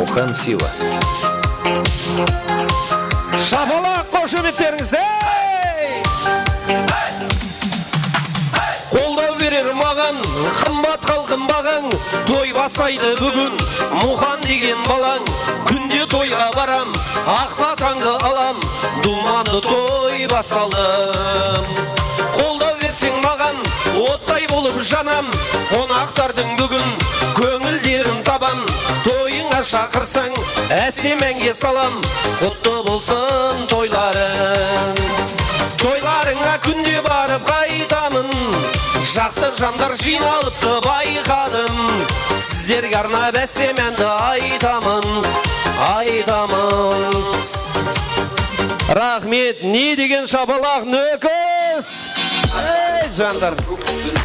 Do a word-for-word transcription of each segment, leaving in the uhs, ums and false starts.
Muxan Siywa. Shapalaq, xoshametterińiz, ey! Qoldaw berer maǵan, qımbat xalqım baǵań, toy baslaydı búgin Muxan degen balań. Kúnde toyǵa baram, aqpa tańdı alam, dumandı toy bastaldı. Qoldaw berseń maǵan, ottay bolıp janam, qonaqtardıń búgin kóńillerin tabam. Toyıńa shaqırsań, ásemenńe salam, qutlı bolsın toylarıń. Toylarıńa kúnde barıp qaytamın, jaqsı jandar jıynalıptı bayqadım. Sizlerge arnap ásemenńdi aytamın, aytamın. Raxmet, ne degen shapalaq, Nókis! Ey, jandar!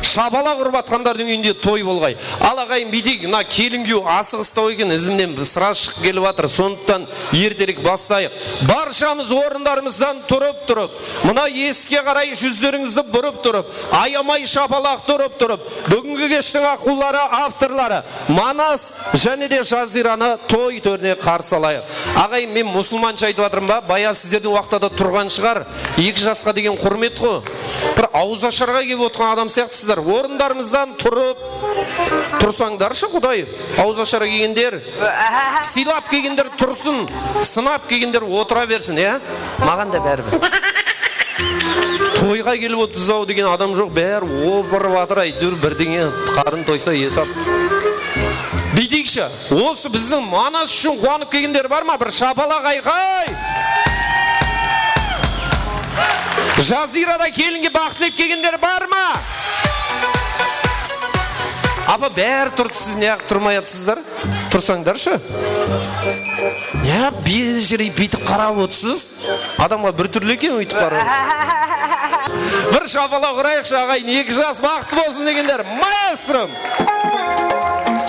Shapalaq urıp atqandardıń úyinde toy bolǵay. Al, aǵayın, búyteyik, mına kelin kúyew asıǵıstaw eken, izimnen bir sıra shıǵıp kelip atır. Sonlıqtan erterek baslayıq. Barshamız orınlarımızdan turıp-turıp, mına esikke qaray júzlerińizdi burıp turıp, ayamay shapalaq turıp turıp, búgingi keshtiń aqulları, avtorları Manas jáne de Jazıyranı toy tórine qarsı alayıq. Aǵayın, men musılmansha aytıp atırman ba? Bayaǵı sizlerdiń waqıtta da turǵan shıǵar. Eki jasqa degen húrmet ǵo. Bir awız asharǵa kelip otırǵan adam sıyaqtısızlar. Orınlarımızdan turıp, tursańdarshı, Quday. Awız asharǵa kelgender, sıylap kelgender tursın, sınap kelgender otıra bersin, ya? Maǵan da báribir. Toyǵa kelip otırmız-aw degen adam joq, bári opırıp atır, áytewir birdeńe qarın toysa esap. Búyteyikshi, osı biziń Manas ushın quwanıp kelgender bar ma? Bir shapalaq ayqay! Jazıyrada kelinge baxt tilep kelgender bar ma? Apa, bári turdı, siz ne turmay atırsızlar? Tursańdarshı. Ne bejirik búytip qarap otırsız? Adamǵa bir túrli eken óytip qaraw. Bir shapalaq urayıqshı, aǵayın, eki jas baxıtlı bolsın degenler. Maestrom!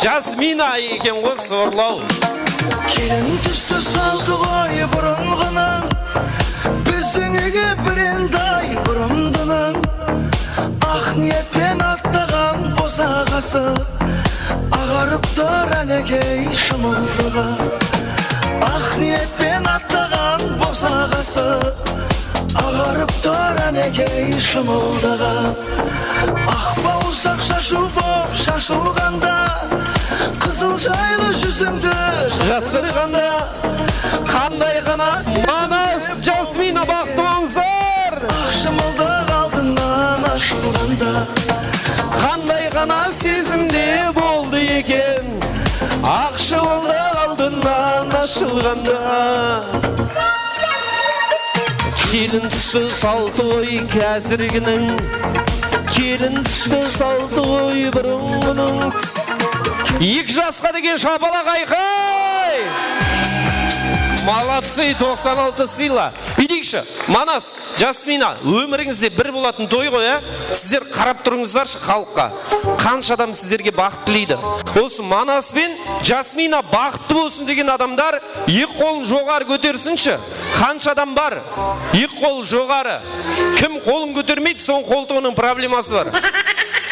Jasmina eken ǵo zorlaw. Kelin tústi saldı ǵoy burınǵınıń, bizdiń úyge birenday burındınıń. Aq niyetpen atlaǵan bosaǵası, aǵarıp tur ánekey shımıldıǵı. Aq niyetpen atlaǵan bosaǵası, aǵarıp tur ánekey shımıldıǵı. Aq bawırsaq shashıw bolıp shashılǵanda, qızıl jaylı júzińdi jasırǵanda, qanday ǵana Manas, Jasmina, baxıtlı bolıńızlar! Aq shımıldıq aldınan ashılǵanda, qanday ǵana sezimde boldı eken, aq shımıldıq aldınan ashılǵanda. Kelin tústi saldı ǵoy házirginiń, kelin tústi saldı ǵoy burınǵınıń. Eki jasqa degen shapalaq ayqay! Молодцы, toqsan altı sıyla. Búyteyikshi, Manas, Jasmina, ómirińizde bir bolatın toy ǵoy, á? Sizler qarap turıńızlarshı xalıqqa. Qansha adam sizlerge baxıt tileydi. Osı Manas penen Jasmina baxıtlı bolsın degen adamlar eki qolın joqarı kótersinshi. Qansha adam bar? Eki qol joqarı. Kim qolın kótermeydi, sonıń qoltıǵınıń probleması bar.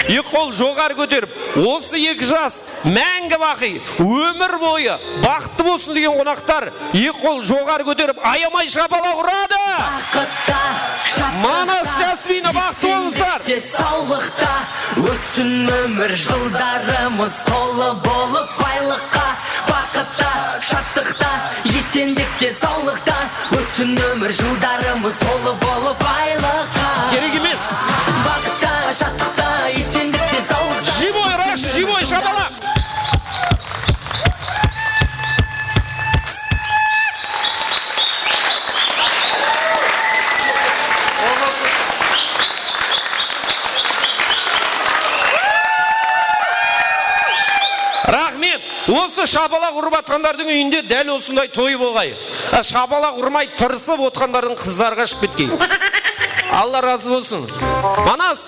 Eki qol joqarı kóterip, osı eki jas máńgi baqıy, ómir boyı baxıtlı bolsın degen qonaqtar eki qol joqarı kóterip, ayamay shapalaq uradı. Baxıtta, shatıqta, Manas, Jasmina, baxıtlı bolıńızlar. Esende de, sawlıqta ótsin ómir jıldarımız tolı bolıp baylıqqa. Baxıtta, shatıqta, esendikte, sawlıqta ótsin ómir jıldarımız tolı bolıp baylıqqa. Kerek emes. Baxıtta, shatıqta, esendikte, sawlıqta. Живой, ырaqshı, живой, shapalaq. Osı shapalaq urıp atqandardıń úyinde dál osınday toy bolǵay. A, shapalaq urmay tırısıp otqandardıń qızları qashıp ketkey. Alla razı bolsın. Manas,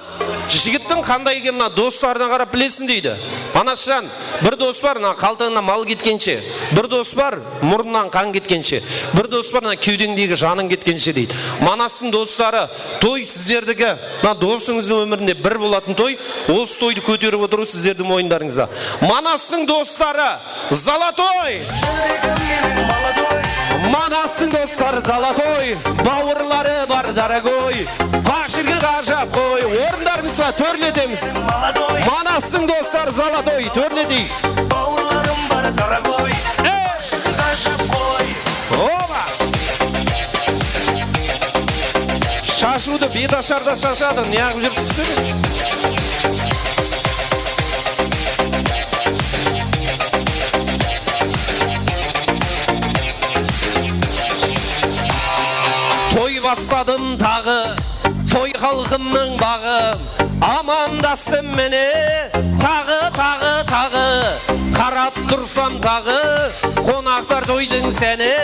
jigittiń qanday ekenin mına doslarına qarap bilesiń deydi. Manasjan, bir dos bar, mına qaltıńnan mal ketkenshe, bir dos bar, murınnan qan ketkenshe, bir dos bar, mına kewdeńdegi janıń ketkenshe deydi. Manastıń dostları, toy sizlerdiki. Mına dosıńızdıń ómirinde bir bolatın toy, osı toydı kóterip otırıw sizlerdiń moyınlarıńızda. Manastıń dostları, Zolotoy! Manastıń dostları, Zolotoy, bawırları bar, дорогой, pashirgi ǵajap qoy. Orınlarıńızǵa tórletemiz. Manastıń dostları, Zolotoy, tórleteyik. Bawırlarım bar, дорогой, pashirgi ǵajap qoy. Oba! Shashıwdı bet asharda shashadı, ne qılıp júrsizler? Toy basladım taǵı, toy xalqımnıń baǵı. Amandastım mine, taǵı, taǵı, taǵı. Qarap tursam taǵı, qonaqtar toydıń sáni.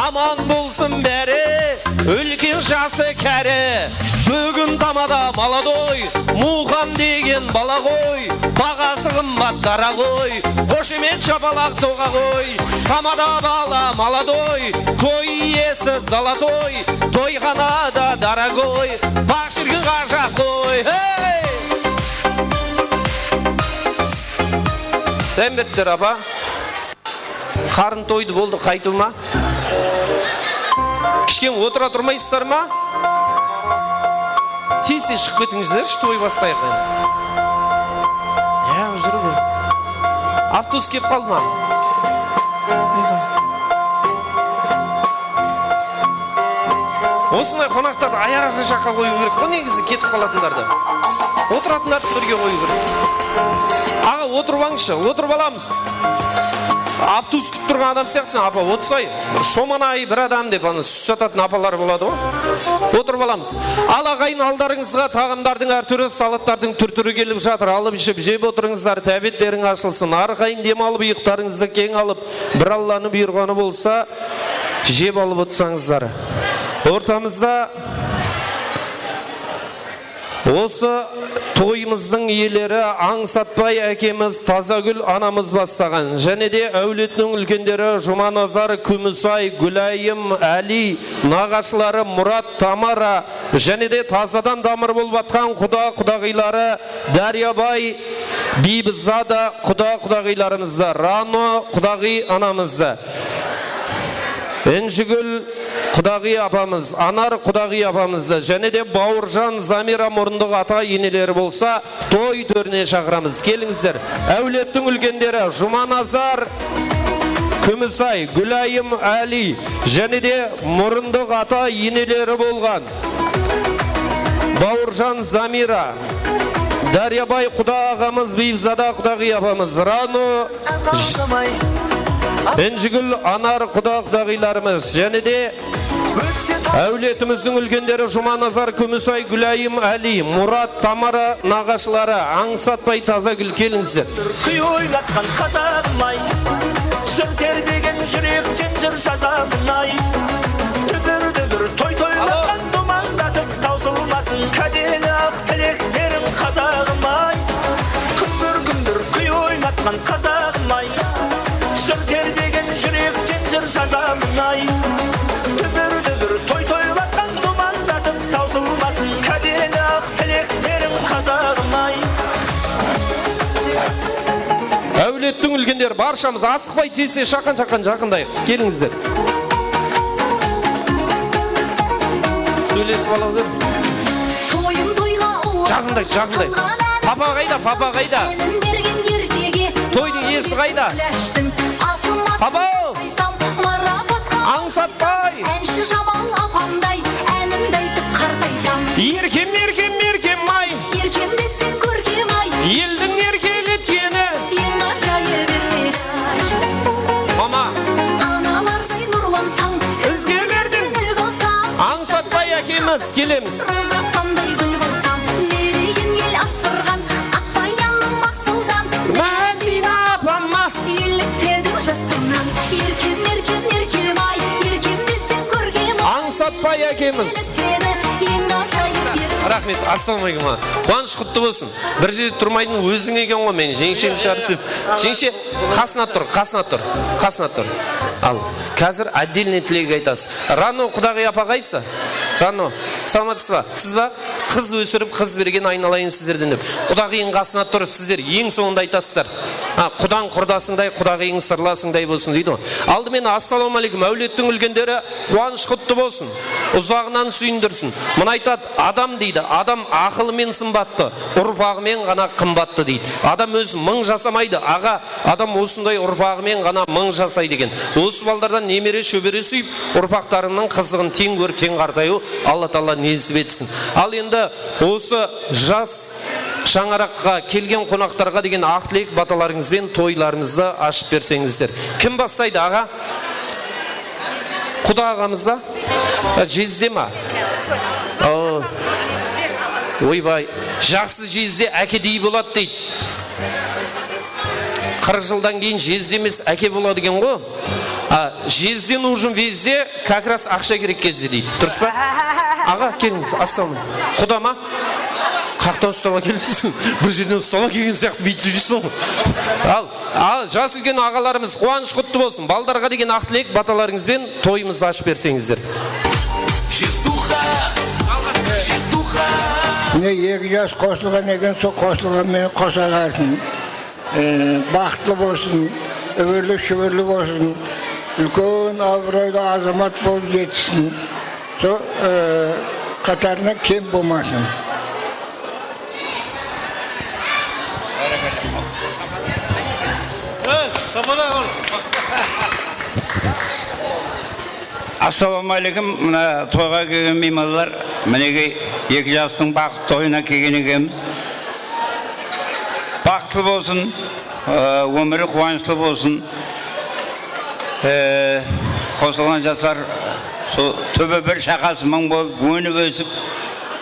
Aman bolsın bári, úlken jası kári. Búgin tamada молодой, Muxan degen bala ǵoy. Baǵası qımbat, дорогой, xoshamet shapalaq soǵa ǵoy. Tamada bala молодой, toy iyesi золотой, toyxanada, дорогой, pashirgi ǵajap qoy. Hey! Sálem beripler, apa. Qarın toydı, boldı, qaytıwma. Kishkene otıra turmaysızlar ma? Tez-tez shıǵıp ketińizlershi, toy baslayıq endi. Ya, júr be. Avtobus kelip qaldı ma? Osınday qonaqtardı ayaq jaqqa qoyıw kerek ǵoy, negizi ketip qalatınlardı. Otıratınlardı tórge qoyıw kerek. Aǵa, otırıp alıńızshı, otırıp alamız. Avtobus kútip turǵan adam sıyaqtısıń, apa, otırsay. Bir shomanay, bir adam dep, ana, sút satatın apalar boladı ǵoy. Otırıp alamız. Al, aǵayin, aldarıńızǵa taǵamdardıń hár túri, salattardıń túr-túri kelip jatır. Alıp iship jep otırıńızlar, tábetlerin ashılsın. Arqayın dem alıp, ıyıqtarıńızdı keń alıp, bir Allanıń buyırǵanı bolsa, jep alıp otsańızlar. Ortamızda osı toyımızdıń iyeleri Ańsatbay ákemiz, Tazagúl anamız baslaǵan, jáne de áwletiniń úlkenleri Jumanazar, Kúmisay, Gúlayım, Áliy, naǵashıları Murat, Tamara, jáne de tazadan damır bolıp atqan quda-qudaǵıyları Dáryabay, Biybizada, quda-qudaǵıylarımızdı, Rano qudaǵıy anamızdı, Injigúl qudaǵıy apamız, Anar qudaǵıy apamızdı, jáne de Bawırjan, Zamira murındıq ata-eneleri bolsa, toy tórine shaqıramız. Kelińizler. Áwlettiń úlkenleri Jumanazar, Kúmisay, Gúlayım, Áliy, jáne de murındıq ata-eneleri bolǵan Bawırjan, Zamira, Dáryabay quda aǵamız, Biybizada qudaǵıy apamız, Rano, Injigúl, Anar quda-qudaǵıylarımız, jáne de áwletimizdiń úlkenleri Jumanazar, Kúmisay, Gúlayım, Áliy, Murat, Tamara naǵashıları, Ańsatbay, Tazagúl, kelińizler. Kúy oynatqan qazaǵım-ay, jır terbegen júrekten jır jazamın-ay. Dúbir-dúbir toy toylatqan dumandatıp tawsılmasın kádeli aq tilekteriń, qazaǵım-ay. Kúmbir-kúmbir kúy oynatqan qazaǵım-ay, jır terbegen júrekten jır jazamın-ay. Dúbir-dúbir toy toylatqan dumandatıp tawsılmasın kádeli aq tilekteriń, qazaǵım-ay. Áwlettiń úlkenleri, barshamız asıqpay tez-tez shaqqan-shaqqan jaqındayıq. Kelińizler. Sóylesip alaw ber. Toyım toyǵa ulasın. Jaqınday, jaqınday. Papa qayda, papa qayda? Toydıń iyesi qayda? Papa! Ańsatbay! Ánshi Jamal apamday, ánimdi aytıp qartaysam. Erkem, erkem, erkem-ay! Erkem deseń kórkem-ay! Eldiń erkeletkeni! Eń ájayıp erkek! Mama! Analarday nurlansań, izgelerden úlgi alsań. Ańsatbay ákemiz, kelemiz. Rızattanday gúl bolsań, mereyin el asırǵan, Aqbayanım Aqsúwdan. Mádiyna apamma! Ellik Raxmet, assalawma aleykum. Quwanısh qutlı bolsın. Bir jerde turmaytın óziń eken ǵoy, men jeńshem shıǵar dep. Jeńshe, qasına tur, qasına tur, qasına tur. Al, házir отдельный tilek aytasız. Rano Qudaǵıy apa qaysı? Rano, salamatsız ba? Siz ba? Qız ósirip, qız bergen aynalayın sizlerden dep. Qudaǵıyıń qasına tur, sizler eń sońında aytasızlar. Ha, qudań qurdasıńday, qudaǵıyıń sırlasıńday bolsın deydi ǵoy. Aldı menen assalawma aleykum, áwlettiń úlkenleri, quwanısh qutlı bolsın. Uzaǵınan súyindirsin. Mına aytadı, adam deydi, adam aqılı men sımbatlı, urpaǵı men ǵana qımbattı deydi. Adam ózi mıń jasamaydı, aǵa, adam osınday urpaǵı men ǵana mıń jasaydı eken. Usı baldardan nemere, shóbere súyip, urpaqtarıńnıń qızıǵın teń kórip, teń qartayıw Alla taala nesip etsin. Al endi usı jas shańaraqqa kelgen qonaqtarǵa degen aq tilek, batalarıńız benen toylarımızdı ashıp berseńizler. Kim baslaydı, aǵa? Quda aǵamız ba? Ha, jezde ma? O. Oybay, jaqsı jezde ákedey boladı deydi. Qırq jıldan keyin jezde emes, áke boladı eken ǵo. A, jezde нужен везде, как раз aqsha kerek gezde deydi. Durıs pa? Aǵa, kelińiz, assalawma. Quda ma? Qaqtan ustap ákelipsiz. Bir jerden ustap ákelgen sıyaqlı búytip júrseń ǵo. Al, al, jas úlken aǵalarımız, quwanısh qutlı bolsın. Baldarǵa degen aq tilek, batalarıńız benen toyımızdı ashıp berseńizler. Jezduxa, jezduxa. Mine, eki jas qosılǵan eken, sol qosılǵan menen qosa qalsın. E, baxıtlı bolsın, úbirli-shúbirli bolsın, úlken abıraylı azamat bolıp jetissin. Sol, e, qatarınan kem bolmasın. Assalawma aleykum, mına toyǵa kelgen miymanlar, minekey, eki jastıń baxıtlı toyına kelgen ekenbiz. Baxıtlı bolsın, e, ómiri quwanıshlı bolsın. E, qosılǵan jaslar, sol túbi bir, shaqası mıń bolıp, ónip ósip,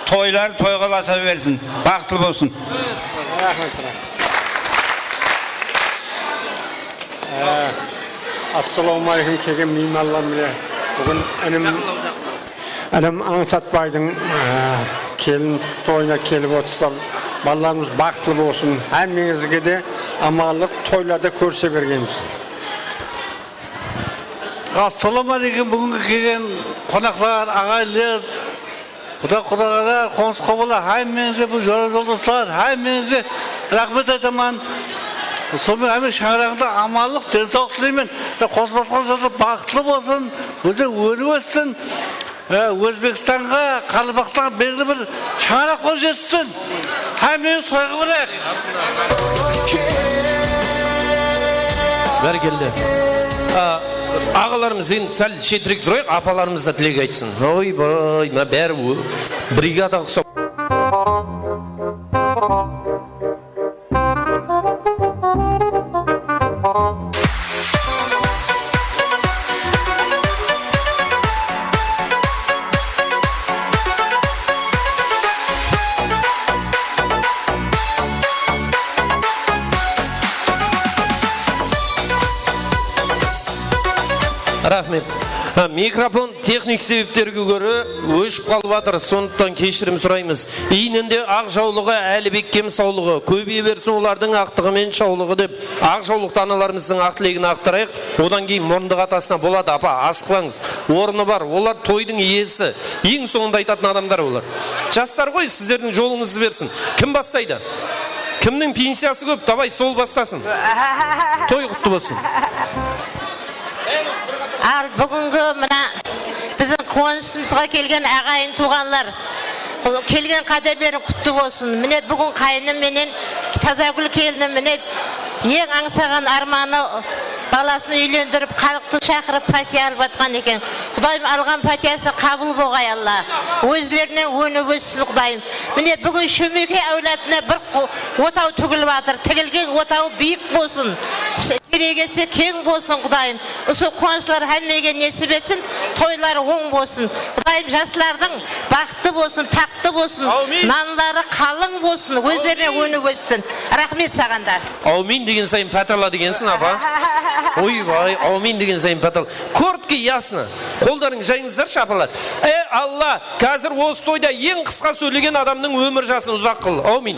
toylar toyǵa ulasa bersin. Baxıtlı bolsın. Raxmet. Ee, assalawma aleykum, kelgen miymanlar mine. Búgin inim, inim Ańsatbaydıń, ee, kelin toyına kelip otırsızlar. Balalarımız baxıtlı bolsın. Hámmeńizge de amanlıq, toylarda kórse bergenbiz. Assalawma aleykum, búgingi kelgen qonaqlar, aǵayinler, quda-qudaǵaylar, qońsı-qobalar, hámmeńizge, bul jora-joldaslar, hámmeńizge raxmet aytaman. Sonıń menen hámme shańaraǵıńda amanlıq, densawlıq tileymen. Qosıp atırǵan jaslar baxıtlı bolsın, ózi ónip óssin. Á, Ózbekstanǵa, Qaraqalpaqstanǵa belgili bir shańaraq bolıp jetissin. Hámmemiz toyǵa barayıq. Bárkelle. A, aǵalarımız, endi sál shetirek turayıq, apalarımız da tilek aytsın. Oybay, mına bári o-, brigadaǵa uqsap. Raxmet. Ha, mikrofon texnik sebeplerge kóre óship qalıp atır, sonlıqtan keshirim soraymız. Iyninde aq jawlıǵı, Álibekkem sawlıǵı, kóbeye bersin olardıń aqtıǵı men shawlıǵı dep, aq jawlıqtı analarımızdıń aq tilegin aqtarayıq. Odan keyin murındıq atasına boladı, apa, asıqpańız. Ornı bar, olar toydıń iyesi. Eń sońında aytatın adamlar olar. Jaslar ǵoy, sizlerdiń jolıńızdı bersin. Kim baslaydı? Kimniń pensiyası kóp? Davay, sol baslasın. Toy qutlı bolsın. Al, búgingi mına biziń quwanıshımızǵa kelgen aǵayin tuwǵanlar, qul-, kelgen qádemleriń qutlı bolsın. Mine, búgin qáyinim menen Tazagúl kelinim, mine, eń ańsaǵan ármanı, balasın úylendirip, xalıqtı shaqırıp, pátiya alıp atqan eken. Qudayım, alǵan pátiyası qabıl bolǵay, Alla. Ózlerinen ónip óssin, Qudayım. Mine, búgin Shómekey áwladına bir qu-, otaw tigilip atır. Tigilgen otawı biyik bolsın. Sh-, Keregesi keń bolsın, Qudayım. Usı quwanıshlar hámmege nesip etsin, toyları oń bolsın. Qudayım, jaslardıń baxıtlı bolsın, taxtlı bolsın, nanları qalıń bolsın, ózlerine ónip óssin. Raxmet saǵan da. Áwmin degen sayın pát ala degensiń, apa. Oybay, áwmin degen sayın patal. Korotki, yasno. Qollarıń jayıńızlar, shapalat. Ey Alla, házir osı toyda eń qısqa sóylegen adamnıń ómir jasın uzaq qıl. Áwmin.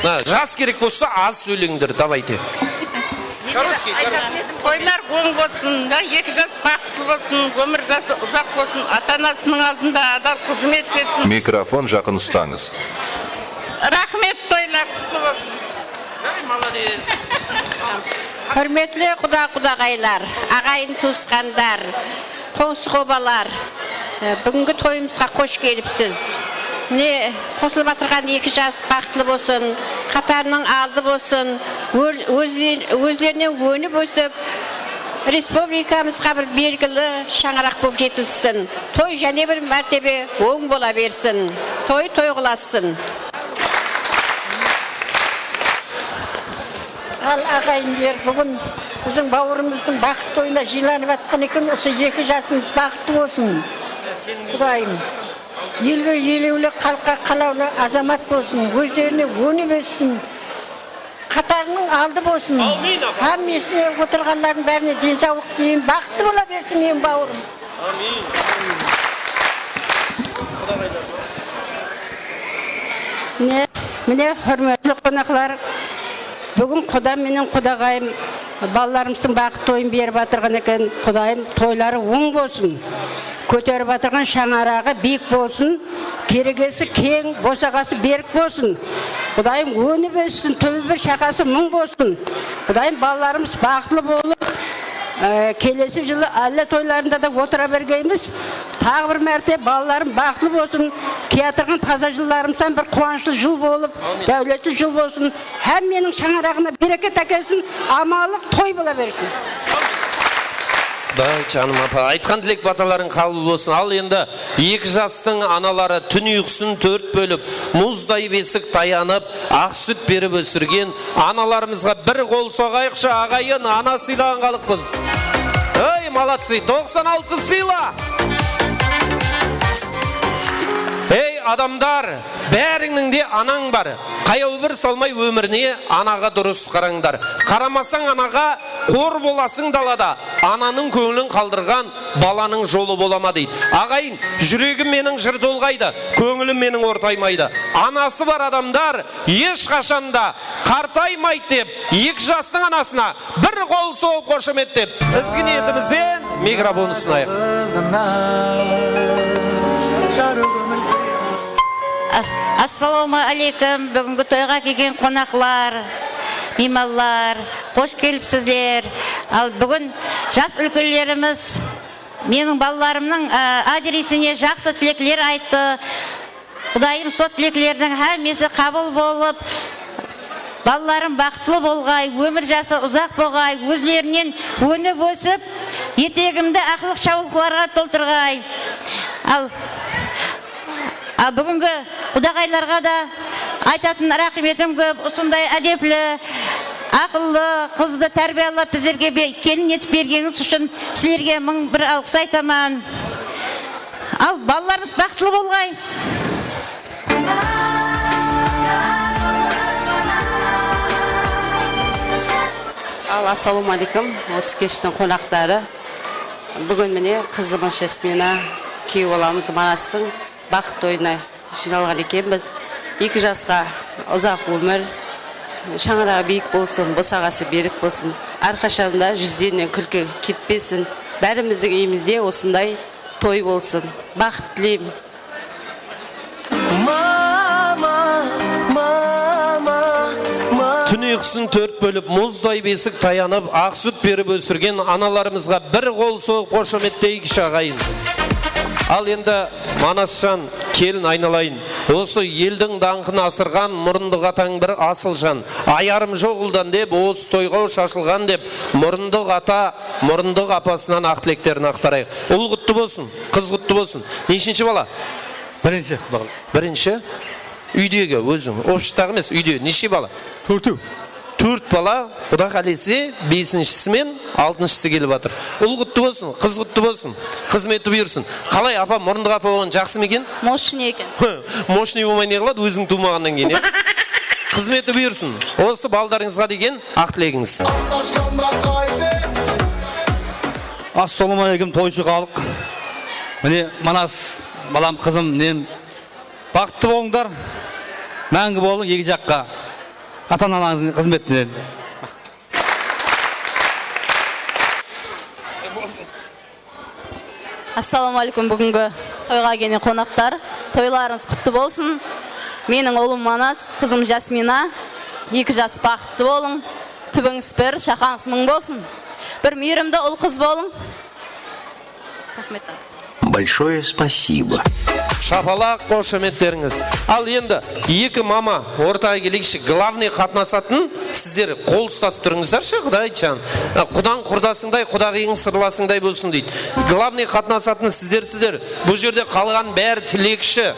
Ha, jas kerek bolsa, az sóyleńder, davayte. Toylar oń bolsın da, eki jas baxıtlı bolsın, ómir jası uzaq bolsın, ata-anasınıń aldında adal xızmet etsin. Mikrofon jaqın ustańız. Raxmet, toylar qutlı bolsın. Húrmetli quda-qudaǵaylar, aǵayin-tuwısqanlar, qońsı-qobalar, e, búgingi toyımızǵa xosh kelipsiz. Mine, qosılıp atırǵan eki jas baxıtlı bolsın, qatarınıń aldı bolsın, ór-, ózle-, ózlerinen ónip ósip, respublikamızǵa bir belgili shańaraq bolıp jetilsin. Toy jáne bir mártebe oń bola bersin. Toy toyǵılassın. Al, aǵayinler, búgin biziń bawırımızdıń baxıt toyına jıylanıp atqan eken, usı eki jasıńız baxıtlı bolsın, Qudayım. Elge elewli, xalıqqa qalawlı azamat bolsın, ózlerine ónip óssin, qatarınıń aldı bolsın. Áwmin, apa. Hámmesine, otırǵanlardıń bárine densawlıq tileymen, baxıtlı bola bersin, meniń bawırım. Mine, mine, húrmetli qonaqlar, búgin qudam menen qudaǵayım balalarımızdıń baxıt toyın berip atırǵan eken. Qudayım toyları oń bolsın, kóterip atırǵan shańaraǵı biyik bolsın, keregesi keń, bosaǵası berik bolsın. Qudayım ónip óssin, túbi bir, shaqası mıń bolsın. Qudayım balalarımız baxıtlı bolıp, e, kelesi jılı álle toylarında da otıra bergeymiz. Taǵı bir márte balalarım baxıtlı bolsın. Kiyatırǵan taza jıllarımızdan bir quwanıshlı jıl bolıp, dáwletli jıl bolsın. Hámmeniń shańaraǵına bereket ákelsin, amanlıq toy bola bersin. Bay, janım apa, aytqan tilek patalarıń qabıl bolsın. Al endi eki jastıń analarına tún uyqısın tórt bólip, muzday besik tayanıp, aq sút berip ósirgen analarımızǵa bir qol soǵayıqshı, aǵayin, ana sıylaǵan xalıqpız. Ey, молодцы, toqsan altı sıyla! Ey, adamlar, bárińniń de anań bar. Qayaw bir salmay ómirine anaǵa durıs qarańlar. Qaramasań anaǵa, qor bolasıń dalada. Ananıń kóńlin qaldırǵan balanıń jolı bola ma, deydi. Aǵayin, júregim meniń jır tolǵaydı, kóńlim meniń ortaymaydı. Anası bar adamlar esh qashan da qartaymaydı dep, eki jastıń anasına bir qol soǵıp, xoshamet dep, izgi niyetimiz benen mikrofon usınayıq. As-, assalawma áleykum, búgingi toyǵa kelgen qonaqlar, miymanlar, xosh kelipsizler. Al, búgin jas úlkenlerimiz meniń balalarımnıń, a, adresine jaqsı tilekler ayttı. Qudayım, sol tileklerdiń hámmesi qabıl bolıp, balalarım baxıtlı bolǵay, ómir jası uzaq bolǵay, ózlerinen ónip ósip, etegimdi aqlıq shawlıqlarǵa toltırǵay. Al, a, búgingi qudaǵaylarǵa da aytatın raxmetim kóp, usınday ádepli, aqıllı qızdı tárbiyalap bizlerge be-, kelin etip bergenińiz ushın sizlerge mıń bir alǵıs aytaman. Al, balalarımız baxıtlı bolǵay. Al, assalawma áleykum, usı keshtiń qonaqları. Búgin mine qızımız Jasmina, kúyew balamız Manastıń baxıt toyına jıynalǵan ekenbiz. Eki jasqa uzaq ómir, shańaraǵı biyik bolsın, bosaǵası berik bolsın. Hár qashan da júzlerinen kúlki ketpesin. Bárimizdiń úyimizde usınday toy bolsın. Baxıt tileymen. Mama, mama, mama. Tún uyqısın tórt bólip, muzday besik tayanıp, aq sút berip ósirgen analarımızǵa bir qol soǵıp, xoshametteyikshi, aǵayin. Al endi, Manasjan, kelin aynalayın. Usı eldiń dańqın asırǵan murındıq atań bir asıl jan. Ayarım joq uldan dep, usı toyǵa shashılǵan dep, murındıq ata, murındıq apasınan aq tileklerin aqtarayıq. Ul qutlı bolsın, qız qutlı bolsın. Neshinshi bala? Birinshi, quda qálese. Birinshi? Úydegi, óziń. Obshıdaǵı emes, úyde. Neshe bala? Tórtew. Tórt bala, quda qálese, besinshisi men altınshısı kelip atır. Ul qutlı bolsın, qız qutlı bolsın. Xızmeti buyırsın. Qalay, apa, murındıq apa bolǵan jaqsı ma eken? Moshniy eken. Moshniy bolmay ne qıladı, óziń tuwmaǵannan keyin, ya? Xızmeti buyırsın. Usı balalarıńızǵa degen aq tilegińiz. Qatnasqanda qayber, Assalawma áleykum, toyshı xalıq. Mine, Manas balam, qızım, nem, baxıttı bolıńlar. Máńgi bolıń eki jaqqa. Ata-anańızdıń xızmetinen. Assalawma áleykum, búgingi toyǵa kelgen qonaqlar. Toylarıńız qutlı bolsın. Meniń ulım Manas, qızım Jasmina. Eki jas baxıtlı bolıń. Túbińiz bir, shaqańız mıń bolsın. Bir miyrimdi ul-qız bolıń. Raxmet. Большое спасибо. Shapalaq, xoshametterińiz. Al endi eki mama ortaǵa keleyikshi. Glavnıy qatnasatın sizler qol ustasıp turıńızdarshı, Qudayjan. Qudań qurdasıńday, qudaǵıyıń sırlasıńday bolsın deydi. Glavnıy qatnasatın sizler, sizler. Bul jerde qalǵan bári tilekshi.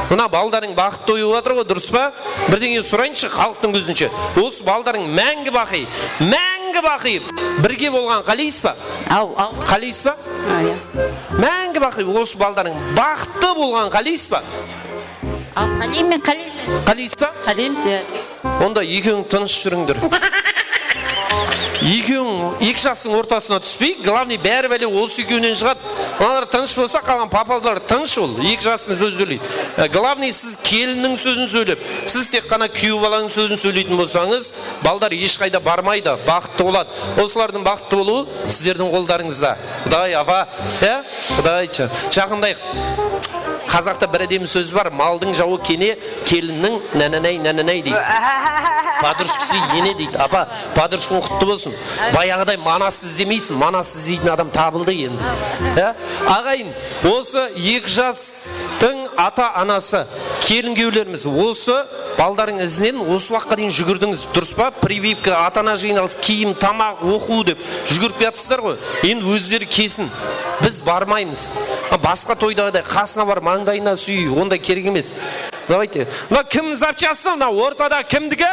Mına baldarıń baxıttı oyıp atır ǵoy, durıs pa? Birdenge sorayınshı xalıqtıń kózinshe. Usı baldarıń máńgi baqıy, máńgi baqıy birge bolǵanın qáleysizba? Aw, aw. Qáleysizba? A, iya. Máńgi baqıy usı baldarıń baxıttı bolǵanın qáleysizba? Aw, qáleymen, qáleymen. Qáleysizba? Qáleymiz, iya. Onda ekewin tınısh júrińder. Ekewin, eki jastıń ortasına túspey, glavnıy bári bále usı ekewinen shıǵadı. Mınalar tınısh bolsa, qalǵan papalar tınısh ol. Eki jastıń sózin sóyleydi. E, glavnıy siz kelinniń sózin sóylep, siz tek ǵana kúyew balańıń sózin sóyleytin bolsańız, baldar hesh qayda barmaydı, baxıttı boladı. Osılardıń baxıttı bolıwı sizlerdiń qoldarıńızda. Quday, apa, e? Qudayshı. Jaqınday, qazaqta bir ádemniń sózi bar, maldıń jawı kene, kelinniń nánánay, nánánay deydi. Podrushkası ene deydi. Apa, podrushkań qutlı bolsın. Bayaǵıday Manastı izlemeysiń, Manastı izleytin adam tabıldı endi. Há? Aǵayin, usı eki jastıń ata-anası, kelinkewlerimiz, usı baldardıń izinen usı waqıtqa deyin júgirdińiz, durıs pa? Privivka, ata-ana jıynalıs, kiyim, tamaq, oqıw dep júgirip kiyatırsızlar ǵoy. Endi ózleri kelsin. Biz barmaymız. Ha, basqa toydaǵıday qasına bar, mańdayına súy, onday kerek emes. Давайте. Mına kim zapchastı? Mına ortada kimdiki?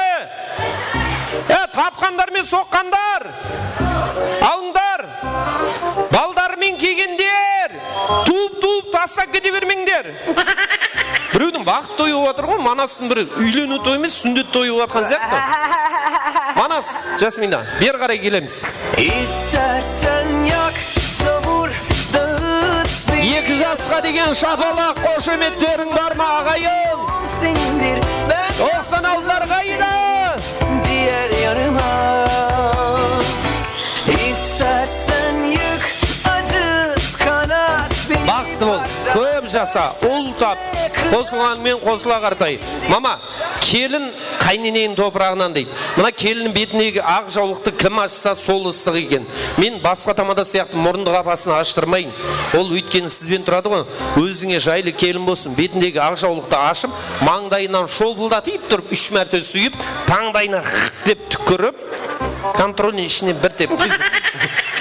E, tapqandar men soqqandar. Alıńdar. Baldarı men kelgender. Tuwıp-tuwıp tastap kete bermeńder. Birewdiń baxıt toyı bolıp atır ǵoy, Manastıń bir úyleniw toyı emes, súnnet toyı bolıp atqan sıyaqlı. Manas, Jasmina, beri qaray kelemiz. İstersen yak, savur, dağıt beni. Eki jasqa degen shapalaq, xoshametteriń bar ma, aǵayın? Senindir, ben toqsan altılar qayda? Diğer yarıma. İstersen yık, acıt, kanat beni. Baxıtlı bol, kóp jasa, ul tap, qosılǵanıń menen qosıla qartay. Mama, kelin Qáyneneniń topıraǵınan deydi. Mına kelinniń betindegi aq jawlıqtı kim ashsa, sol ıstıq eken. Men basqa tamada sıyaqlı murındı qapasın ashtırmayın. Ol óytkeni siz benen turadı ǵoy. Ózińe jaylı kelin bolsın. Betindegi aq jawlıqtı ashıp, mańdayınan shopıldatıp turıp, úsh márte súyip, tańdayına hık dep túkirip, kontrolnıy ishinen bir tep.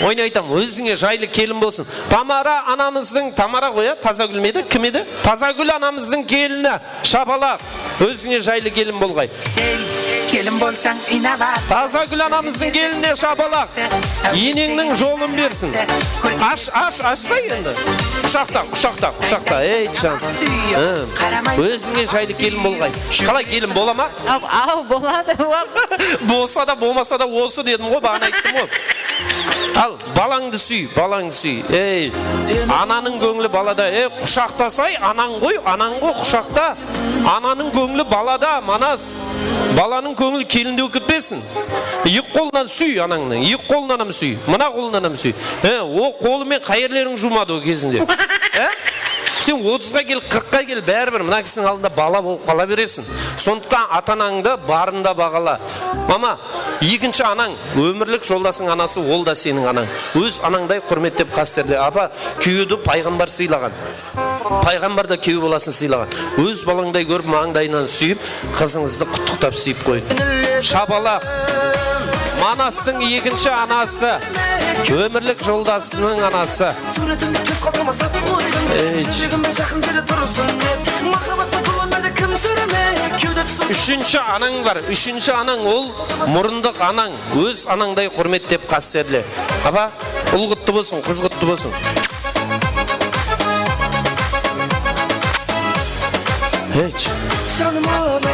Oyın aytam, ózińe jaylı kelin bolsın. Tamara anamızdıń, Tamara ǵoy, ya, Tazagúl me edi? Kim edi? Tazagúl anamızdıń kelini. Shapalaq. Ózińe jaylı kelin bolǵay. Sen kelin bolsań, inabet. Tazagúl anamızdıń kelinine shapalaq. Eneńniń jolın bersin. Ash, ash, ashsa endi. Qushaqta, qushaqta, qushaqta. Ey, jan. Hı. Ózińe jaylı kelin bolǵay. Qalay, kelin bola ma? Aw, aw, boladı. Bolsa da, bolmasa da, osı dedim ǵoy, baǵana ayttım ǵoy. Al, balańdı súy, balańdı súy. Ey, ananıń kóńli balada. Ey, qushaqtasay, anań ǵoy, anań ǵoy, qushaqta. Ananıń kóńli balada, Manas. Balanıń kóńli kelinde bolıp ketpesin. Eki qolınan súy anańdı, eki qolınan hám súy. Mına qolınan hám súy. He, o qolı menen qayerleriń juwmadı o gezinde? He? Sen otızǵa kel, qırıqqa kel, báribir mına kisiniń aldında bala bolıp qala bereseń. Sondıqtan ata-anańdı barında baǵala. Mama, ekinshi anań, ómirlik joldasıń anası, ol da seniń anań. Óz anańday húrmetlep, qásterle. Apa, kúyewdi payǵambar sıylaǵan. Payǵambar da kúyew balasın sıylaǵan. Óz balańday kórip, mańdayınan súyip, qızıńızdı qutlıqtap súyip qoyıń. Shapalaq. Manastıń ekinshi anası. Ómirlik joldasınıń anası. Ey. Júregimniń jaqın jeri tursın dep. Muhabbatsız bul ómirdi kim súrmek? Kewde túsin. Úshinshi anań bar. Úshinshi anań ol murındıq anań. Óz anańday húrmetlep, qásterle. Apa, ul qutlı bolsın, qız qutlı bolsın. Hesh. Janım ana.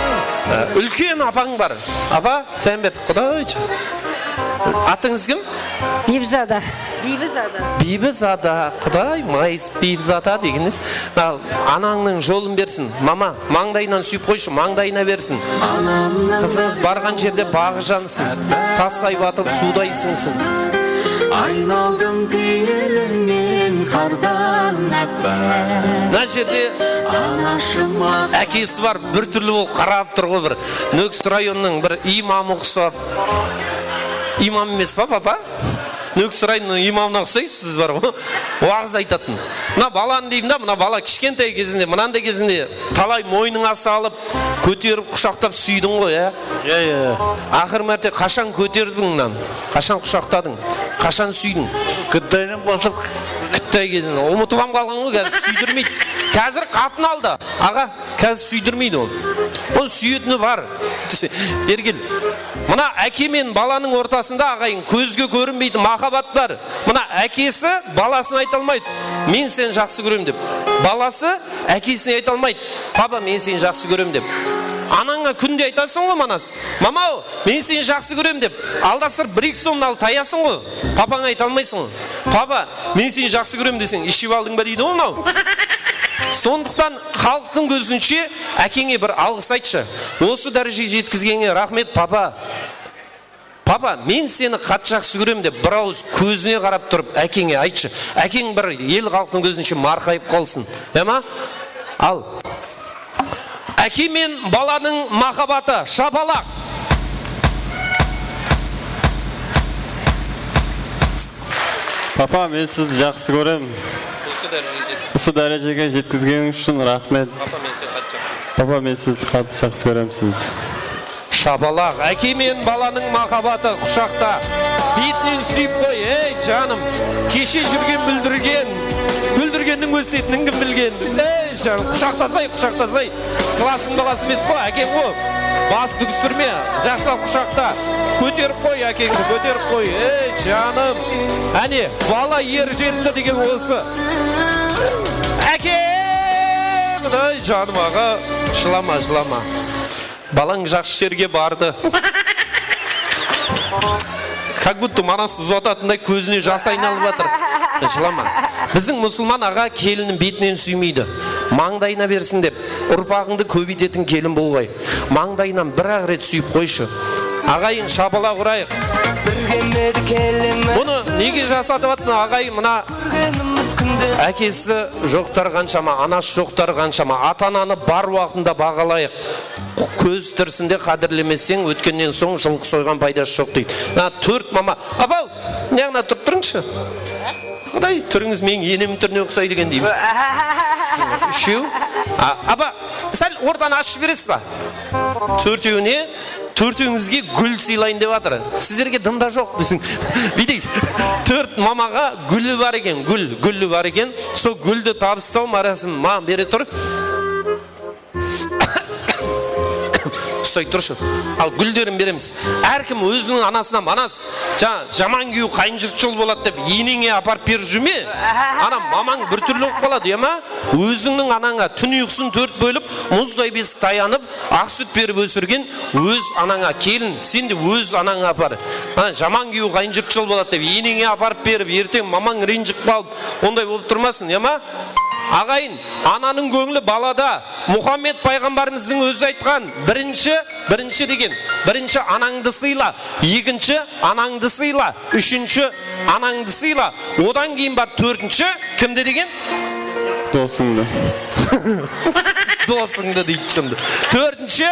Á, úlken apań bar. Apa, Sámbet, Qudayshı. Atıńız kim? Biybizada. Biybizada. Biybizada, Quday mayıs, Biybizada degen nesi? Al, anańnıń jolın bersin. Mama, mańdayınan súyip qoyshı, mańdayına bersin. Qızıńız barǵan jerde baǵı jansın. Tasтай batıp suwday sińsin. Aynaldım peyilińnen qardan áppaq. Mına jerde anashım ákesi bar, bir túrli bolıp qarap tur ǵoy, bir Nókis rayonınıń bir imamı uqsap. Imam emes pa, papa? Nókis rayonınıń imamına uqsaysız siz, bar ǵoy. Waǵız aytatın. Mına balanı deymen da, mına bala kishkentay gezinde, mınanday gezinde talay moynıńa salıp, kóterip, qushaqtap súydiń ǵoy, á? Iya, iya. Aqır márte qashan kóterdiń mınan? Qashan qushaqtadıń? Qashan súydiń? Kótterip basıp. Kótterip gezinde. Umıtıp ham qalǵan ǵoy, házir súydirmeydi. Házir qatın aldı, aǵa. Házir súydirmeydi onı. Onıń súyetini bar. Bergil. Mına áke menen balanıń ortasında, aǵayin, kózge kórinbeydi, mahabat bar. Mına ákesi balasına ayta almaydı, "Men seni jaqsı kórem", dep. Balası ákesine ayta almaydı, "Papa, men seni jaqsı kórem", dep. Anańa kúnde aytasıń ǵoy, Manas. "Mama-aw, men seni jaqsı kórem", dep. Aldastırıp bir-eki somnı alıp tayasıń ǵoy. Papańa ayta almaysıń ǵoy. "Papa, men seni jaqsı kórem", deseń, "Iship aldıń ba?" deydi ǵoy mınaw. Sondıqtan xalıqtıń kózinshe ákeńe bir alǵıs aytshı. Osı dárejege jetkizgenińe raxmet, papa. "Papa, men seni qattı jaqsı kórem", dep bir awız kózine qarap turıp ákeńe aytshı. Ákeń bir el-xalıqtıń kózinshe marqayıp qalsın. Ya ma? Al. Áke men balanıń mahabatı, shapalaq. Papa, men sizdi jaqsı kórem. Usı dárejege jetkizgeniń ushın raxmet. Papa, men sizdi qattı jaqsı kórem, sizdi. Shapalaq. Áke men balanıń mahabatı, qushaqta. Betinen súyip qoy, ey, janım. Keshe júrgen búldirgen. Búldirgenniń ósetinin kim bilgen? Ey, janım, qushaqtasay, qushaqtasay. Klasıń balası emes ǵoy, ákeń ǵoy. Bas dúgistirme, jaqsal qushaqta. Kóterip qoy ákeńdi, kóterip qoy. Ey, janım. Áne, bala er jetti degen osı. Áke! Quday, janım aǵa, jılama, jılama. Balań jaqsı jerge bardı. Как будто Manas uzatatınday kózine jas aynalıp atır. Jılama. Biziń musılman aǵa kelinin betinen súymeydi. Mańdayına bersin dep, urpaǵıńdı kóbeytetin kelin bolǵay. Mańdayınan bir-aq ret súyip qoyshı. Aǵayin, shapalaq urayıq. Bunı nege jasatıp atırman, aǵayin? Mına ákesi joqtar qanshama, anası joqtar qanshama, ata-ananı bar waqtında baǵalayıq. Kóz tirisinde qádirlemeseń, ótkennen soń jılqı soyǵan paydası joq, deydi. Mına tórt mama. Apaw, mınaǵına turıp turıńshı. Quday, túrińiz meniń enemiń túrine uqsaydı eken, deymen. Úshew. A, apa, sál ortanı ashıp beresiz ba? Tórtewine, tórtewińizge gúl sıylayın dep atır. Sizlerge dında joq, desin. Búyteyik. Tórt mamaǵa gúli bar eken, gúl, gúli bar eken. Sol gúldi tabıstaw márasimi maǵan bere tur. Uslay turshı. Al, gúlderin beremiz. Hár kim óziniń anasına, Manas, jańa jaman kúyew qayın jırtshıl boladı dep eneńe aparıp berip júrme. Ana, mamań bir túrli bolıp qaladı, ya ma? Ózińniń anańa tún uyqısın tórt bólip, muzday besik tayanıp, aq sút berip ósirgen óz anańa kelin, sen de óz anańa apar. Ana, jaman kúyew qayın jırtshıl boladı dep eneńe aparıp berip, erteń mamań renjip qalıp, onday bolıp turmasın, ya ma? Aǵayin, ananıń kóńli balada. Muhammed payǵambarımızdıń ózi aytqan, birinshi, birinshi degen, birinshi anańdı sıyla, ekinshi anańdı sıyla, úshinshi anańdı sıyla, odan keyin barıp tórtinshi kimdi degen? Dosıńdı. Dosıńdı deydi shımdı. Tórtinshi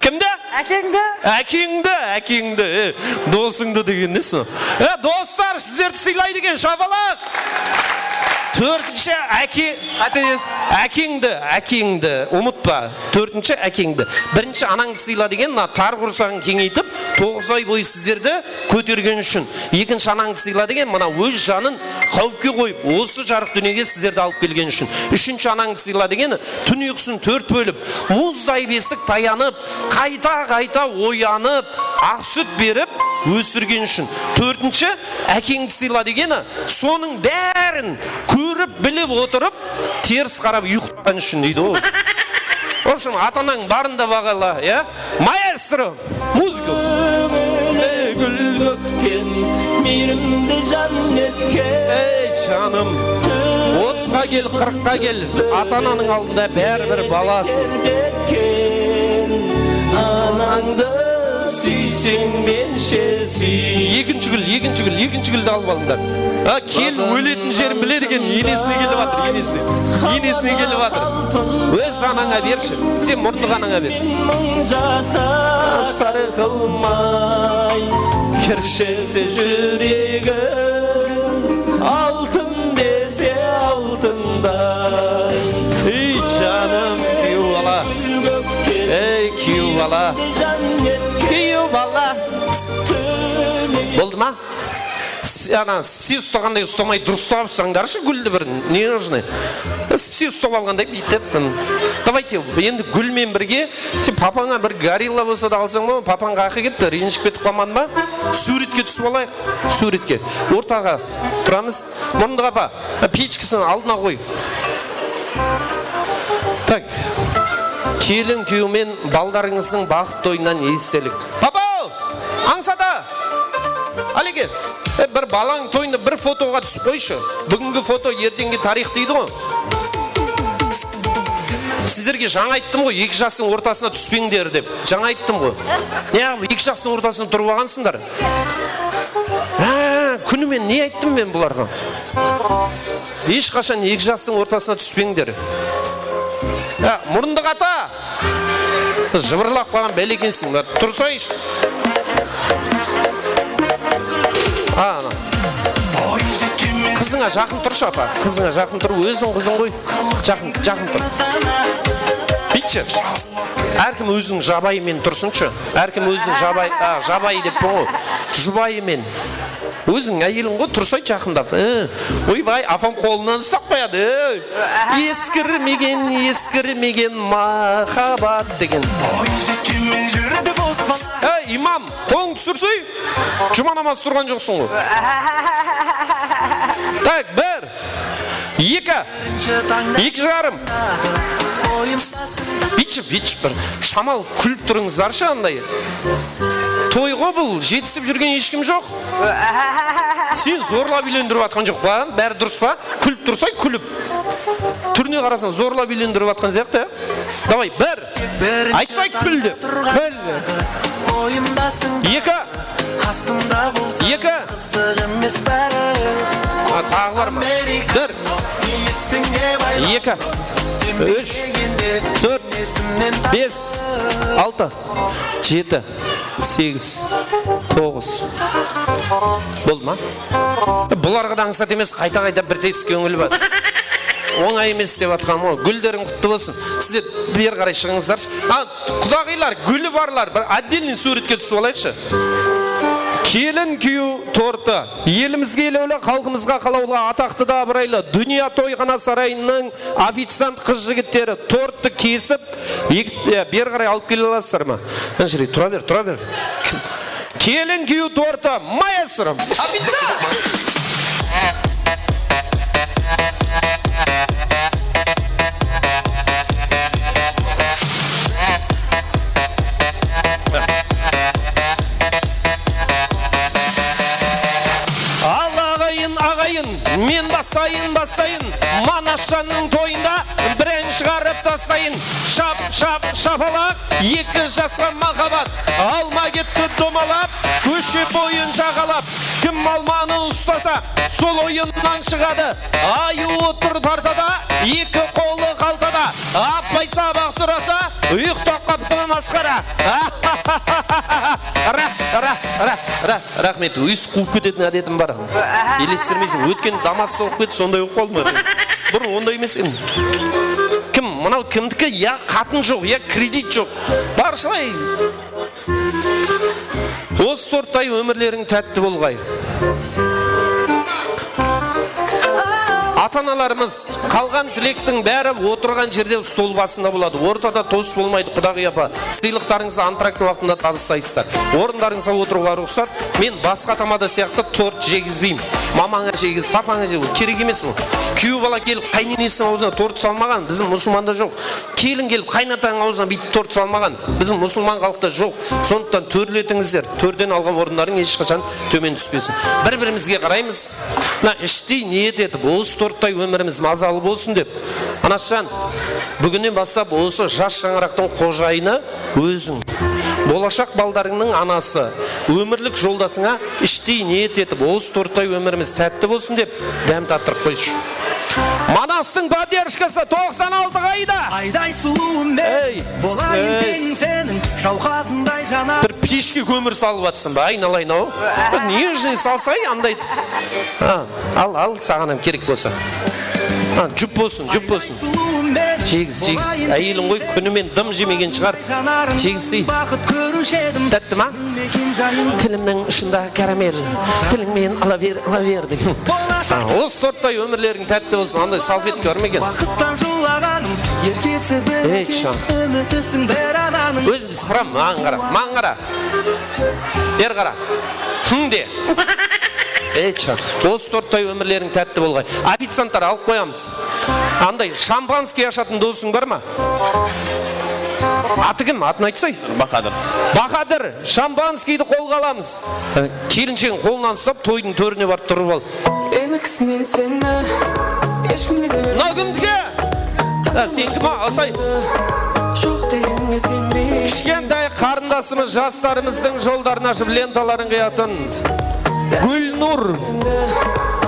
kimdi? Ákeńdi. Ákeńdi, ákeńdi. E, dosıńdı degen nesi? E, dostlar, sizlerdi sıylaydı eken, shapalaq. Tórtinshi áke-, Qátelesip. Ákeńdi, ákeńdi umıtpa. Tórtinshi ákeńdi. Birinshi anańdı sıyla degen, mına tar qursaǵın keńeytip, toǵız ay boyı sizlerdi kótergeni ushın. Ekinshi anańdı sıyla degen, mına óz janın qáwipke qoyıp, usı jarıq dúnyege sizlerdi alıp kelgeni ushın. Úshinshi anańdı sıyla degeni, tún uyqısın tórt bólip, muzday besik tayanıp, qayta-qayta oyanıp, aq sút berip ósirgeni ushın. Tórtinshi, ákeńdi sıyla degeni, sonıń bárin kórip, bilip otırıp, teris qarap uyıqlaǵanı ushın, deydi ǵoy. Onıń ushın ata-anań barın da baǵala, ya? Maestro, muzıka. Kóńili gúl kókte Miyrimdi jan etken. Ey, janım. Otızǵa kel, qırıqqa kel, ata-ananıń aldında báribir balasıń. Anańdı súyseń, menshe súy. Ekinshi gúl, ekinshi gúl, ekinshi gúldi alıp alıńlar. A, kelin óletin jerin biledi eken, enesine kelip atır, enesi. Enesine kelip atır. Óz anańa bershi. Sen murındı anańa ber. Mıń jasar qılmay, kirshisi júregim, altın dese altınday. Ey, janım, kúyew bala. Ey, kúyew bala. Kúyew bala. Boldı ma? Sp-, ana, spsi ustaǵanday ustamay, durıs uslap alsańdarshı gúldi bir, не нужно. Spsi uslap alǵanday búytip. Давайте, endi gúl menen birge sen papańa bir gorilla bolsa da alsań ba, papań qaqı ketti, renjip ketip qalmadı ma? Súwretke túsip alayıq, súwretke. Ortaǵa turamız. Murındı apa, ha, peçkasın aldına qoy. Tak. Kelin kúyew menen baldarıńızdıń baxıt toyınan estelik. Papa! Ańsat a! Aleke, e, bir balań toyında bir fotoǵa túsip qoyshı. Búgingi foto, erteńgi tariyx deydi ǵoy. Sizlerge jańa ayttım ǵoy, eki jastıń ortasına túspeńder dep. Jańa ayttım ǵoy. Ne, eki jastıń ortasına turıp alǵansıńlar. Há, kúni men ne ayttım men bularǵa? Hesh qashan eki jastıń ortasına túspeńder. Ya, murındıq ata! Jıbırlap qalǵan bále ekenseń, bar, tursayshı. Ha, ana. Qızıńa jaqın turshı, apa. Qızıńa jaqın tur, óziń qızıń ǵoy. Jaqın, jaqın tur. Búytshi. Hár kim óziniń jabayı menen tursınshı. Hár kim óziniń jabayı, a, jabayı deppiń ǵoy. Jubayı menen. Óziń áyeliń ǵoy, tursay jaqındap. E, oybay, apam qolımnan ustap qoyadı. E, eskirmegen, eskirmegen mahabat degen. Ey, imam, qolıńdı túsirsey, juma namaz turǵan joqsıń ǵoy. Tak, bir, eki, eki jarım. Búytshi, búytshi, bir shamal kúlip turıńızdarshı, anday. Toy ǵo bul, jetisip júrgen hesh kim joq. Sen zorlap úylendirip atqan joq pa? Bári durıs pa? Kúlip tursay, kúlip. Túrine qarasań, zorlap úylendirip atqan sıyaqlı, ya. Davay, bir. Aytsay, kúldi. Kúldi. Eki. Eki. Ha, taǵı bar ma? Bir. Eki. Úsh. Tórt. Bes. Altı. Jeti, segiz, toǵız. Boldı ma? Bularǵa da ańsat emes, qayta-qayta bir tesikke óńilip atır. Ońay emes dep atqanım ǵoy. Gúlleriń qutlı bolsın. Sizler beri qaray shıǵıńızdarshı. A, qudaǵıylar, gúli barlar, bir отдельный súwretke túsip alayıqshı. Kelin kúyew tortı. Elimizge elewli, xalqımızǵa qalawlı, ataqlı da abıraylı Dúnya toyxana sarayınıń oficiant qız-jigitleri torttı kesip, Eki, e, beri qaray alıp kele alasızlar ma? Anshirey, tura ber, tura ber. Kelin kúyew tortı, maestro. Al, aǵayin, aǵayin, men baslayın, baslayın. Manasjanıń toyında bir eń shıǵarıp taslayın. Shap, shap, shapalaq, eki jasqa mahabat. Alma ketti domalap, kóshe boyın jaǵalap. Kim almanı ustasa, sol oyınnan shıǵadı. Ayı otır partada, eki qolı qaltada. Appay sabaq sorasa, uyıqtap qaptı masqara. Ra, ra, ra, ra. Raxmet, úyis quwıp ketetin ádetim bar. Elestirmeyseń. Ótken damas soǵıp ketti, sonday bolıp qaldı ma? Burın onday emes eken. Kim? Mınaw kimdiki? Ya qatın joq, ya kredit joq. Bar shılay. Os torttay ómirleriń tátti bolǵay. At Ata-analarımız, qalǵan tilektiń bári otırǵan jerde stol basında boladı. Ortada tos bolmaydı, Qudaǵıy apa. Sıylıqtarıńızdı antrakttıń waqtında tabıslaysızlar. Orındarıńızǵa otırıwǵa ruxsat. Men basqa tamada sıyaqlı tort jegizbeymen. Mamańa jegiz, papańa jegiz, kerek emes ol. Kúyew bala kelip qáynenesiniń awzına tort salmaǵan, biziń musılmanda joq. Kelin kelip qaynatanıń awzına búytip tort salmaǵan, biziń musılman xalıqta joq. Sonlıqtan tórletińizler, tórden alǵan orınlarıń hesh qashan tómen túspesin. Bir-birimizge qaraymız. Mına, ishtey niyet etip, usı torttay ómirimiz mazalı bolsın dep. Anasjan, búginnen baslap usı jas shańaraqtıń xojayını óziń. Bolashaq baldarıńnıń anası, ómirlik joldasıńa ishtey niyet etip, usı torttay ómirimiz tátti bolsın dep, dám tattırıp qoyshı. Manastıń podderjkası toqsan altı qayda? Ayday sulıwım men, ey, bolayın teń seniń jawhazınday janar. Bir peshke kómir salıp atırsań ba, aynalayın-aw. Bir niyojnıy salsay, anday. Ha, al, al, saǵan hám kerek bolsa. Ha, jup bolsın, jup bolsın. Jegiz, jegiz. Áyeliń ǵoy, kúni men dım jemegen shıǵar. Jegiz, iy. Tátti ma? Tilimniń ushında karamel. Tilińmen ala ber, ala ber, degen. Ha, usı torttay ómirleriń tátti bolsın. Anday salfetka bar ma eken? Waqıttan jılaǵanım, erkesi bir. Ey, jan. Úmitisiń bir ananıń. Ózim sıpıram, maǵan qara, maǵan qara. Beri qara. Hım de. Ey, jan. Usı torttay ómirleriń tátti bolǵay. Oficiantlar alıp qoyamız. Anday, шампанский ashatın dosıń bar ma? Atı kim? Atın aytsay. Bahadır. Bahadır, шампанскийdi qolǵa alamız. Kelinshegin qolınan uslap, toydıń tórine barıp turıp al. Endi kisinen seni eshkimge de. Mınaw kimdiki? Ha, seniki ma, asay? Joq degenine senbey. Kishkentay qarındasımız jaslarımızdıń jolların ashıp, lentaların qıyatın Gúlnur.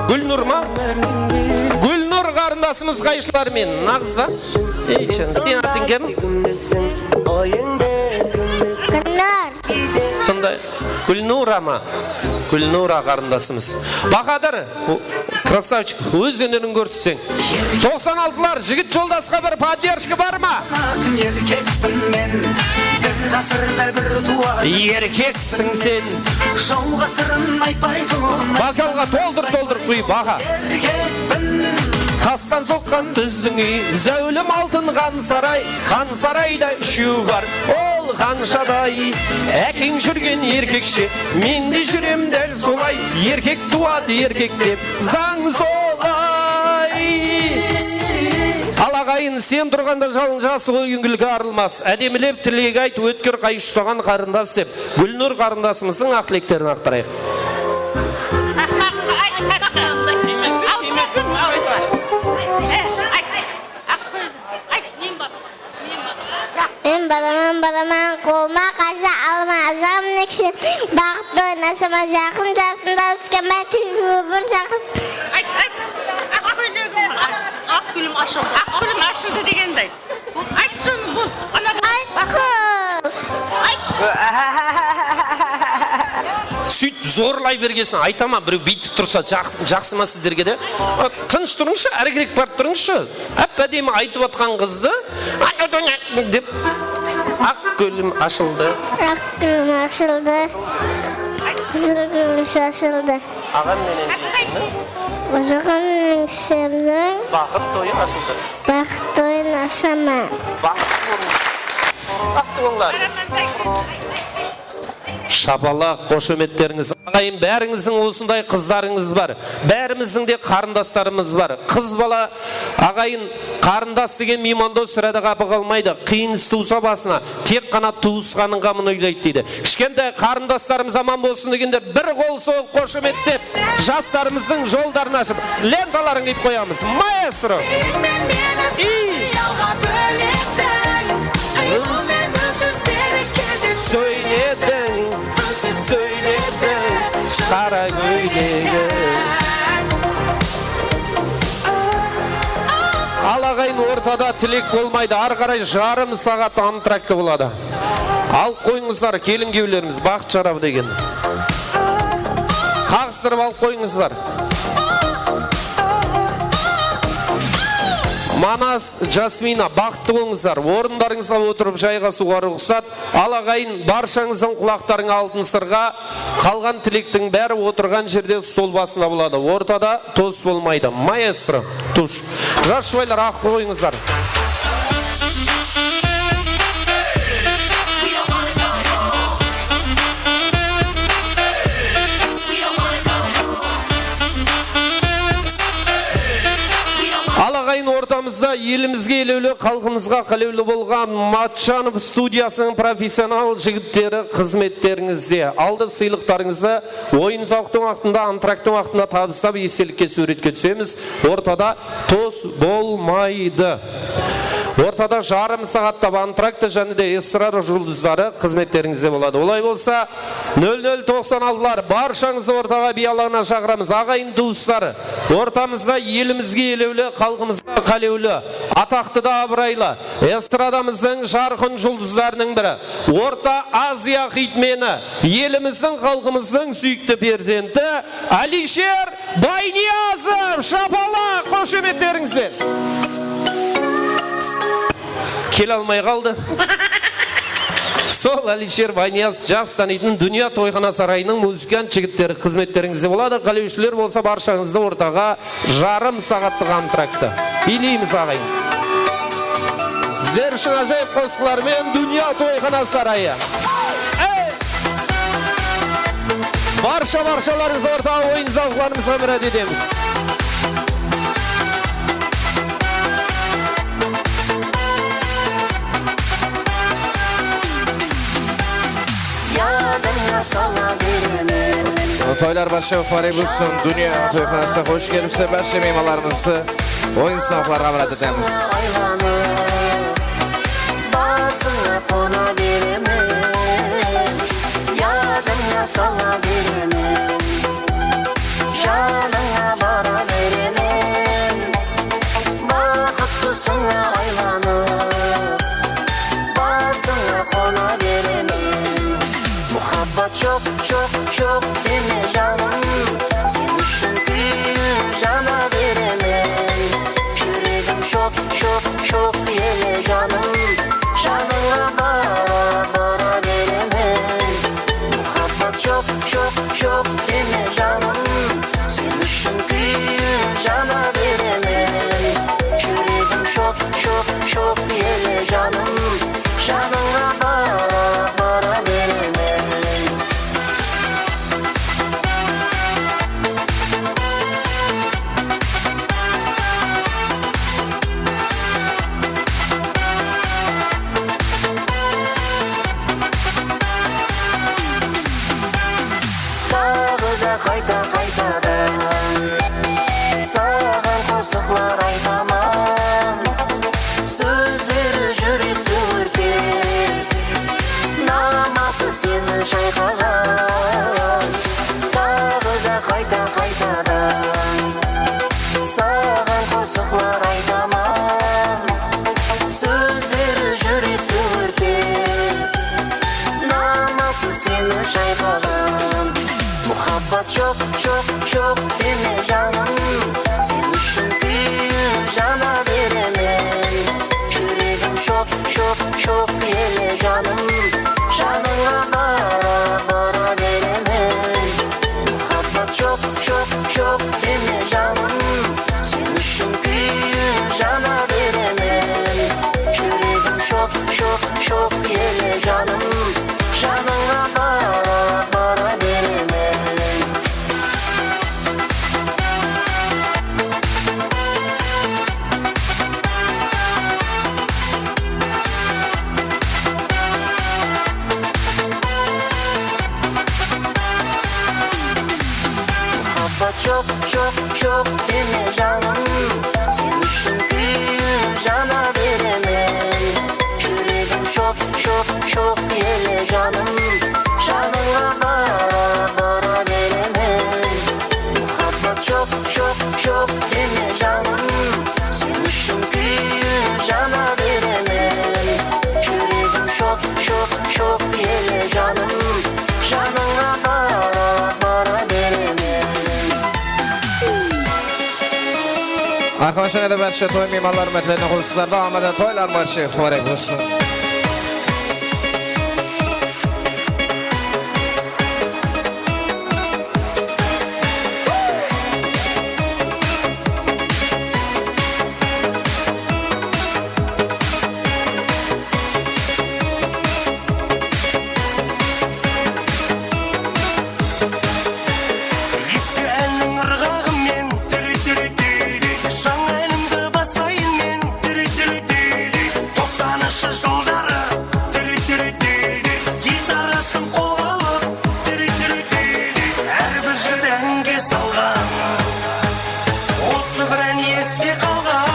Gúlnur ma? Gúlnur qarındasımız qayshılar men, naǵız ba? Ey, jan, sen atıń kim? Gúlnur. Sonday. Gúlnura ma? Gúlnura qarındasımız. Bahadır, o, krasavchik, óz ónerin kórsetseń. Toqsan altılar, jigit joldasqa bir podderjka bar ma? Erkekpin men, bir ǵasırda bir tuwar. Erkeksiń sen. Jawǵa sırın aytpaytuǵın. Bokalǵa toldır, toldır quy, Baha. Erkekpin. Tastan soqqan biziń úy, záwlim altın Xansaray. Xansarayda úshew bar, ol Xanshaday. Ákeń júrgen erkekshe, men de júrem dál solay. Erkek tuwadı erkek dep, zań solay. Al, aǵayin, sen turǵanda jalın jası ǵoy, úyin gúlge arılmas. Ádemilep tilek ayt, ótkir qayıs ustaǵan qarındas dep. Gúlnur qarındasımızdıń aq tileklerin aqtarayıq. Men baraman, baraman, qolıma qansha alma ajaman, nekshe baxıttı oynasama, jaqın jasında úsken báytigi bir jaqıs. Ayt, ayt. Aq kóylegim, aq gúlim ashıldı. Aq gúlim ashıldı degendi ayt. Aytsın bul. Ana bul. Ayt qız. Ayt. Sóytip zorlay bergensiń, aytaman, birew búytip tursa, jaq-, jaqsı ma sizlerge de? A, tınısh turıńshı, árigirek barıp turıńshı. Áp-ádemi aytıp atqan qızdı, dep, aq gúlim ashıldı. Aq gúlim ashıldı. Qızıl gúlim shashıldı. Aǵam menen jeńseniń. Jıǵım menen kisheńniń. Baxıt toyı ashıldı. Baxıt toyın ashaman. Baxıtlı bolıń. Baxıtlı bolıńlar. Shapalaq, xoshametterińiz. Aǵayin, bárińizdiń usınday qızlarıńız bar. Bárimizdiń de qarındaslarımız bar. Qız bala, aǵayin, qarındas degen miymandos sirá da qapı qalmaydı. Qıyın is tuwsa basına, tek ǵana tuwısqanıń ǵamın oylaydı deydi. Kishkentay qarındaslarımız aman bolsın degenler bir qol soǵıp, xoshametlep, jaslarımızdıń jolların ashıp, lentaların qıyıp qoyamız. Maestro! Sóylediń, sóylediń, qara kóylegi. Al, aǵayin, ortada tilek bolmaydı. Arı qaray jarım saat antraktı boladı. Alıp qoyıńızlar, kelin-kúyewlerimiz, baxıt jarabı degen. Qaǵıstırıp alıp qoyıńızlar. Manas, Jasmina, baxıtlı bolıńızlar. Orınlarıńızǵa otırıp jayǵasıwǵa ruxsat. Al, aǵayin, barshańızdıń qulaqtarıń altın sırǵa, qalǵan tilektiń bári otırǵan jerde stol basında boladı. Ortada tos bolmaydı. Maestro, tush. Jas jubaylar, aqıp qoyıńızlar. Al, aǵayin, ortamızda elimizge elewli, xalqımızǵa qálewli bolǵan Matchanov studiyasınıń professional jigitleri xızmetterińizde. Aldı sıylıqtarıńızdı, oyın-sawıqtıń waqtında, antrakttıń waqtında tabıstap, estelikke, súwretke túsemiz. Ortada tos bolmaydı. Ortada jarım saatlap antraktı, jáne de estrada juldızları xızmetterińizde boladı. Olay bolsa, nol nol toqsan altılar, barshańızdı ortaǵa biyallıǵına shaqıramız. Aǵayin tuwıslar, ortamızda elimizge elewli, xalqımızǵa qálewli, ataqtı da abıraylı, estradamızdıń jarqın juldızlarınıń biri, Orta Aziya xitmeni, elimizdiń, xalqımızdıń súyikli perzenti Alisher Bayniyazov, shapalaq, xoshametterińiz benen. Kele almay qaldı. Sol Alisher Bayniyazov, jaqsı tanıytın, Dúnya toyxana sarayınıń muzıkant jigitleri xızmetterińizde boladı. Qálewshiler bolsa, barshańızdı ortaǵa jarım saatlıq antraktı biyleymiz, aǵayin. Sizler ushın ájayıp qosıqlar menen Dúnya toyxana sarayı. Ey! Barsha, barshalarıńızdı ortaǵa oyın-zawıqlarımızǵa mirát etemiz. Yadıńa sala beremen. Toylar barsha farebusun, Dúnya toyxanasına xosh kelipsizler, barsha miymanlarımızdı oyın-sınaqlarǵa mirát etemiz. Aylanıp, basıńa qona beremen, yadıńa sala beremen, janıńa bara beremen, baxıt qusıńa aylanıp, basıńa qona beremen. Muhabbat joq, joq, joq deme, janım, sen ushın kúyip jana beremen. Júregim shoq, shoq, shoq ele, janım, janıńa bara, bara beremen. Muhabbat joq, joq, joq deme, janım, sen ushın kúyip jana beremen. Júregim shoq, shoq, shoq ele, janım, janıńa bara, bara beremen. Taǵı da qayta-qaytadan saǵan qosıqlar aytaman. Sózleri júrekti órtep, naması seni shayqaǵan. Taǵı da qayta-qaytadan saǵan qosıqlar aytaman. Sózleri júrekti órtep, naması seni shayqaǵan. Muhabbat joq, joq, joq deme, janım, sen ushın kúyip jana beremen. Júregim shoq, shoq, shoq ele, janım, janıńa bara, bara beremen. Muhabbat joq, joq, joq deme, janım, sen ushın kúyip jana beremen. Júregim shoq, shoq, shoq ele, janım, janıńa bara, bara beremen. Muhabbat joq, joq, joq deme, janım, sen ushın kúyip jana beremen. Júregim shoq, shoq, shoq ele, janım, janıńa bara, bara beremen. Muhabbat joq, joq, joq deme, janım, sen ushın kúyip jana beremen. Júregim shoq, shoq, shoq ele, janım, janıńa bara, bara beremen. Aqıwashına da bárshe toy miymanlar, húrmetli qońsılarda amanda toylar, bárshe múbárek bolsın. Eski ánniń ırǵaǵı men, jańa ánimdi baslayın men. Toqsanınshı jıldarı gitarasın qolǵa alıp, hár bir jigit áńge salǵan. Usı bir án este qalǵan.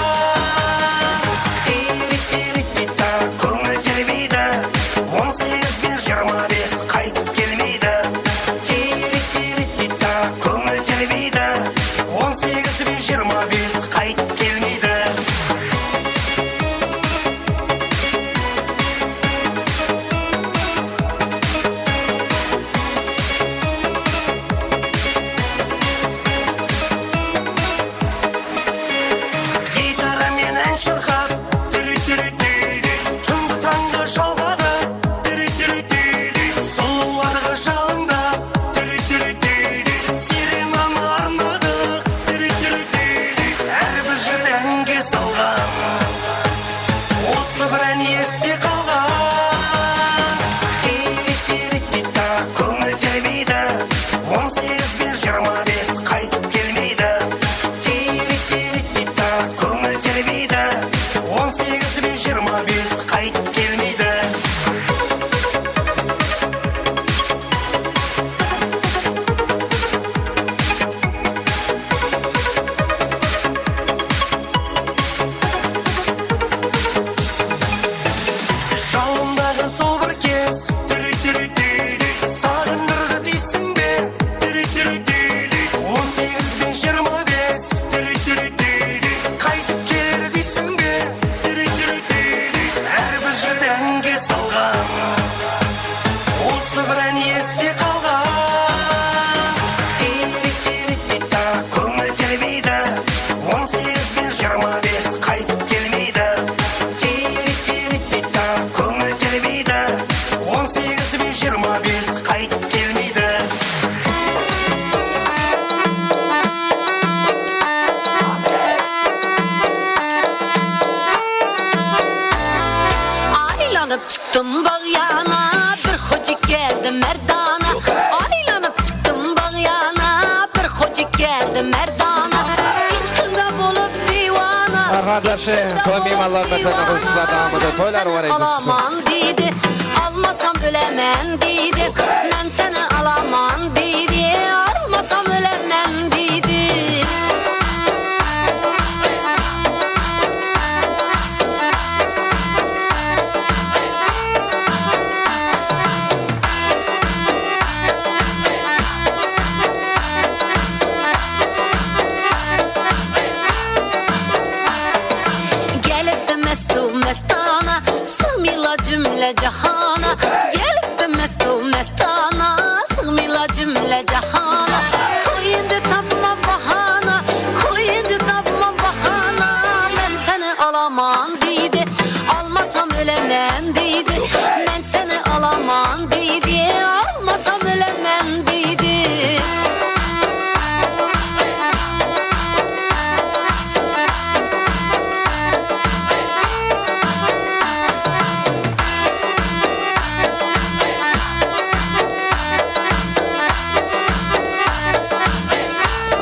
Tiyrik-tiyrik-tiyta, kóńil telmeydi. On segiz ben jigirma bes qaytıp kelmeydi. Tiyrik-tiyrik-tiyta, kóńil telmeydi. On segiz ben jigirma bes qaytıp kelmeydi. Gitara menen shırqap, túri-túri-túri, túngi tańdı jalǵadı, túri-túri-túri, sulıwlarǵa jalıńdap, túri-túri-túri, sirenanı arnadıq, túri-túri-túri, hár bir jigit áńge salǵan. Usı bir án este qalǵan. Tiyrik-tiyrik-tiyta, kóńil telmeydi. On segiz ben jigirma bes qaytıp kelmeydi. Tiyrik-tiyrik-tiyta, kóńil telmeydi. On segiz ben jigirma bes qaytıp kelmeydi. Jalındaǵan sol bir kez, túri-túri-túri, saǵındırdı deyseń be? Túri-túri-túri, on segiz ben jigirma bes, túri-túri-túri, qaytıp keler deyseń be? Túri-túri-túri, hár bir jigit áńge salǵan. Usı bir án este qalǵan. Tiyrik-tiyrik-tiyta, kóńil telmeydi. On segiz ben jigirma bes qaytıp kelmeydi. Tiyrik-tiyrik-tiyta, kóńil telmeydi. On segiz ben jigirma bes qaytıp kelmeydi. Aylanıp çıqtım bağ yana, bir xoja keldi merdana. Aylanıp çıqtım bağ yana, bir xoja keldi merdana. Ishqında bolıp diwana. Arqadaşı, toy miymanlar, húrmetli qońsılar, dawamında toylar, múbárek bolsın. Alaman deydi, almasam ólemen deydi. Men seni alaman deydi, almasam ólemen deydi. Kelipti mestu mestana, sığmayla júmle jahana. Kelipti mestu mestana, sığmayla júmle jahana. Qoy endi tapma bahana, qoy endi tapma bahana. Men seni alaman deydi, almasam ólemen deydi. Men seni alaman deydi, almasam ólemen deydi.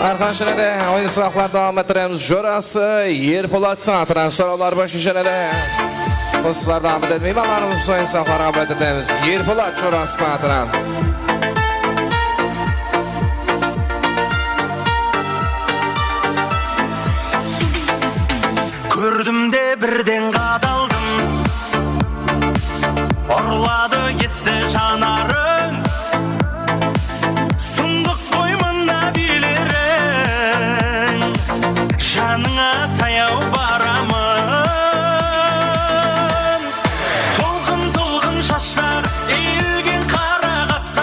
Arqadaşı, oyın-sawıqlardı dawam ettiremiz. Jorası Erpolat teatrınan sorawlar boyınsha jáne de qosıqlardı dawam etedi. Miymanlarımız oyın-sawıqlarǵa dawam ettiremiz. Erpolat jorası teatrınan. Kórdim de birden qadaldım. Urladı esti janarıń. Sundıq qoy mına biyleriń. Janıńa tayaw baramın. Tolqın-tolqın jaslar, iyilgen qara qaslar.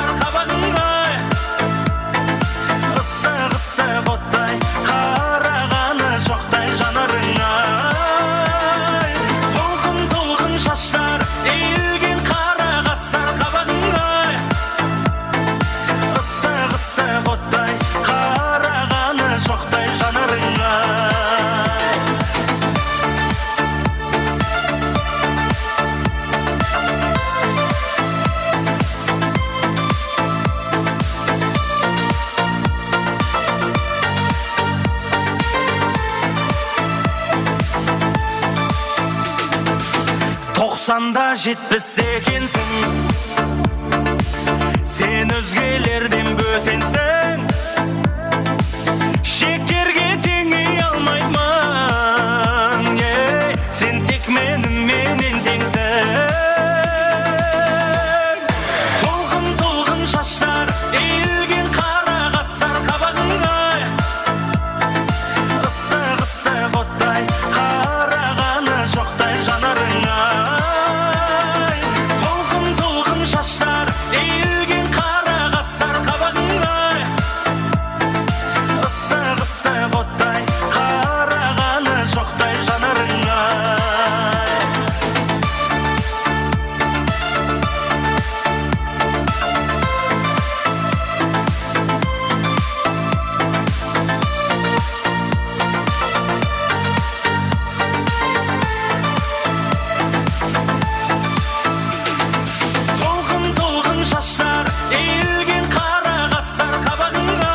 Sanda jetpes ekensiń, sen ózgelerden bótenseń. Shekerge teńey almayman, ey, sen tek meni menen teńseń. Tolqın-tolqın shashlar, ilgen qara qaslar qabaǵıńa. Issıq-issıq ottay qaraǵanı joqtay janarıń-ay. Tolqın-tolqın shashlar, ilgen qara qaslar qabaǵıńa. Issıq-issıq ottay qaraǵanı joqtay janarıń-ay. Tolqın-tolqın shashlar, ilgen qara qaslar qabaǵıńa.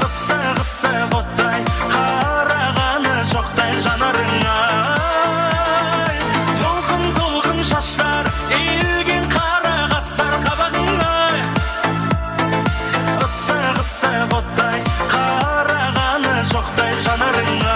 Issıq-issıq ottay qaraǵanı joqtay janarıń-ay. Tolqın-tolqın shashlar, ilgen qara qaslar qabaǵıńa. Issıq-issıq ottay qaraǵanı joqtay janarıń-ay.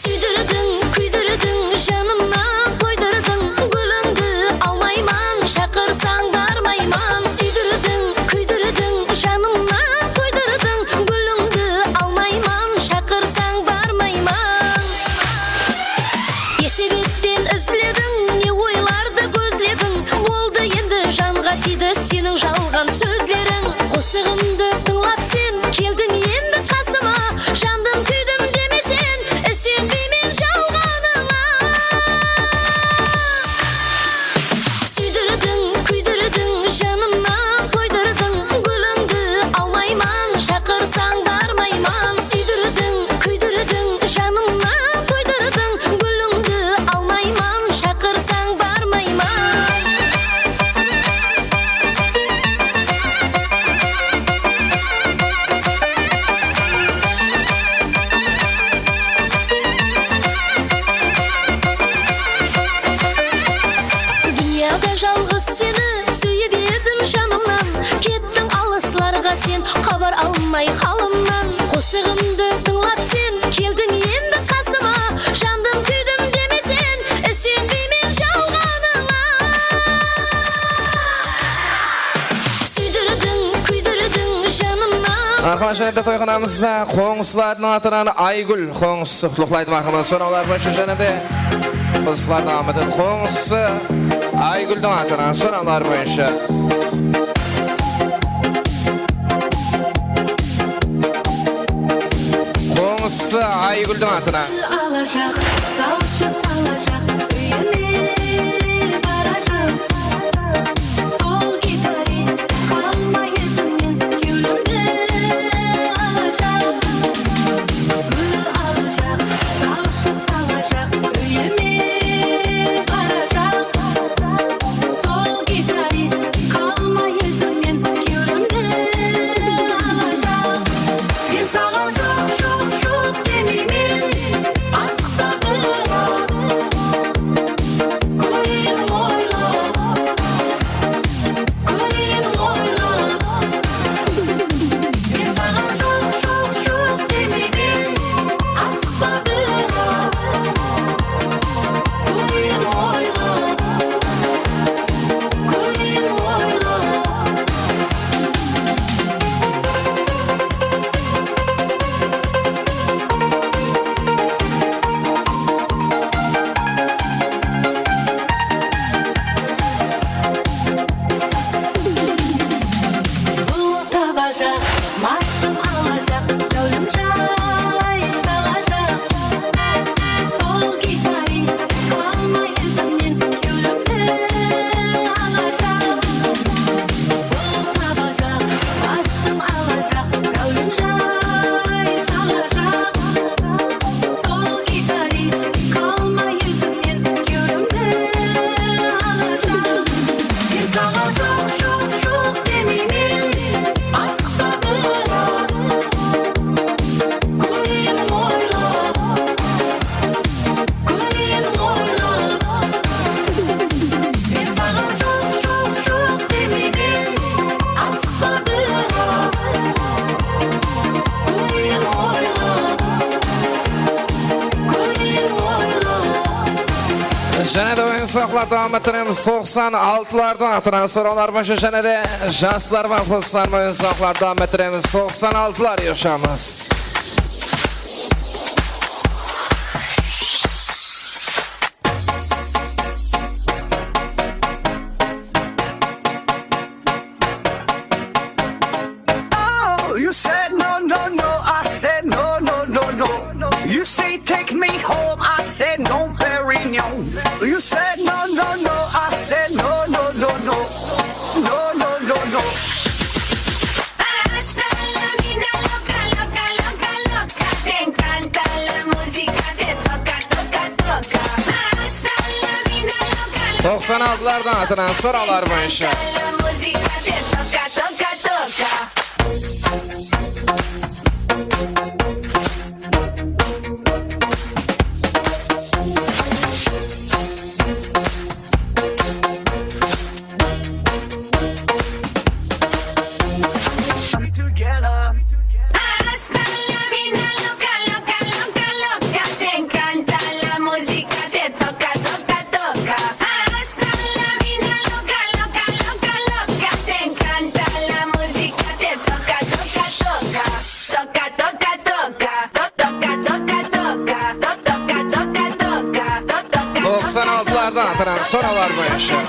Súydirdiń, kúydirdiń, janımnan toydırdıń, gúlińdi almayman, shaqırsań barmayman. Súydirdiń, kúydirdiń, janımnan toydırdıń, gúlińdi almayman, shaqırsań barmayman. Esep etten izlediń, ne oylardı gózlediń, boldı endi janǵa tiydi seniń jalǵan sózleriń. Qosıǵımdı tıńlap sen keldiń endi qasıma, jandım kúydim demeseń, isenbeymen jalǵanıńa. Súydirdiń, kúydirdiń, janımnan toydırdıń, gúlińdi almayman, shaqırsań barmayman. Súydirdiń, kúydirdiń, janımnan toydırdıń, gúlińdi almayman, shaqırsań barmayman. Dúnyada jalǵız seni súyip edim janımnan, kettiń alıslarǵa sen, xabar almay halımnan. Qosıǵımdı tıńlap sen keldiń endi qasıma, jandım kúydim demeseń, isenbeymen jalǵanıńa. Súydirdiń, kúydirdiń janımnan. Marhamat, jáne de toyxanamızda qońsılardıń atınan Aygúl qońsısı qutlıqlaydı, marhamat. Sorawlar boyınsha jáne de qosıqlardıń atınan qońsısı Aygúldiń atınan sorawlar boyınsha. Qońsısı Aygúldiń atınan. Alajaq, salshı salajaq, úyime barajaq. Sol gitarist qalmay izimnen, kewlimdi alajaq. Gúl alajaq, salshı salajaq, úyime barajaq. Sol gitarist qalmay izimnen, kewlimdi alajaq. Men saǵan joq, joq, joq demeymen, asıqtadıń Jáne de oyın-sawıqlar dawam ettiremiz. Toqsan altılardıń atınan sorawlar boyınsha jáne de jaslar bar, qosıqlar, oyın-sawıqlar dawam ettiremiz. Toqsan altılar, joshamiz. Oh, you said no, no, no. I said no, no, no, no. You say take me home. I said no, Perignon. You said no, no, no. I said no, no, no, no. No, no, no, no. Hasta la mina loca, loca, loca, loca. Te encanta la música, te toca, toca, toca. Hasta la mina loca, loca. Toqsan altılardıń atınan sorawlar boyınsha. La música te toca, toca, toca. Hasta la mina loca, loca, loca, loca. Te encanta la música, te toca, toca, toca. Hasta la mina loca, loca, loca, loca. Te encanta la música, te toca, toca, toca. Toca, toca, toca. To-, toca, toca, toca. To-, toca, toca, toca. To-, toca, toca, toca. Toqsan altılardıń atınan sorawlar boyınsha.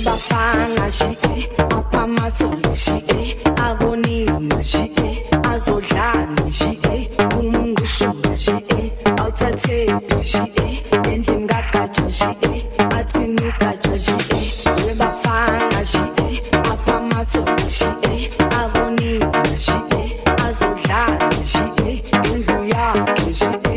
Bafana jiye, apama tsoli jiye, agonina jiye, azodlani jiye, umungushuba jiye, autsatepi jiye, endingakaja jiye, atsinukaja jiye, bafana jiye, apama tsoli jiye, agonina jiye, azodlani jiye, endlu yakhe jiye.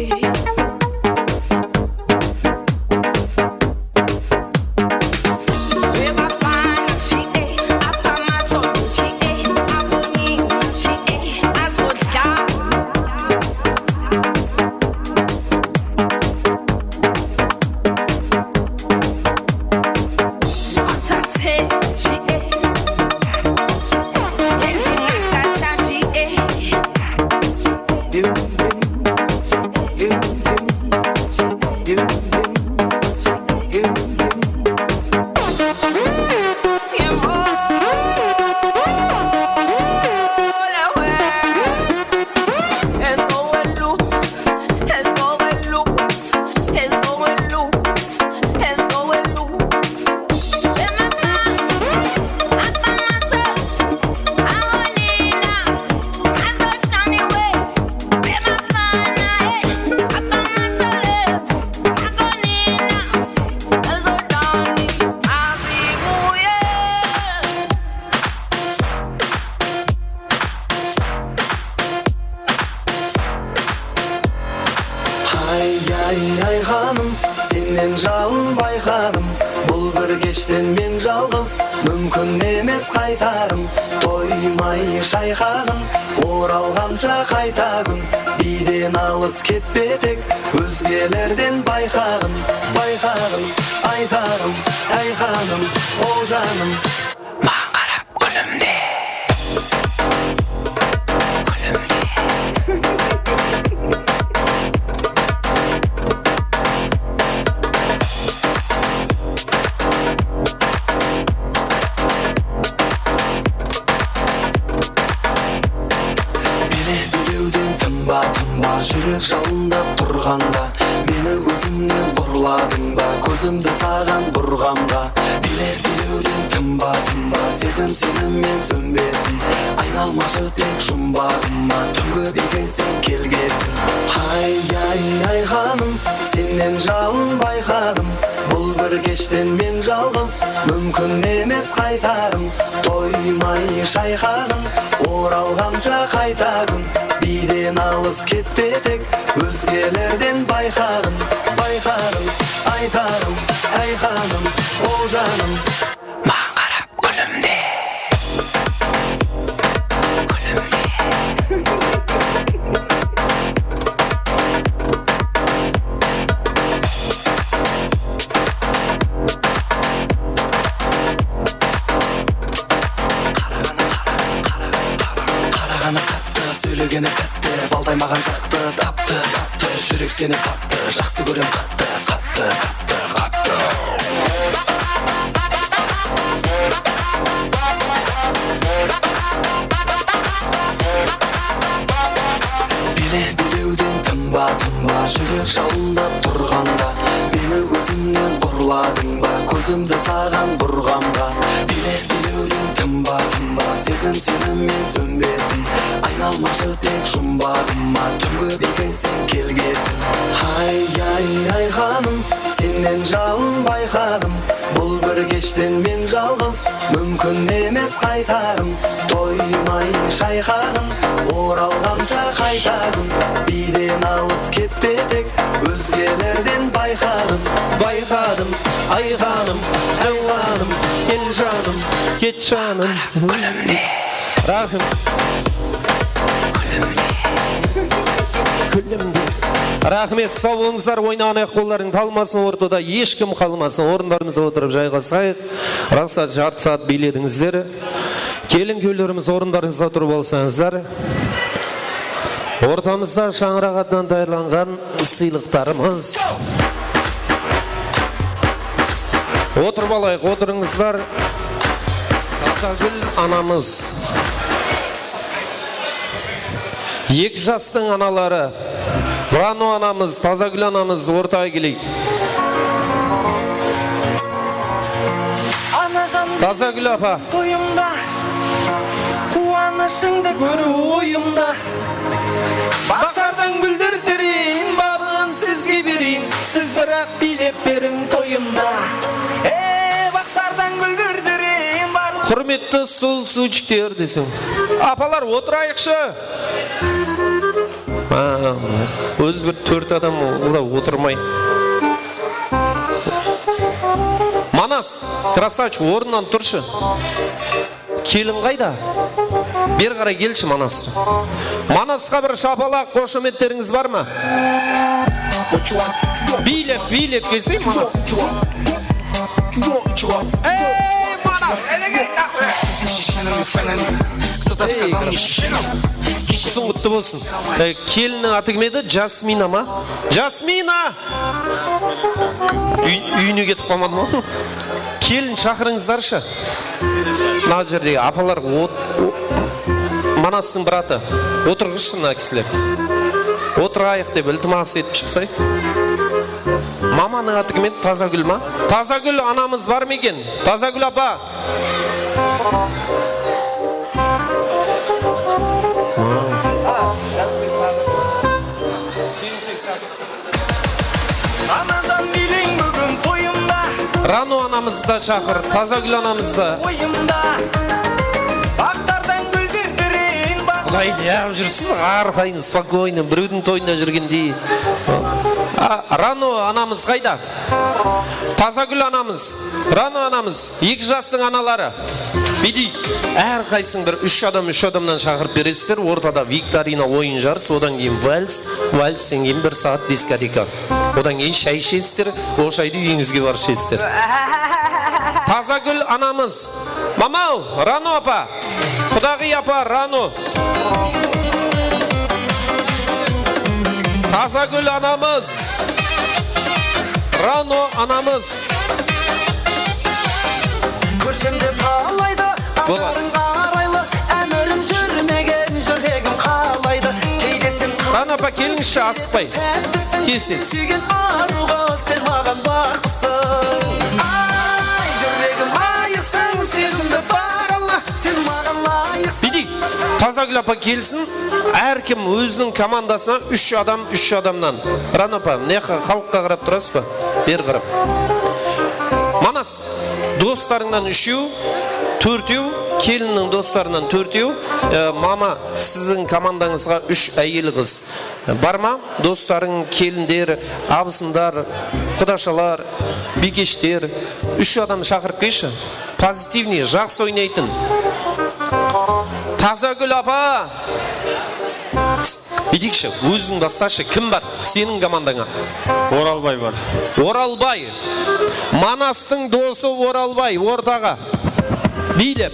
Ay, ay, ay, xanım, sennen jalın bayqadım. Bul bir keshten men jalǵız, múmkin emes qaytarım. Toymay shayqaǵın, oralǵansha qayta kún. Biyden alıs ketpe tek, ózgelerden bayqaǵın, bayqaǵın. Aytarım, ay xanım, ol janım, maǵan qarap kúlimde. Kúlimde. Bele belewden tınba-tınba, júrek jalındap turǵanda, meni ózimnen urladıń ba, kózimdi saǵan burǵanǵa? Bele belewden tınba-tınba, sezim senimen sónbesin. Aynalmaшы tek jumbaǵıma, túngi biyke sen kelgesin. Hay, ay, ay, xanım, sennen jalın bayqadım. Bul bir keshten men jalǵız, múmkin emes qaytarım. Toymay shayqaǵın, oralǵansha qayta kún. Biyden alıs ketpe tek, ózgelerden bayqaǵın, bayqaǵın. Aytarım, ay xanım, ol janım, maǵan qarap kúlimde. Kúlimde. Qaraǵanı qattı, sóylegeni tátti, balday maǵan jaqtı, taptı, taptı, júrek seni taptı, jaqsı kórem qattı, qattı. qattı, qattı, qattı. Bile bilewden tınba, tınba, júrek jalındap turǵanda, meni ózimnen urladıń ba, kózimdi saǵan burǵanǵa? Bile bilewden tınba, tınba, sezim senimen sónbesin. Aynalmaqshı tek jumbaǵıma, túngi biykesin kelgesin. Hay, ay, ay, xanım, sennen jalın bayqadım. Bul bir keshten men jalǵız, múmkin emes qaytarım. Toymay shayqaǵın, oralǵansha qayta kún. Biyden alıs ketpe tek, ózgelerden bayqadım. Bayqadım, ay xanım, ay xanım, kel janım, ket janım. Raxmet. Raxmet, saw bolıńızlar, oynaǵan ayaq qollarıń talmasın ortada, hesh kim qalmasın. Orınlarımızda otırıp jayǵasayıq. Rasa jartı saat biyledińizler. Kelin kúyewlerimiz, orınlarıńızda turıp alsańızlar. Ortamızda shańaraq atınan tayarlanǵan sıylıqtarımız. Otırıp alayıq, otırıńızlar. Tazagúl anamız. Eki jastıń anaları, Rano anamız, Tazagúl anamız ortaǵa keleyik. Anajan, Tazagúl apa. Toyımda quwanıshıńdı kóriw oyımda. Baxtardan gúldir tereyin, barlıǵın sizge bereyin. Siz biraq biylep beriń toyımda. Ey, baxtardan gúldir tereyin, barlıǵın. Húrmetli stol, stulchikler deseń. Apalar, otırayıqshı. Ha, mına, ózi bir tórt adam ol da otırmay. Manas, krasavchik, ornınan turshı. Kelin qayda? Beri qaray kelshi, Manas. Manasqa bir shapalaq, xoshametterińiz bar ma? Biylep, biylep kelseń, Manas. Ey, Manas! Qusıń qutlı bolsın. E, kelinniń atı kim edi? Jasmina ma? Jasmina! Úy-, úyine ketip qalmadı ma? Kelin shaqırıńızdarshı. Mına jerdegi apalar, ot-, o-, Manastıń bratı. Otırǵızshı mına kisilerdi. Otırayıq dep iltimas etip shıqsay. Mamanıń atı kim edi? Tazagúl ma? Tazagúl anamız bar ma eken? Tazagúl apa! Anajan biyleń búgin toyımda. Rano anamızdı da shaqır, Tazagúl anamızdı. Oyımda. Baxtardan gúldir tereyin, bax- Qulay ne qılıp júrsiz? Arqayın, спокойно, birewdiń toyında júrgendey. A, Rano anamız qayda? Tazagúl anamız, Rano anamız, eki jastıń anaları. Biydey, hár qaysıń bir úsh adam, úsh adamnan shaqırıp beresizler, ortada viktorina, oyın, jarıs, odan keyin vals, valsten keyin bir saat diskoteka. Odan keyin shay ishesizler, o shaydı úyińizge barıp ishesizler. Tazagúl anamız. Mamaw, Rano apa. Qudaǵıy apa, Rano. Tazagúl anamız. Rano anamız. Kórsem de talaydı, ajarıń araylı, ámirim júrmegen júregim qalaydı. Keydesem Rano apa, kelińizshi, asıqpay. Tez, tez. Súygen arıwǵa sen maǵan baqpısıń. Ay, júregim, layıqsıń, sezimdi bar Alla, sen maǵan layıqsıń. Biydey, Tazagúl apa kelsin, hár kim óziniń komandasına úsh adam, úsh adamnan. Rano apa, mına jaqqa, xalıqqa qarap turasız ba? Beri qarap. Manas, dostlarıńnan úshew, tórtew, kelinniń dostlarınan tórtew, e, mama, siziń komandańızǵa úsh áyel qız. Bar ma? Dostlarıń, kelinler, abısınlar, qudashalar, biykeshler, úsh adam shaqırıp kelshi. Pozitivnıy, jaqsı oynaytın. Tazagúl apa! Biydeyikshi, óziń baslashı, kim bar seniń komandańa? Oralbay bar. Oralbay. Manastıń dosı Oralbay, ortaǵa. Biylep.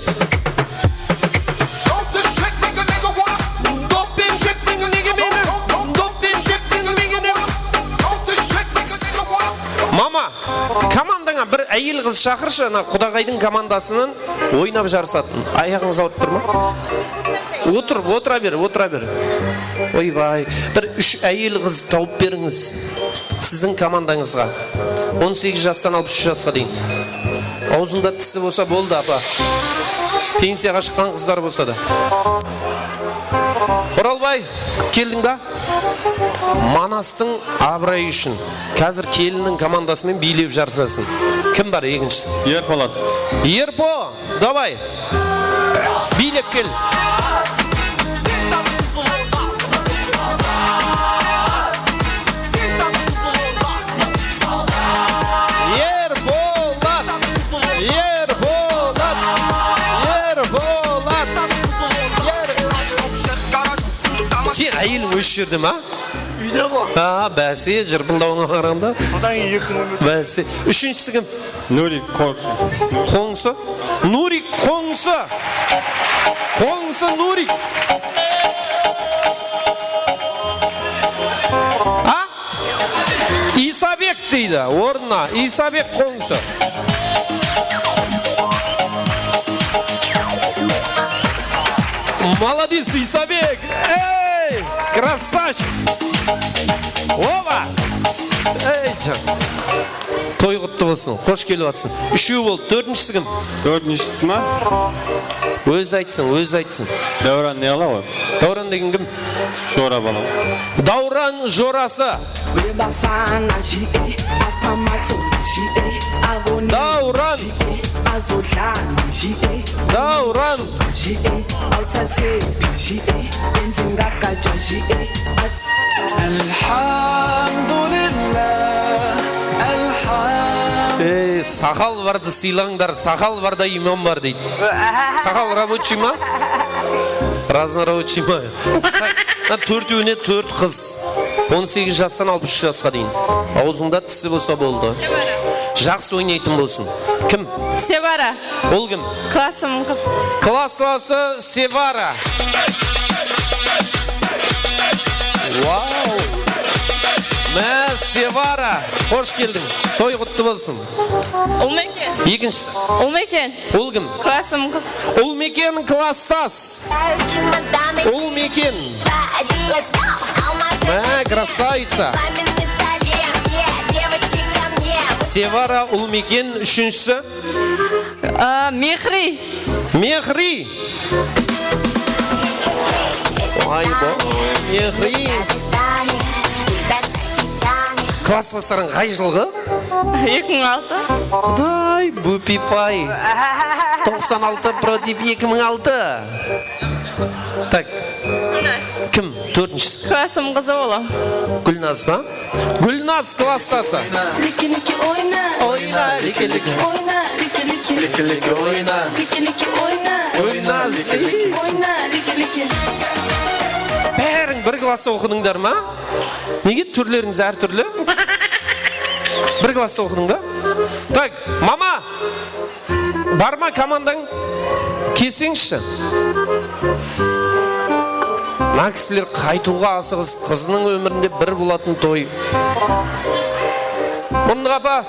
Áyel qız shaqırshı, ana qudaǵaydıń komandasınan oynap jarısatın. Ayaǵıńız awırıp tur ma? Otır, otıra ber, otıra ber. Oybay, bir úsh áyel qız tawıp berińiz. Sizdiń komandańızǵa. On segiz jastan alpıs úsh jasqa deyin. Awzında tisi bolsa boldı, apa. Pensiyaǵa shıqqan qızlar bolsa da. Oralbay, keldiń ba? Manastıń abırayı ushın. Házir kelinniń komandası menen biylep jarısasın. Kim bar ekinshisi? Erpolat. Erpo, davay. Biylep kel. Erpolat! Erpolat! Er- Sen áyeliń ózi jerde ma? Úyde ǵo. Ha, báse, jırpıldawına qaraǵanda. Odan keyin eki mıń. Báse. Úshinshisi kim? Nurik qońsı. Qońsı? Nurik qońsı! Qońsı Nurik! A? Isabek deydi, ornına. Isabek qońsı. Молодец, Isabek! Ey, красавчик! Oba! Ey, jan! Toy qutlı bolsın, xosh kelip atsın. Úshew boldı, tórtinshisi kim? Tórtinshisi ma? Ózi aytsın, ózi aytsın. Dáwran ne ala ǵoy? Dáwran degen kim? Jora bala. Dáwran jorası. Dáwran. Dáwran. Ey, saqal bardı sıylańdar, saqal barda iman bar deydi. Saqal rabochiy ma? Raznorobochiy ma? Mına tórtewine tórt qız. On segiz jastan alpıs úsh jasqa deyin. Awzıńda tisi bolsa boldı. Jaqsı oynaytın bolsın. Kim? Sevara. Ol kim? Klassımnıń qızı. Klasslası Sevara. Wow. Mine, Sevara. Xosh keldiń. Toy qutlı bolsın. Ulmeken. Ekinshisi. Ulmeken. Ol kim? Klassımnıń qızı. Ulmeken klasstas. Ul Meken. Mine, красавица. Sevara, Ul Meken, úshinshisi. A, Mehri. Mehri. Ay, bo, Mehri. Klasslaslarıń qay jılǵı? Eki mıń altı. Quday, bupipay. Toqsan altı против eki mıń altı. Tak. Kim? Tórtinshisi. Klassım qızı ola. Gúlnaz ba? Gúlnaz klasstası. Liki-liki oyna. Oyna, liki-liki. Oyna, liki-liki. Liki-liki oyna. Liki-liki oyna. Oyna, liki-liki. Oyna, liki-liki. Báriń bir klassta oqıdıńdar ma? Nege túrlerińiz hár túrli? Bir klassta oqıdıń ba? Tak, mama! Bar ma komandań? Kelseńizshi. Mına kisiler qaytıwǵa asıǵıs, qızınıń ómirinde bir bolatın toy. Mundıq apa,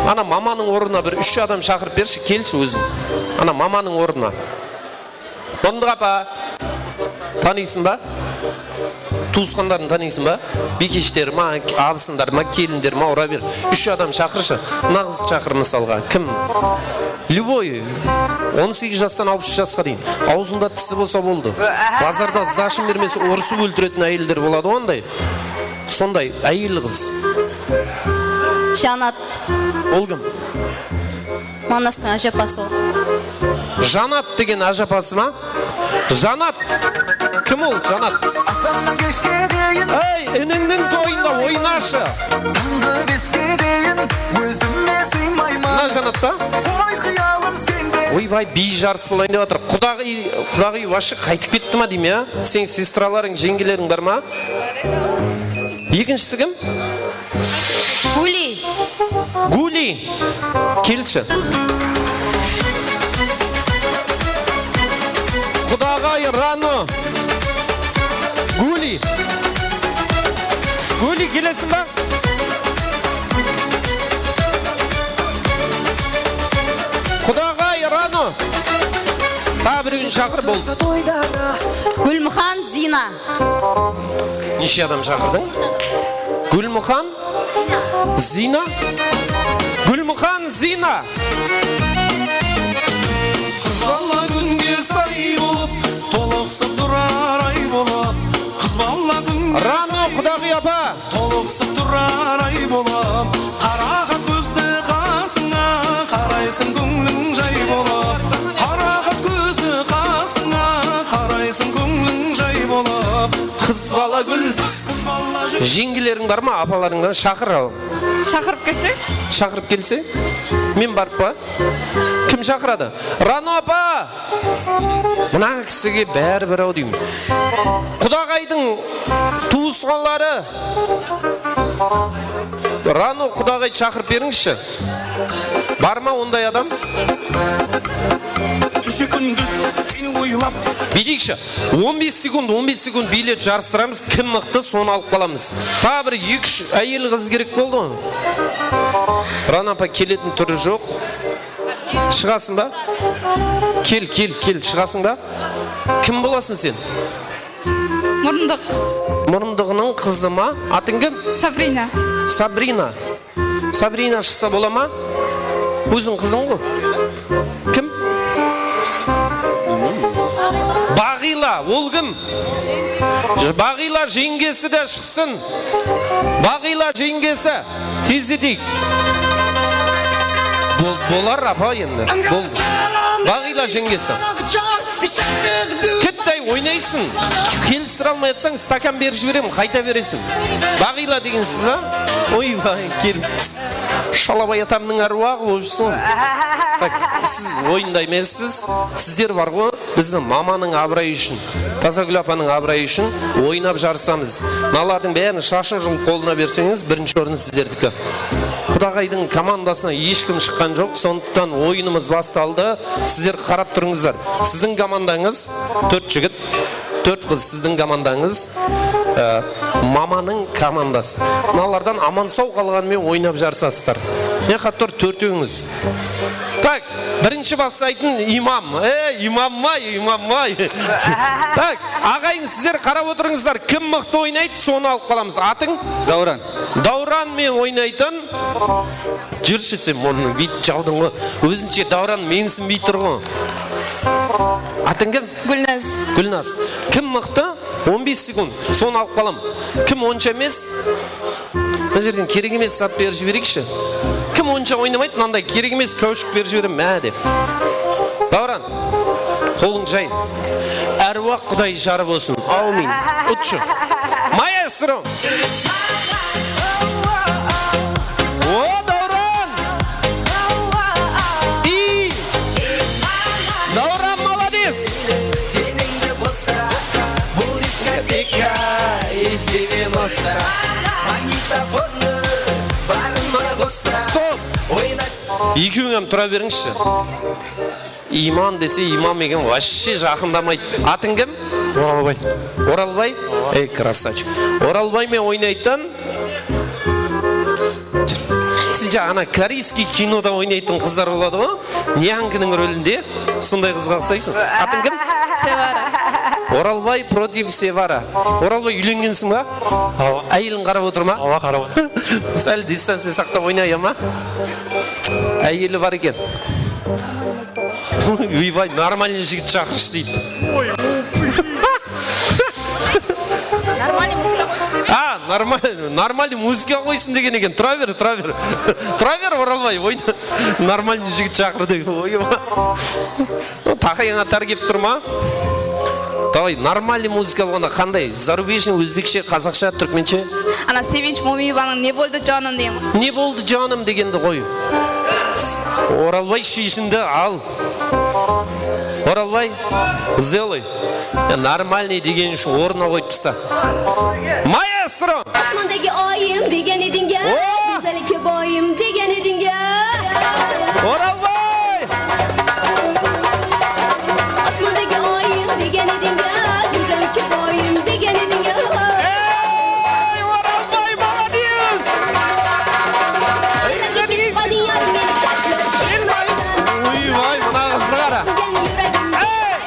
ana mamanıń ornına bir úsh adam shaqırıp bershi, kelshi óziń. Ana mamanıń ornına. Mundıq apa, tanıysıń ba? Tuwısqanların tanıysıń ba? Bikeshleri ma, abısınları ma, kelinleri ma, ura ber. Úsh adam shaqırshı. Mına qızdı shaqır, mısalǵa. Kim? Любой. On segiz jastan alpıs úsh jasqa deyin. Awzında tisi bolsa boldı. Bazarda сдача bermese, urısıp óltiretin áyeller boladı onday. Sonday áyel qız. Janat. Ol kim? Manastıń ájapası ol. Janat degen ájapası ma? Janat! Kim ol, Janat? Azannan keshke deyin. Ey, inińniń toyında oynashı! Tańǵı beske deyin ózime sıymayman. Mına Janat pa? Oy, qıyalım sende. Oybay, biy jarıs bolayın dep atır. Qudaǵı, qudaǵı вообще qaytıp ketti ma deymen, ya? Seniń sestralarıń, jeńgeleriń bar ma? Ekinshisi kim? Guli. Guli. Kelshi. Qudaǵay Rano. Guli. Guli, kelesiń ba? Taǵı birewin shaqır, boldı. Gúlmúxan, Zina. Neshe adam shaqırdıń? Gúlmúxan? Zina. Zina? Gúlmúxan, Zina. Qız bala kúnge say bolıp, tolıqsıp turar ay bolıp. Qız bala kúnge Rano, say Qudaǵıy apa. Tolıqsıp turar ay bolıp, qaraqat kózdi qasıńa, qaraysıń kóńliń jay bolıp. Qaraqat kózdi qasıńa, qaraysıń kóńliń jay bolıp. Qız bala gúl. Qız bala júr. Jeńgileriń bar ma, apalarıń bar ma? Shaqır al. Shaqırıp kelse? Shaqırıp kelse? Men barıp pa? Kim shaqıradı? Rano apa! Mına kisige báribir-aw deymen. Qudaǵaydıń tuwısqanları. Rano, Qudaǵaydı shaqırıp berińizshi. Bar ma onday adam? Keshe kúndis seni oylap. Búyteyikshi. On bes sekund, on bes sekund bilet jarıstıramız. Kim mıqtı, sonı alıp qalamız. Taǵı bir eki-úsh áyel qız kerek boldı ǵoy. Rano apa keletin túri joq. Shıǵasıń ba? Kel, kel, kel, shıǵasıń ba? Kim bolasıń sen? Murındıq. Murındıǵınıń qızı ma? Atıń kim? Sabrina. Sabrina. Sabrina shıqsa bola ma? Óziń qızıń ǵo. Kim? Baǵıyla, ol kim? Baǵıyla jeńgesi de shıqsın. Baǵıyla jeńgesi. Tezleteyik. Bol-, bolar, apa, endi. Bol. Baǵıyla jeńgesi. Kettay oynaysın. Kelistire almay atsań, stakan berip jiberemen, qayta bereseń. Baǵıyla degensiz ba? Oybay, kel. Shalabay atamnıń áruwaǵı bolıp júrseń. Tak, siz oyında emessiz. Sizler bar ǵo, biziń mamanıń abırayı ushın, Tazagúl apanıń abırayı ushın oynap jarısamız. Mınalardıń bárin shashın julıp qolına berseńiz, birinshi orın sizlerdiki. Qudaǵaydıń komandasınan hesh kim shıqqan joq, sonlıqtan oyınımız bastaldı. Sizler qarap turıńızlar. Siziń komandańız tórt jigit, tórt qız, siziń komandańız, e, mamanıń komandası. Mınalardan aman-saw qalǵanı menen oynap jarısasızlar. Ne qatır tórtewińiz. Tak, birinshi baslaytın imam. Ey, imam-ay, imam-ay. Tak, aǵayin, sizler qarap otırıńızlar. Kim mıqtı oynaydı, sonı alıp qalamız. Atıń? Dawran. Dawran menen oynaytın. Júrshi sen, onı búytip jawdıń ǵo. Ózinshe Dawran mensinbey tur ǵo. Atıń kim? Gúlnaz. Gúlnaz. Kim mıqtı? On bes sekund. Sonı alıp qalam. Kim onsha emes? Mına jerden kerek emes zat berip jibereyikshi. Kim onsha oynamaydı, mınanday kerek emes káushik berip jiberemen, má dep. Dawran, qolıń jay. Áruwaq quday jarı bolsın. Áwmin. Utshı. Maestro. O, Dawran! I! Dawran, молодец! Teningdi bossa, bul diskoteka, izleme mossa. Magnitofonnı barıma qosta. Stop! Oyna. Ekewiń hám tura berińizshi. Imam dese, imam eken, вообще jaqındamaydı. Atıń kim? Oralbay. Oralbay? Ey, krasavchik. Oralbay menen oynaytın. Siz ja ana koreyskiy kinoda oynaytın qızlar boladı ǵo. Nyankiniń rolinde. Sonday qızǵa uqsaysıń. Atıń kim? Sevara. Oralbay против Sevara. Oralbay, úylengensiń ba? Awa. Áyeliń qarap otır ma? Awa, qarap otır. Sál distanciya saqlap oynay ma? Áyeli bar eken. Oybay, нормальный jigit shaqırshı deydi. Нормальный muzıka qoysın. A, нормальный, нормальный muzıka qoysın degen eken. Tura ber, tura ber. Tura ber, Oralbay, oyna. Нормальный jigit shaqır degen. Oybay. Taqıyıńa tár kep tur ma? Davay, нормальный muzıka bolǵanda qanday? Зарубежный, ózbekshe, qazaqsha, túrkmenshe? Ana, Sevinch Momiyevanıń Ne boldı, janım deymiz. Ne boldı, janım degendi qoy. Oralbay sheshindi al. Oralbay, сделай. Ya, нормальный degen ushın ornına qoyıp tasta. Maestro! Osmondagi oyim degan eding-a, go'zallikka boyim degan eding-a. O'rolboy! Osmondagi oyim degan eding-a, go'zallikka boyim degan eding-a. Ey, O'rolboy, молодец! Alanga ketib qolding, yor, meni tashlab ketmaysan. Uyboy, mına qizga qara. Yuragim. Ey!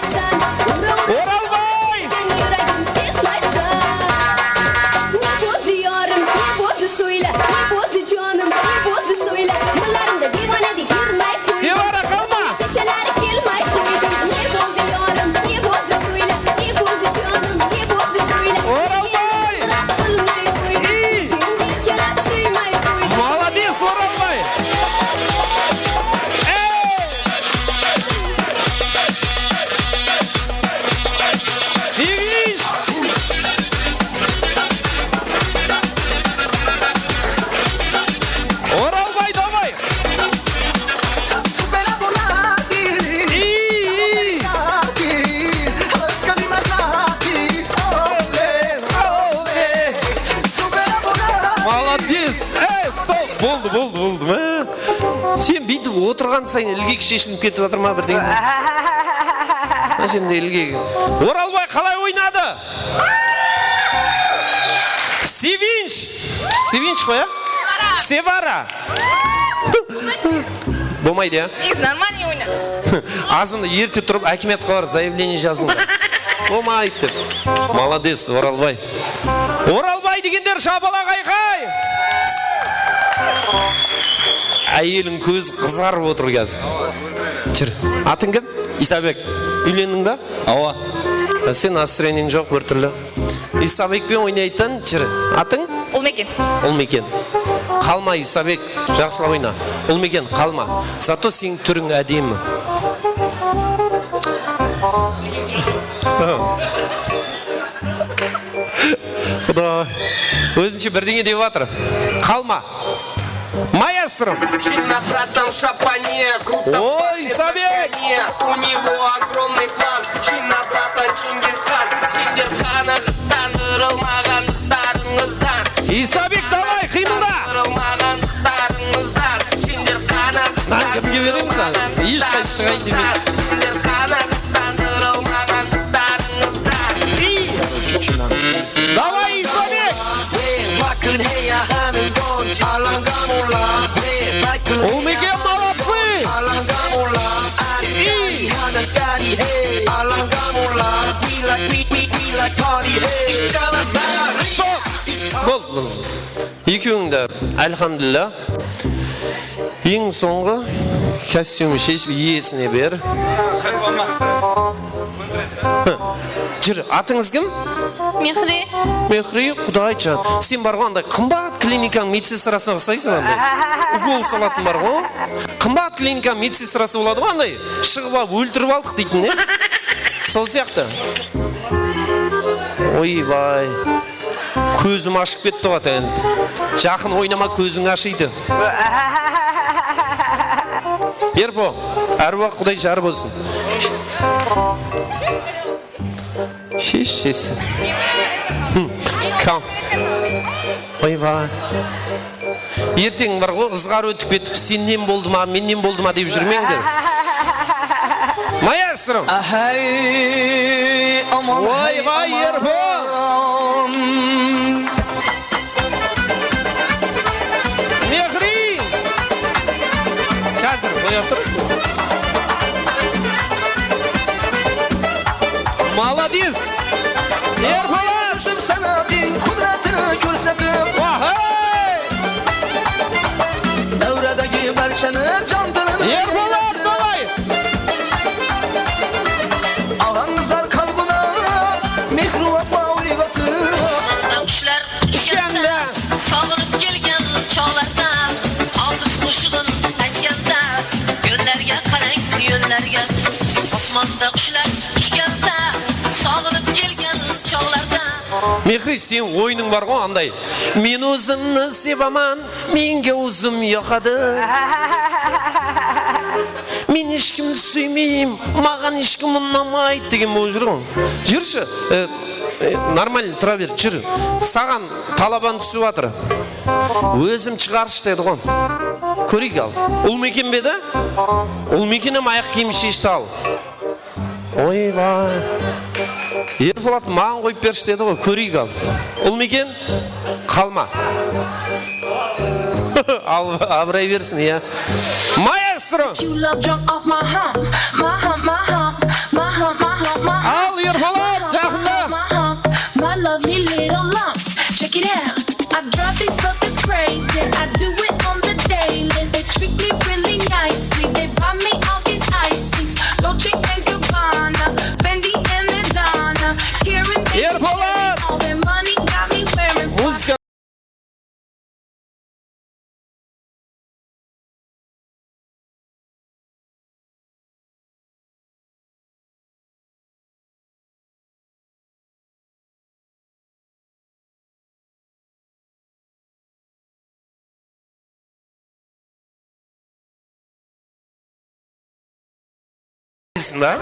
Otırǵan sayın ilgek sheshinip ketip atır ma birden? Mına jerinde ilgegi. Oralbay qalay oynadı? Sevinch. Sevinch ǵoy, a? Sevara. Bolmaydı, ya? Negizi нормальный oynadı. Azında erte turıp, ákimiyatqa barıp, заявление jazıńlar. Bolmaydı dep. Молодец, Oralbay. Oralbay degenler shapalaq ayqay! Áyeliń kózi qızarıp otır házir. Júr. Atıń kim? Isabek. Úylendiń ba? Awa. Sen настроениеń joq bir túrli. Isabek penen oynaytın júr. Atıń? Ulmeken. Ulmeken. Qalma, Isabek, jaqsılap oyna. Ulmeken, qalma. Зато seniń túriń ádemi. Quday. Ózinshe birdeńe dep atır. Qalma. Maestro. Чина, братан, в шапане, круто. Oy, Isabek! У него огромный план. Чина, братан, Чингисхан. Sender qanıǵıp tandırılmaǵanlıqtarıńızdan. Isabek, давай, qıymılda! Tandırılmaǵanlıqtarıńızdan. Sender qanıǵıp Nan kimge beremiz házir? Hesh qaysı shıǵayın demeydi. Sender qanıǵıp tandırılmaǵanlıqtarıńızdan. Давай, Isabek! Ulmeken, молодцы! Stop! Bol, bol. Ekewiń de, alhamdulillah. Eń sońǵı kostyum sheship, iyesine ber. Júr, atıńız kim? Mehri. Mehri, Qudayjan. Sen bar ǵoy, anday qımbat klinikanıń medsestrasına uqsaysań, anday. Ukol salatın bar ǵoy. Qımbat klinikanıń medsestrası boladı ǵoy, anday. Shıǵıp alıp, óltirip aldıq deytin, ne? Sol sıyaqlı. Oybay. Kózim ashıp ketti ǵoy, endi. Jaqın oynama, kóziń ashıydı. Erpo, árwaq Quday jar bolsın. Shesh, shesh. Hım, kam. Oybay. Erteń bar ǵoy, ızǵar ótip ketip, sennen boldı ma, mennen boldı ma dep júrmeńler. Maestro. Ahay, aman, oybay, aman. Erpo. Mehri. Házir qoya tur. Молодец! Erpolat! Ushıp sana teń qudratını kórsetip. Vah, hey! Dáwradagi barshani jon-dilin Erpolat, davay! Alǵan qızlar qalbına mehru-vafa uy batır. Qushlar ushganda, sog'inib kelgan chog'larda, olqis qo'shig'in aytganda, yo'llarga qarang, yo'llarga. Osmonda qushlar ushganda, sog'inib kelgan chog'larda. Mehri, sen oyınıń bar ǵoy, anday. Men o'zimni sevaman, menga o'zim yoqadi. Men hesh kimni súymeymen, maǵan hesh kim unamaydı degen bolıp júr ǵoy. Júrshi, e, e, нормально tura ber, júr. Saǵan talaban túsip atır. Ózim shıǵarshı dedi ǵoy. Kóreyik al. Ulmeken be edi? Ulmeken hám ayaq kiyimin sheshti al. Oybay. Erpolat, maǵan qoyıp bershi dedi ǵoy, kóreyik al. Ulmeken, qalma. Al, abıray bersin, iya. Maestro! You love drunk off my hump, my hump, my hump, my hump, my hump, my hump. Al, Erpolat, jaqında. My hump, my hump, my lovely little lumps. Check it out. I drive these fuckers crazy. I do it on the daily. They treat me really nicely. They buy me all these ices. Dolce and Gabbana, Fendi and Madonna. Karen, they Erpolat! All their money got me wearing. Muzıka. Ba?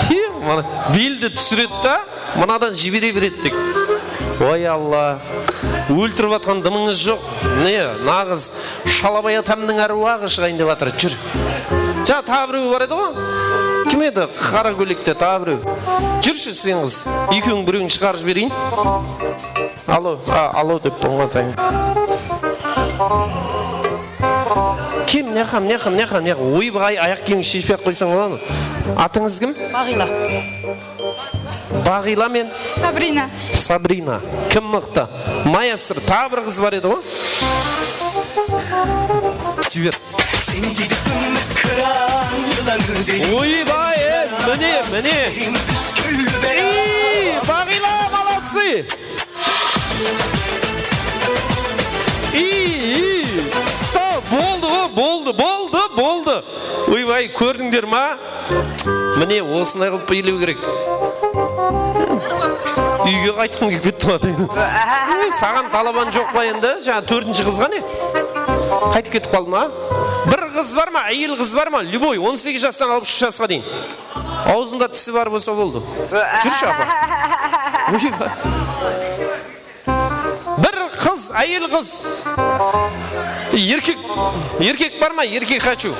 Tiyem, mana beldi túsiredi da, mınadan jibere beredi dek. Oy Alla. Óltirip atqan dımıńız joq. Ne, naǵız Shalabay atamnıń áruwaǵı shıǵayın dep atır. Júr. Jańa taǵı birew bar edi ǵoy. Kim edi? Qara kóylekte taǵı birew. Júrshi sen qız. Ekewiń birewin shıǵarıp jibereyin. Alo, a, alo dep bońǵan tayın. Kim, ne ham, ne ham, ne ham, ne ham? Oybay, ayaq kiyimdi sheshpey-aq qoysań boladı. Atıńız kim? Baǵıyla. Baǵıyla men? Sabrina. Sabrina. Kim mıqtı? Maestro, taǵı bir qız bar edi ǵoy. Jiber. Oybay, e, mine, mine. Ey, Baǵıyla, молодцы. Ey, ey, stop, boldı ǵoy, boldı, boldı, boldı. Oybay, kórdińler ma? Mine, osınday qılıp biylew kerek. Úyge qaytqım kelip ketti, atayın. Saǵan talaban joq pa endi? Jańa tórtinshi qızǵa ne? Qaytıp ketip qaldı ma? Bir qız bar ma? Áyel qız bar ma? Любой, on segiz jastan alıp úsh jasqa deyin. Awzında tisi bar bolsa boldı. Júrshi, apa. Oybay. Bir qız, áyel qız. Erkek, erkek bar ma? Erkek хочу.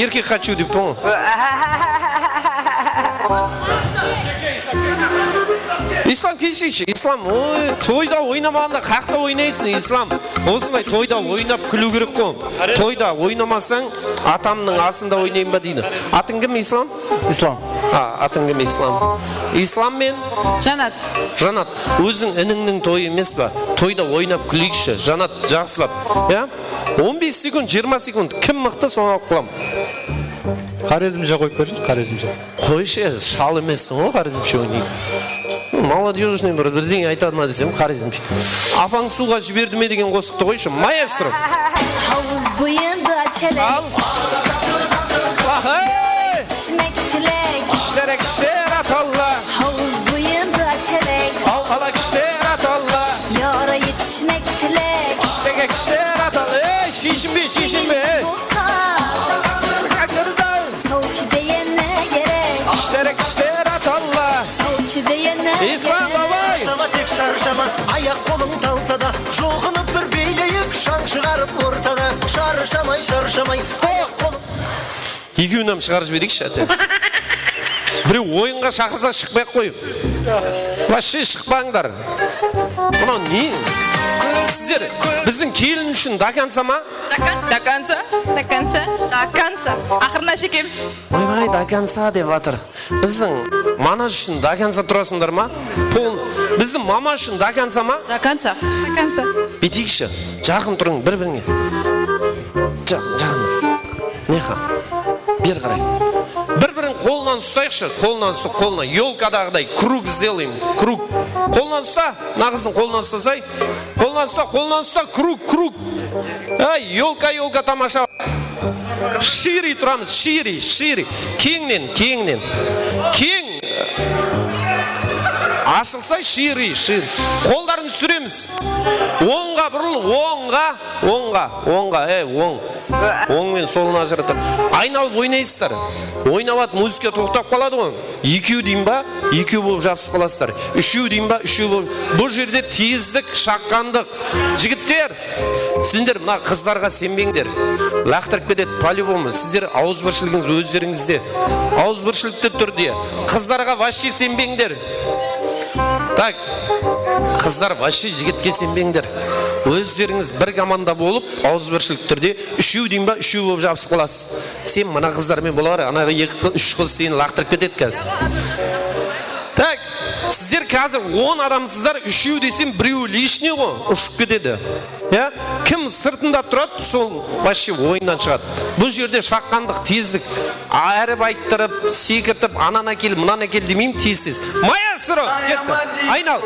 Erkek хочу dep tuǵın. Islam, kelseyshi, Islam. Oy, toyda oynamaǵanda qaqta oynaysıń, Islam. Osınday toyda oynap kúliw kerek ǵoy. Toyda oynamasań, atamnıń asında oynayın ba deydi. Atıń kim, Islam? Islam. A, atıń kim, Islam? Islam men? Janat. Janat, óziń inińniń toyı emes pa? Toyda oynap kúleyikshi, Janat, jaqsılap. Ya? On bes sekund, jigirma sekund, kim mıqtı, sonı alıp qalam. Xorezmshe qoyıp bershi, Xorezmshe. Qoyshı, shal emessiń ǵoy, Xorezmshe oynaydı. Молодёжный bir, birdeńe aytadı ma desem, Xorezmshe. Apań suwǵa jiberdi me degen qosıqtı qoyshı, maestro. Havuz boyında chelek. Al. Ahay! Yetişmek tilek. Kishilere kishler atalla. Havuz boyında chelek. Al, ala kishler atalla. Yara yetişmek tilek. Kishilege kishler atalla. Ey, sheshinbe, sheshinbe, ey. Bolsa. Sawshı degen ne kerek? Kishilere kishler atalla. Sawshı degen ne kerek? Islam, davay! Sharshama, tek sharshama. Ayaq-qolıń talsa da, julqınıp bir biyleyik, shań shıǵarıp ortada. Sharshamay, sharshamay. Stop! Ayaq-qolın Ekewin hám shıǵarıp jibereyikshi, áte. Birew oyınǵa shaqırsa, shıqpay-aq qoyıń. Вообще shıqpańlar. Mınaw ne? Sizler biziń kelin ushın до конца ma? До конца. До конца. До конца. Aqırına shekem. Oybay, до конца dep atır. Biziń Manaj ushın до конца turasıńlar ma? Biziń mama ushın до конца ma? До конца. До конца. Búyteyikshi. Jaqın turıń bir-birińe. Jaqın, jaqın. Neha. Beri qaray. Bir-birin qolınan ustayıqshı. Qolınan usı, qolınan. Yolkadaǵıday kруг сделаем. Kруг. Qolınan usta. Mına qızdıń qolınan ustasay. Qolınan usta, qolınan usta. Kruг, kruг. Ey, yolka, yolka, tamasha. Шире turamız, шире, шире. Keńnen, keńnen. Keń. Ashılsa шире, шире. Qolların túsiremiz. Ońǵa burıl, ońǵa, ońǵa, ońǵa, ey, oń. Oń menen solın ajıratıp. Aynalıp oynaysızlar. Oynap at, muzıka toqtap qaladı ǵoy. Ekew deyin ba, ekew bolıp jabısıp qalasızlar. Úshew deyin ba, úshew bolıp. Bul jerde tezlik, shaqqanlıq. Jigitler, sizler mına qızlarǵa isenbeńler. Laqtırıp ketedi, по-любому. Sizler awızbirshiligińiz ózlerińizde. Awızbirshiliktegi túrde. Qızlarǵa вообще isenbeńler. Так. Qızlar, вообще jigitke isenbeńler. Ózlerińiz bir komanda bolıp, awızbirshilik túrde úshew deyin ba, úshew bolıp jabısıp qalasız. Sen mına qızlar menen bola ber, anaǵı eki qız, úsh qız seni laqtırıp ketedi házir. Так, sizler házir on adamsızlar, úshew desem, birewi лишний ǵoy, ushıp ketedi. Ya, kim sırtında turadı, sol вообще oyınnan shıǵadı. Bul jerde shaqqanlıq, tezlik, arip ayttırıp, sekirtip, ananı ákel, mınanı ákel demeymen, tez-tez. Maestro, ketti. Aynal.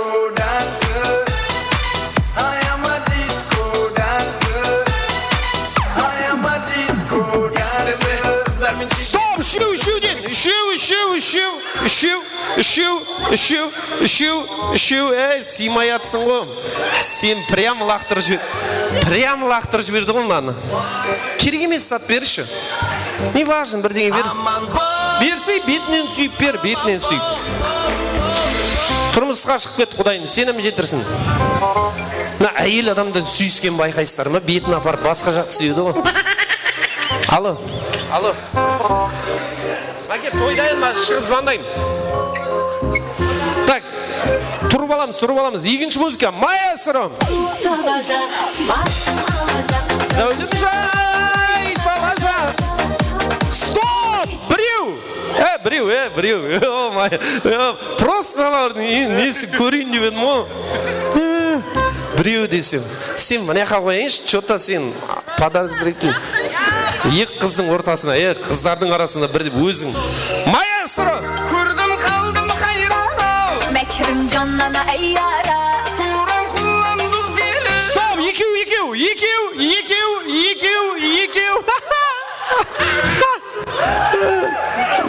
Stop, úshew, úshew deń. Úshew, úshew, úshew, úshew, úshew, úshew, úshew, úshew. Ey, sıymay atsıń ǵoy. Sen прям laqtırıp jiber-, прям laqtırıp jiberdi ǵoy mınanı. Kerek emes zat bershi. Не важно, birdeńe ber. Bersey, betinen súyip ber, betinen súyip. Turmısqa shıǵıp ketti, Qudayım, seni jetirsin. Mına áyel adamdı súyisken bayqaysızlar ma? Betin aparıp basqa jaqtı súyedi ǵoy. Alo. Alo. Máke, toydayın, mına shıǵıp zvondayın. Tak, turıp alamız, turıp alamız. Ekinshi muzıka, maestro. Záwlim jay salajaq. Stop! Birew! E, birew, e, birew. Yo, may-, yo, prosta mınalardıń ne-, nesin kóreyin dep edim ǵoy. E, birew desem. Sen mına jaqqa qoyayınshı, chota sen подозрительный. Eki qızdıń ortasına, e, qızlardıń arasında bir óziń. Maestro! Kórdim, qaldım hayran-aw. Mákirim jannana, ey yara. Quwran qullan duz eli. Stop, ekew, ekew, ekew, ekew, ekew, ekew.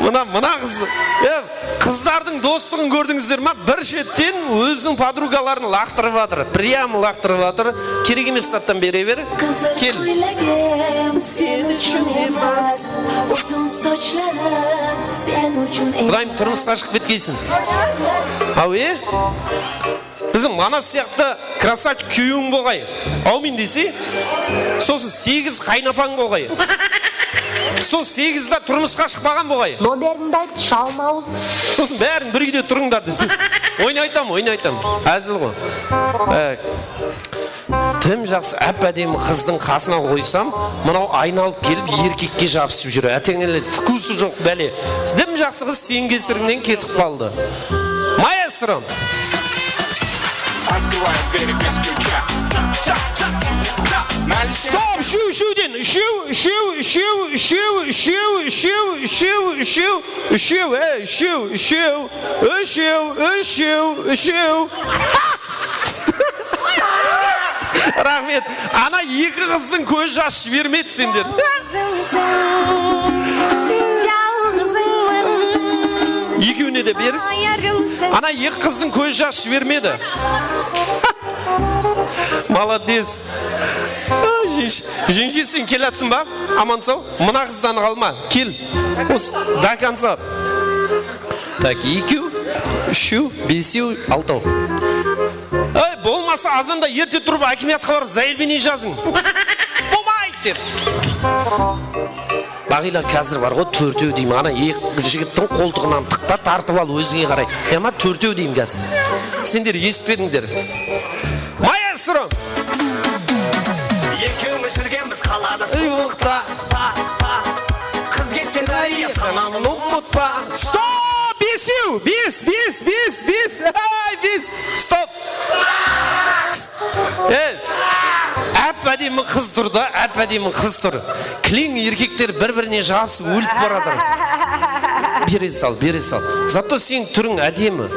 Mına, mına qız, e, qızlardıń dostıǵın kórdińizler ma? Bir shetten óziniń podrugaların laqtırıp atır, прям laqtırıp atır. Kerek emes zattan bere ber. Kel. Qızıl kóylegim sen ushın emas, uzın sochlarım sen ushın emas. Qudayım, turmısqa shıǵıp ketkeysin. Awe? Biziń Manas sıyaqlı krasavchik kúyewiń bolǵay. Áwmin desey, sosın segiz qaynapań bolǵay. Sol segizda turmısqa shıqpaǵan bolǵay. Nomerińdi ayt, shalmaw. Sosın báriń bir úyde turıńlar desey. Oynaytam, oynaytam. Házil ǵoy. E, dım jaqsı, áp-ádemi qızdıń qasına qoysam, mınaw aynalıp kelip erkekke jabısıp júr. Áteńnele, vkusı joq bále. Dım jaqsı qız seniń kesirińnen ketip qaldı. Maestro! Открываю двери без ключа. Stop! Úshew, úshewden! Úshew, úshew, úshew. Úshew, úshew, úshew, úshew, úshew, e, úshew, úshew, úshew, úshew. Raxmet. Ana eki qızdıń kóz jası jibermedi senderdi. Jalǵızıńsın. Jalǵızıńman. Ekewine de ber. Ayarımsın. Ana eki qızdıń kóz jası jibermedi. Молодец. Ay, jeńshe, jeńshe, sen kelatsın ba? Aman saw. Mına qızdan qalma. Kel. Os, до конца. Tak, ekew, úshew, besew, altaw. Ey, bolmasa azanda erte turıp hákimiyatqa barıp zaявleniye jazıń. Bolmaydı dep. Baǵıyla, házir bar ǵoy, tórtew deymen. Ana, eki jigittiń qoltıǵınan tıqta, tartıp al, ózińe qaray. Yama tórtew deymen házir. Sender esitpedińler. Maestro! Ekewimiz júrgenbiz qalada suwıqta. Pa, pa. Qız ketken darya sanamın umıtpa. Stop! Besew! Bes, bes, bes, bes! Ay, bes! Stop! Ey, áp-ádemi qız tur da, áp-ádemi qız tur. Kileń erkekler bir-birine jabısıp ólip baratır. Bere sal, bere sal. Zato seniń túriń ádemi.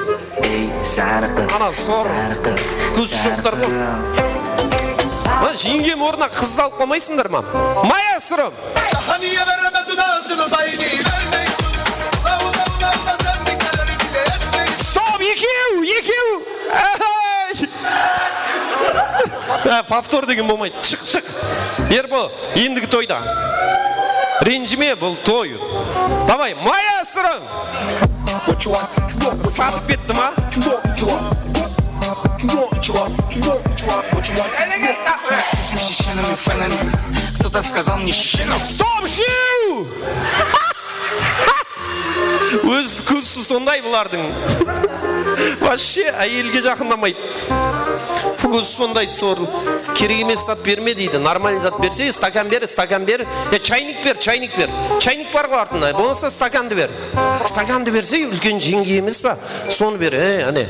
Ey, sarı qız, ana, sor, sarı qız, kózi joqtar ǵoy. Mına jeńgem ornına qızdı alıp qalmaysıńlar ma? Maestro! Qaniye bereme dudasını, bayını bermeysin. Lav, lav, lav da sevdikleri bile etmeysin. Stop, ekew, ekew! Ay! Ha, повтор degen bolmaydı. Shıq, shıq. Erbo, endigi toyda. Renjime, bul toy. Davay, maestro! Satıp ketti ma? Shishiniń fenini. Кто-то сказал мне shishiniń. Stop, jew! Óz vkusı sonday bulardıń. Вообще, áyelge jaqındamaydı. Vkusı sonday, sor. Kerek emes zat berme deydi. Нормальный zat berse, stakan ber, stakan ber. Ya, chaynik ber, chaynik ber. Chaynik bar ǵoy artında. Bolmasa stakandı ber. Stakandı berse, úlken jeńge emes pa? Sonı ber, e, áne.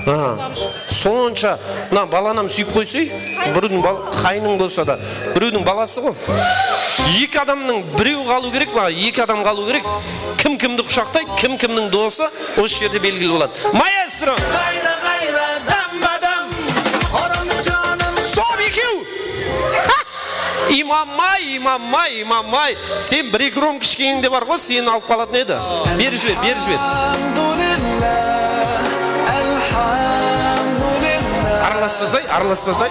Ha, sonsha, mına balanam súyip qoysay, birewdiń bal-, qáyiniń bolsa da, birewdiń balası ǵoy. Eki adamnıń, birew qalıw kerek pa? Eki adam qalıw kerek. Kim kimdi qushaqtaydı, kim kimniń dosı, usı jerde belgili boladı. Maestro! Qayda, qayda, damba-dam, qorımdı janım. Stop, ekew! Imammay, Imammay, Imammay. Sen bir-eki rom ishkeńde bar ǵoy, seni alıp qalatın edi. Berip jiber, berip jiber. Alhamdulillah, alhamdulillah. Aralaspasay, aralaspasay.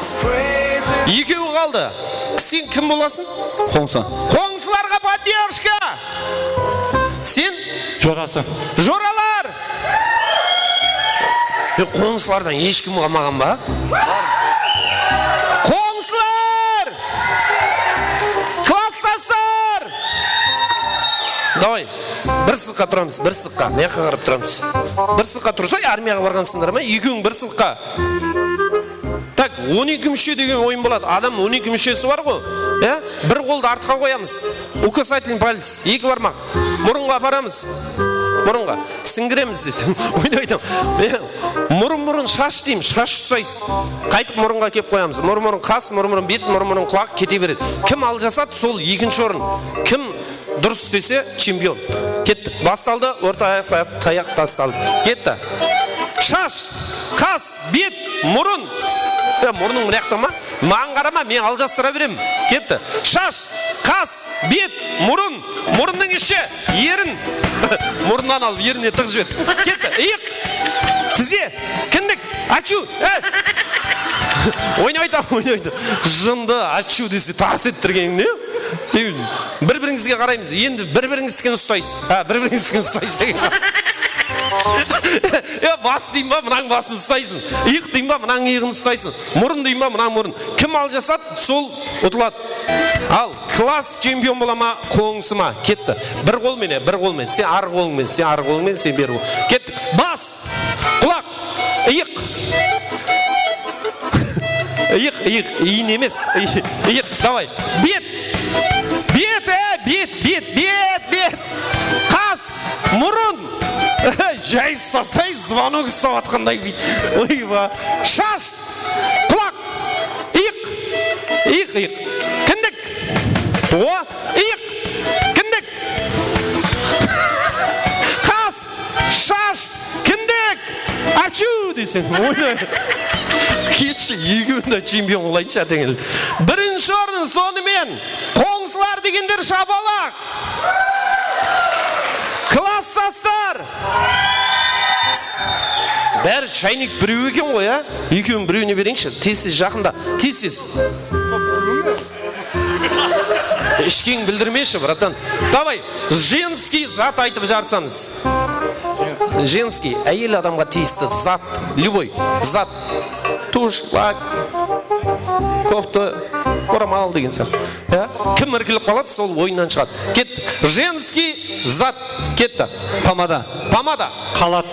Ekewi qaldı. Sen kim bolasıń? Qońsı. Qońsılarǵa podderjka. Sen? Jorası. Joralar! E, qońsılardan hesh kim qalmaǵan ba? Qońsılar! Klasstaslar! Davay, bir sızıqqa turamız, bir sızıqqa. Mıyaqqa qarap turamız. Bir sızıqqa tursa, armiyaǵa barǵansındır ma? Ekewin bir sızıqqa. Tak, on eki múshe degen oyın boladı. Adam on eki múshesi bar ǵo. Ya? Bir qoldı artıqqa qoyamız. Указательный палец, eki barmaq. Murınǵa aparamız. Murınǵa. Sińdiremiz desem. Oynaydı. Murın-murın shash deymiz, shash usaysız. Qaytıp murınǵa kelip qoyamız. Murın-murın qas, murın-murın bet, murın-murın qulaq kete beredi. Kim aljasadı, sol ekinshi orın. Kim durıs istese, chempion. Kettik. Bastaldı, orta ayaq, tayaq, tayaq bastaldı. Ketti. Shash, qas, bet, murın. Ya, murnıń mına jaqta ma? Maǵan qarama, men aljastıra beremen. Ketti. Shash, qas, bet, murın, murınnıń ishi, erin. Murınnan alıp, erine tıǵıp jiber. Ketti. Iyıq, tize, kindik. Achu! Ey! Oynaydı, oynaydı. Jındı, achu dese, tars ettirgeniń ne? Sen bir-birińizge qaraymız. Endi bir-birińizdikini ustaysız. Ha, bir-birińizdikini ustaysız degen. Ya, bas deyin ba, mınań basın ustaysın. Iyıq deyin ba, mınań iyıǵın ustaysın. Murın deyin ba, mınań murın. Kim aljasadı, sol utıladı. Al, klass chempion bola ma, qońsı ma? Ketti. Bir qol menen, bir qol menen. Sen arǵı qolıń menen, sen arǵı qolıń menen, sen bergi qol. Kettik. Bas! Qulaq! Iyıq! Iyıq, iyıq, iyin emes. Iy-, iyıq, davay. Bet! Bet, e, bet, bet, bet, bet! Qas! Murın! Jay ustasay, zvonok uslap atqanday biyt. Oyba! Shash! Qulaq! Iyıq! Iyıq, iyıq! Kindik! O, iyıq! Kindik! Qas! Shash! Kindik! Achu! Deseń, oyna. Ketshi, ekewin de chempion qılayınshı, áteńel. Birinshi orın sonımen, qońsılar degenler shapalaq! Klasstaslar! Bári shaynik birew eken ǵoy, á? Ekewin birewine bereńshi. Tez-tez, jaqında. Tez-tez. Ishkeń bildirmeshi, bratan. Davay, женский zat aytıp jarısamız. Женский, áyel adamǵa tiyisli zat, любой zat. Tush, lak, kofta, oramal degen sıyaqlı. Ya? Kim irkilip qaladı, sol oyınnan shıǵadı. Kettik. Женский zat. Ketti. Pomada. Pomada. Qalat.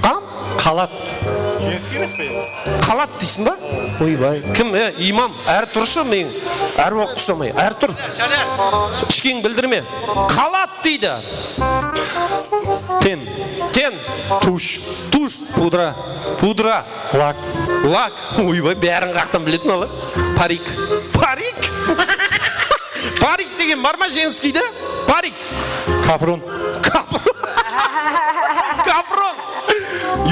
Qan? Qalat. Jenskiy emes pe endi? Qalat deysiń ba? Oybay. Kim, e, imam? Ári turshı, men ári waqıt usamay. Ári tur. Ishkeń bildirme. Qalat deydi. Ten. Ten. Tush. Tush. Pudra. Pudra. Lak. Lak. Oybay, bárin qaqtan biletin ala. Parik. Parik? Parik degen bar ma jenskiyde? Parik. Kapron. Kapron. Kapron.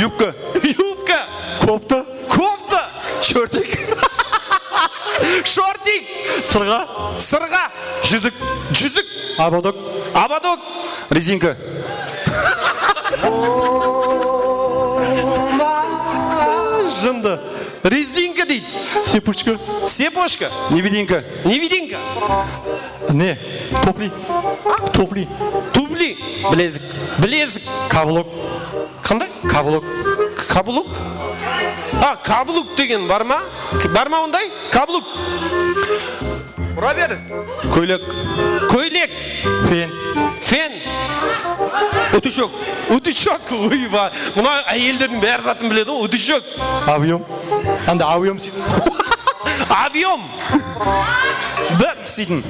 Yubka. Yubka. Kofta. Kofta. Shortik. Shortik. Sırǵa. Sırǵa. Júzik. Júzik. Obodok. Obodok. Rezinka. Jındı. Rezinka deydi. Sepushka. Sepushka. Nevidinka. Nevidinka. Ne? Tufli. Tufli. Tufli. Bilezik. Bilezik. Kabluk. Qanday? Kabluk. Kabluk? A, kabluk degen bar ma? Bar ma onday? Kabluk. Ura ber. Kóylek. Kóylek. Fen. Fen. Utishok. Utishok. Oyba. Mına áyellerdiń bári zatın biledi ǵoy. Utishok. Obyom. Anda obyom seytsin. Obyom. Bir seytsin.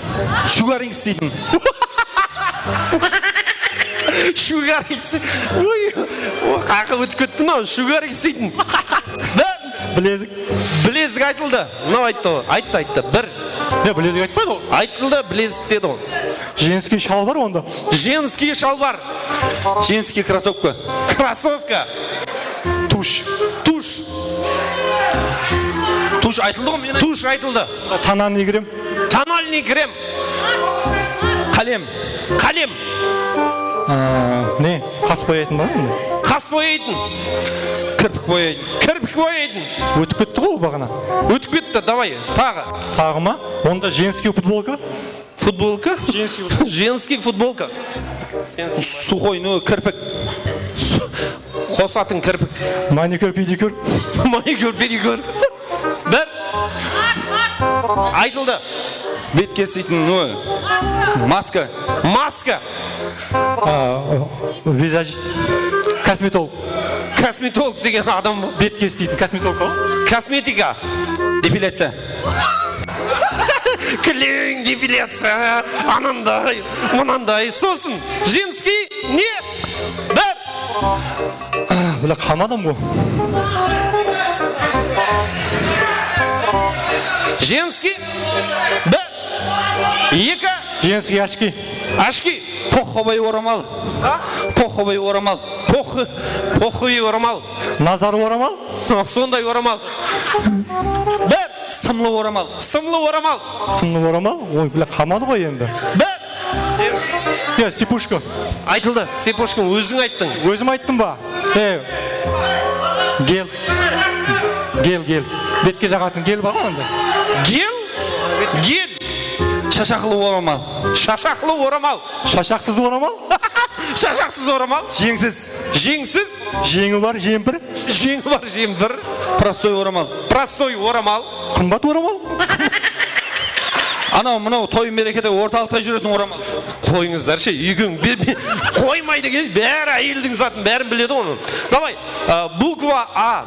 Shugaring seytsin. Shugaring seytsin. Oy, o qaqı ótip ketti mınaw. Shugaring seytsin. Bir. Bilezik. Bilezik aytıldı. Mınaw ayttı ǵoy. Ayttı, ayttı. Bir. Ne, bilezik aytpadı ǵoy. Aytıldı, bilezik dedi ǵoy. Jenskiy shalbar onda. Jenskiy shalbar. Jenskiy krossovka. Krossovka. Tush. Tush. Tush aytıldı ǵoy, men. Tush aytıldı. Тональный крем. Тональный крем. Qálem. Qálem. Aa, ne? Qas boyaytın ba? Qas boyaytın. Kirpik boyaytın. Kirpik boyaytın. Ótip ketti ǵoy baǵana. Ótip ketti, davay, taǵı. Taǵı ma? Onda jenskiy futbolka. Futbolka? Jenskiy futbolka. Jenskiy futbolka. Suxoy, no, kirpik. Qos atıń kirpik. Manikür, pedikür. Manikür, pedikür. Bir. Aytıldı. Betke isleytin, no. Maska. Maska. A, vizajist. Kosmetolog. Kosmetolog degen adam ba? Betke isleytin kosmetolog ba? Kosmetika. Depilyaciya. Kiliń, depilyaciya. Ananday, mınanday. Sosın. Женский. Ne? Bir. Bile qamadım bu. Женский. Bir. Eki. Женские очки. Очки. Puxovıy oramal. Ha? Puxovıy oramal. Puxı, puxovıy oramal. Nazar oramal. Sonday oramal. Bir. Sımlı oramal. Sımlı oramal. Sımlı oramal? Oy, bile qamadı ǵoy endi. Bir. Ya, sipushka. Aytıldı. Sipushka, óziń ayttıń. Ózim ayttım ba? E, gel. Gel, gel. Betke jaǵatın gel bar ǵoy anda. Gel? Gel. Shashaqlı oramal. Shashaqlı oramal. Shashaqsız oramal? Shashaqsız oramal. Jeńsiz. Jeńsiz. Jeńi bar, jempir. Jeńi bar, jempir. Prostoy oramal. Prostoy oramal. Qımbat oramal. Anaw, mınaw toy merekede ortalıqta júretin oramal. Qoyıńızdarsha, ekewin be-, be-, qoymay degen, bári áyeldiń zatın, bárin biledi onı. Davay, a, bukva A.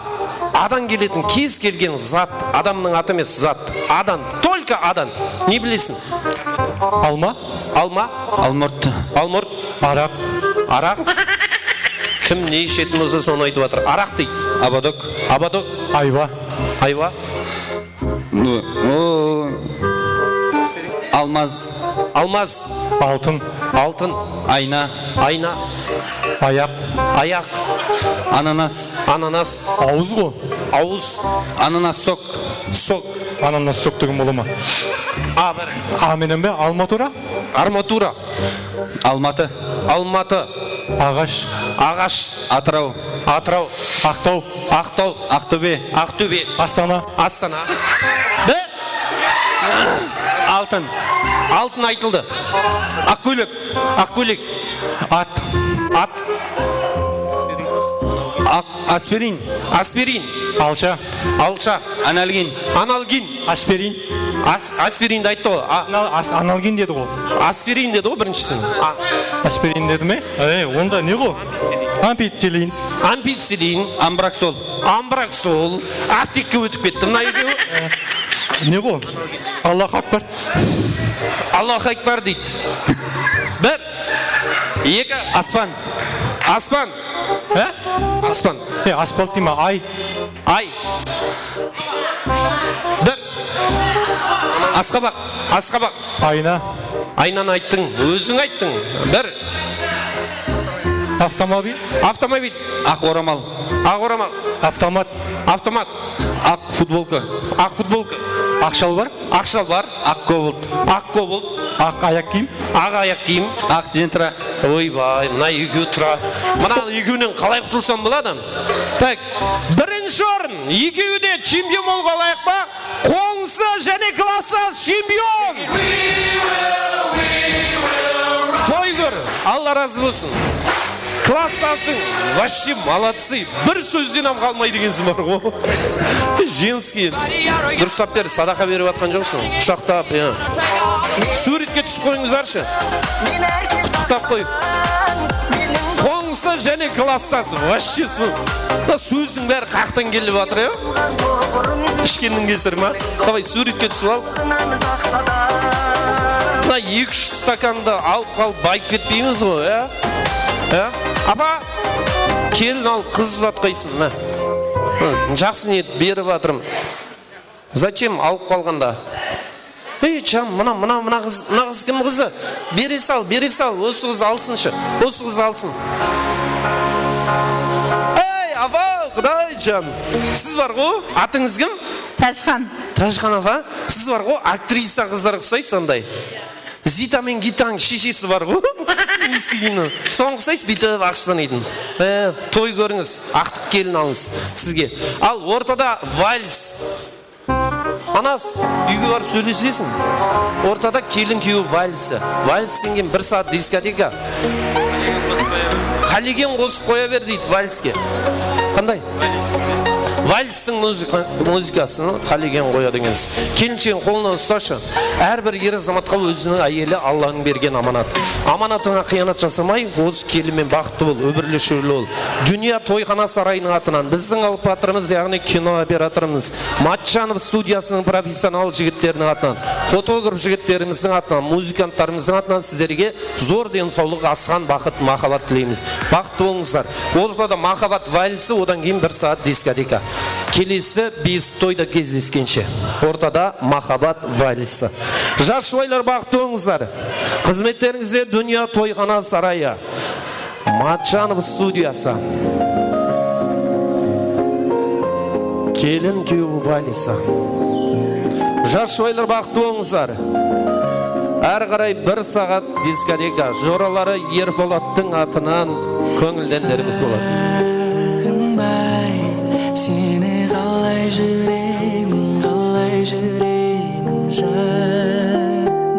Adan keletin kez kelgen zat, adamnıń atı emes, zat. Adan, только adan. Ne bilesiń? Alma. Alma. Almurt. Almurt. Araq. Araq. Kim ne ishetin bolsa, sonı aytıp atır. Araq deydi. Abadok. Abadok. Aywa. Aywa. O, o, almaz. Almaz. Altın. Altın. Ayna. Ayna. Ayaq. Ayaq. Ananas. Ananas. Awız ǵo. Awız. Ananas sok. Sok. Ananas sok degen bola ma? A bir. A menen be? Almatura? Armatura. Almatı. Almatı. Aǵash. Aǵash. Atıraw. Atıraw. Aqtaw. Aqtaw. Aqtóbe. Aqtóbe. Astana. Astana. Be? Altın. Altın aytıldı. Aq kóylek. Aq kóylek. At. At. Aq, aspirin. Aspirin. Alsha. Alsha. Analgin. Analgin. Aspirin. As-, aspirindi ayttı ǵoy. A- Anal-, as-, analgin dedi ǵoy. Aspirin dedi ǵoy birinshisi. A- Aspirin dedi me? Ey, onda ne ǵoy? Ampicillin. Ampicillin. Ambraksol. Ambraksol. Aptekke ótip ketti. Mına ekewi. Ne ǵoy? Allahu akbar. Allahu akbar deydi. Bir. Eki. Aspan. Aspan. He? Aspan. E, asfalt deyme, ay. Ay. Bir. Asqabaq. Asqabaq. Ayna. Aynanı ayttıń. Óziń ayttıń. Bir. Avtomobil. Avtomobil. Aq oramal. Aq oramal. Avtomat. Avtomat. Aq futbolka. Aq futbolka. Aq shalbar. Aq shalbar. Aq kobalt. Aq kobalt. Aq ayaq kiyim. Aq ayaq kiyim. Aq jentra. Oybay, mına ekewi tura. Mına ekewinen qalay qutılsam boladı? Tak, birinshi orın. Ekewi de chempion bolıp alayıq pa? Qońsı jáne klasstas chempion! Toy kór, Alla razı bolsın. Klasstasıń, вообще молодцы. Bir sózden hám qalmaydı ekensiz bar ǵo. Женский. Durıstap ber, sadaqa berip atqan joqsıń. Qushaqtap, ya. Súwretke túsip qoyıńızdarshı. Qushaqtap qoy. Qońsı jáne klasstas, вообще sı-, mına sózdiń bári qayaqtan kelip atır, ya? Ishkenniń kesiri ma? Davay, súwretke túsip al. Mına eki-úsh stakandı alıp qalıp bayıp ketpeymiz ǵoy, ya? Ya? Apa, kelin al, qız uzatqaysın, mına. Hı, jaqsı niyet berip atırım. Зачем alıp qalǵanda? Ey, jam, mına, mına, mına qız, mına qız kim qızı? Bere sal, bere sal, osı qız alsınshı, osı qız alsın. Ey, apa, Quday jan. Siz bar ǵo, atıńız kim? Tájxan. Tájxan apa, siz bar ǵo, aktrisa qızlarǵa uqsaysız anday. Zita men Gitanıń sheshesi bar ǵo. Soǵan uqsaysız, búytip aqsha sanaytın. E, toy kórińiz, aqtıp kelin alıńız sizge. Al, ortada vals. Anas, úyge barıp sóylesesiń. Ortada kelin kúyew valsi. Vals degen bir saat diskoteka. Qálegen qosıq qoya ber deydi valske. Qanday? Valstiń muzıka-, muzıkasın qálegen qoyadı ekensiz. Kelinshegin qolına ustashı. Hár bir er-azamatqa óziniń áyeli Allanıń bergen amanatı. Amanatıńa qıyanat jasamay, osı kelinmen baxıtlı bol, óbirli-shóbirli bol. Dúnya toyxana sarayınıń atınan, biziń alıp atırımız, yaǵnıy kino operatorımız, Matjanov studiyasınıń professional jigitleriniń atınan, fotograf jigitlerimizdiń atınan, muzıkantlarımızdıń atınan sizlerge zor densawlıq, asqan baxıt, mahabat tileymiz. Baxıtlı bolıńızlar. Ortada mahabat valsi, odan keyin bir saat diskoteka. Kelesi biyisik toyda gezleskenshe. Ortada mahabat valsi. Jas jubaylar, baxıtlı bolıńızlar. Xızmetlerińizde Dúnya toyxana sarayı. Matjanov studiyası. Kelin kúyew valsi. Jas jubaylar, baxıtlı bolıńızlar. Hár qaray bir saat diskoteka. Joraları Erpolattıń atınan kóńilden derimiz boladı. Saǵınbay, seni qalay júremen, qalay júremen janımda.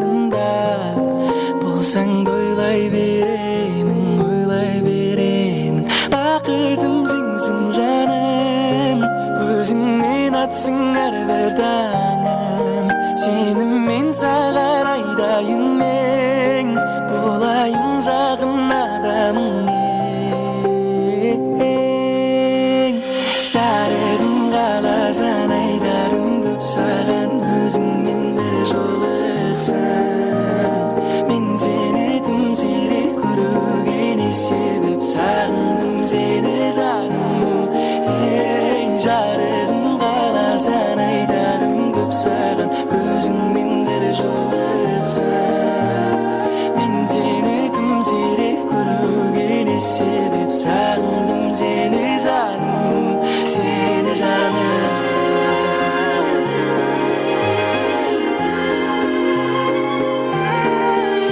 Bolsań da oylay beremen, oylay beremen. Baxıtım sensiń janım, ózińnen atsın hár bir tańım. Senimen saǵan aytayın men, bolayın jaǵın adamıń eń. Jarıǵım qalasań, aytarım kóp saǵan, ózińmen bir jolıqsań. Men seni dım siyrek kóriwge ne sebep, saǵındım seni janım. Ey, jarıǵım qalasań, aytarım kóp saǵan, ózińmen bir jolıqsań. Men seni dım siyrek kóriwge ne sebep, saǵındım seni janım, seni janım.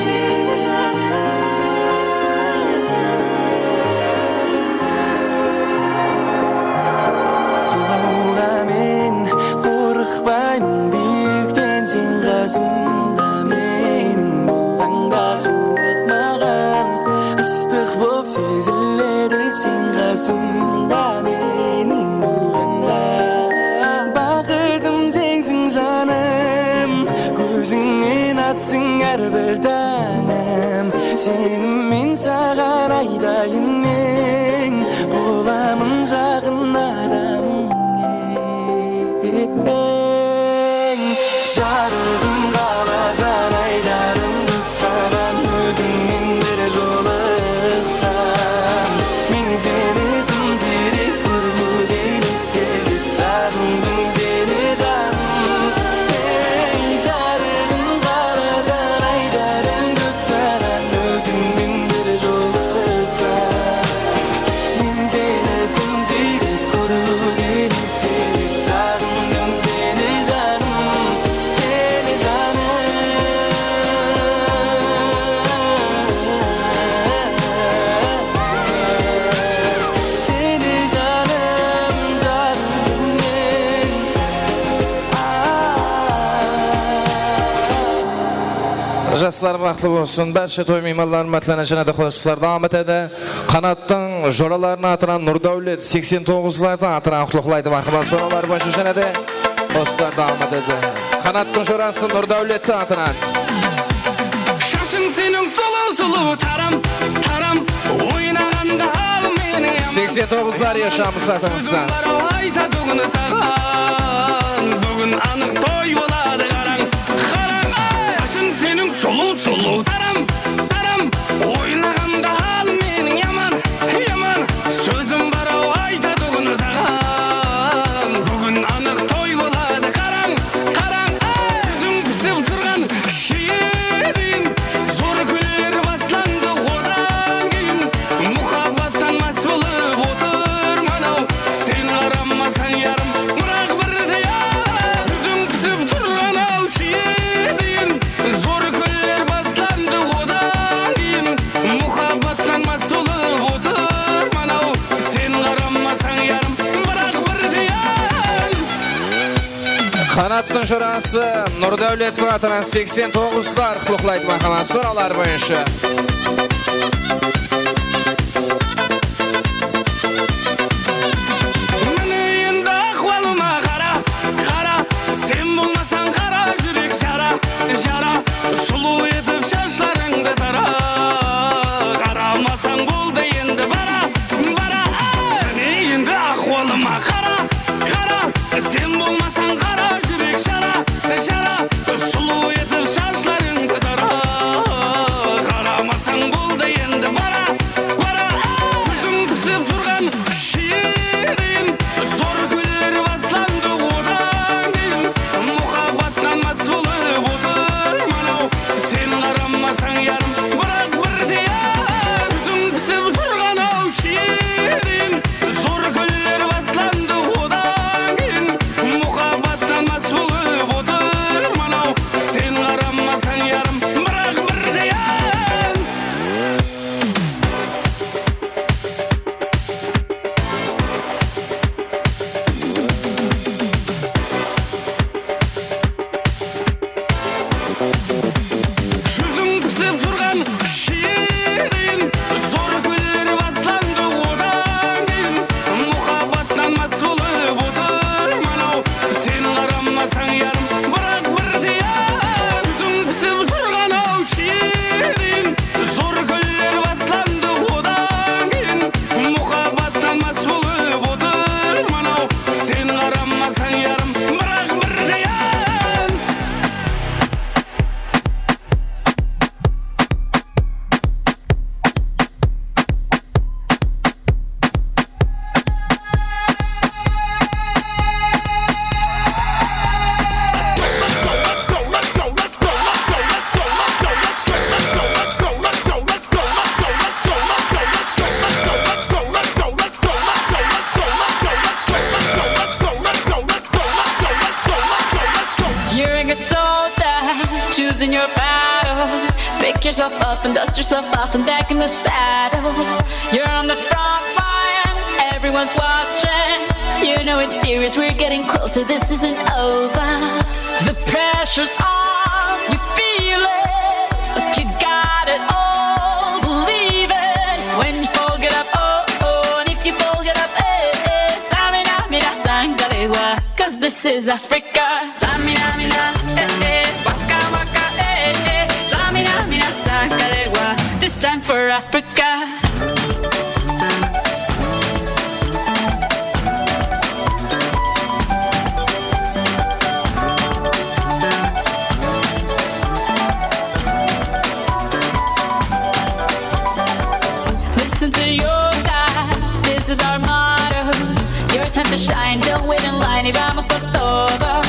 Seni janım. Qulawǵa men qorıqpayman biyikten, sen qasımda meniń bolǵanda, suwıq maǵan ıstıq bop seziledi, sen qasımda meniń bolǵanda. Baxıtım sensiń janım, ózińnen atsın hár bir tańım. Senimen saǵan aytayın men, bolamın jaǵın adamıń eń. Jarıǵım qalasań, aytarım kóp saǵan, ózińmen bir jolıqsań. Men seni dım siyrek kóriwge ne sebep, saǵındım seni janım. Ey, jarıǵım qalasań, aytarım kóp saǵan, ózińmen bir jolıqsań. Men seni dım siyrek kóriwge ne sebep, saǵındım seni janım, seni janım. Seni janım, janım men. Jaslar baxıtlı bolsın. Bárshe toy miymanlarınıń mátlerine jáne de qosıqlar dawam etedi. Qanattıń joralarınıń atınan, Nurdáwlet seksen toǵızlardıń atınan qutlıqlaydı, marhamat, soralar boyınsha jáne de qosıqlar dawam etedi. Qanattıń jorası Nurdáwlettiń atınan. Shashıń seniń suluw-suluw taram, taram, oynaǵanda al meniń yaman. Seksen toǵızlar, Yaşamız atıńızdan. Sózim bar-aw aytatuǵın saǵan, búgin anıq toy boladı, qarań, qarań, ay. Shashıń seniń suluw-suluw taram, taram, oynaǵanda al meniń yaman, yaman. Sózim bar-aw aytatuǵın saǵan, búgin anıq toy boladı, qarań, qarań, ay. Júziń pisip turǵan sheye deyin, zor kúnler baslandı odan keyin. Muhabbattan más bolıp otırman-aw, sen qaramasań yarım, biraq birde-aq. Júziń pisip turǵan-aw sheye deyin, zor kúnler baslandı odan keyin. Muhabbattan más bolıp otırman-aw, sen qaramasań yarım, biraq birde-aq. Qanattıń jorası Nurdáwlettiń atınan seksen toǵızlar qutlıqlaydı, marhamat, soralar boyınsha. Yourself up and dust yourself off and back in the saddle. You're on the front line, everyone's watching. You know it's serious, we're getting closer, this isn't over. The pressure's on, you feel it, but you got it all, believe it. When you fall, get up, oh, oh, and if you fall, get up, eh, eh. Samina, mina, sangalewa, 'cause this is Africa. Samina, mina, eh, eh, waka, waka, eh, eh. Samina, mina, sangalewa, this time for Africa. Listen to your God, this is our motto. Your time to shine, don't wait in line, y vamos por todo.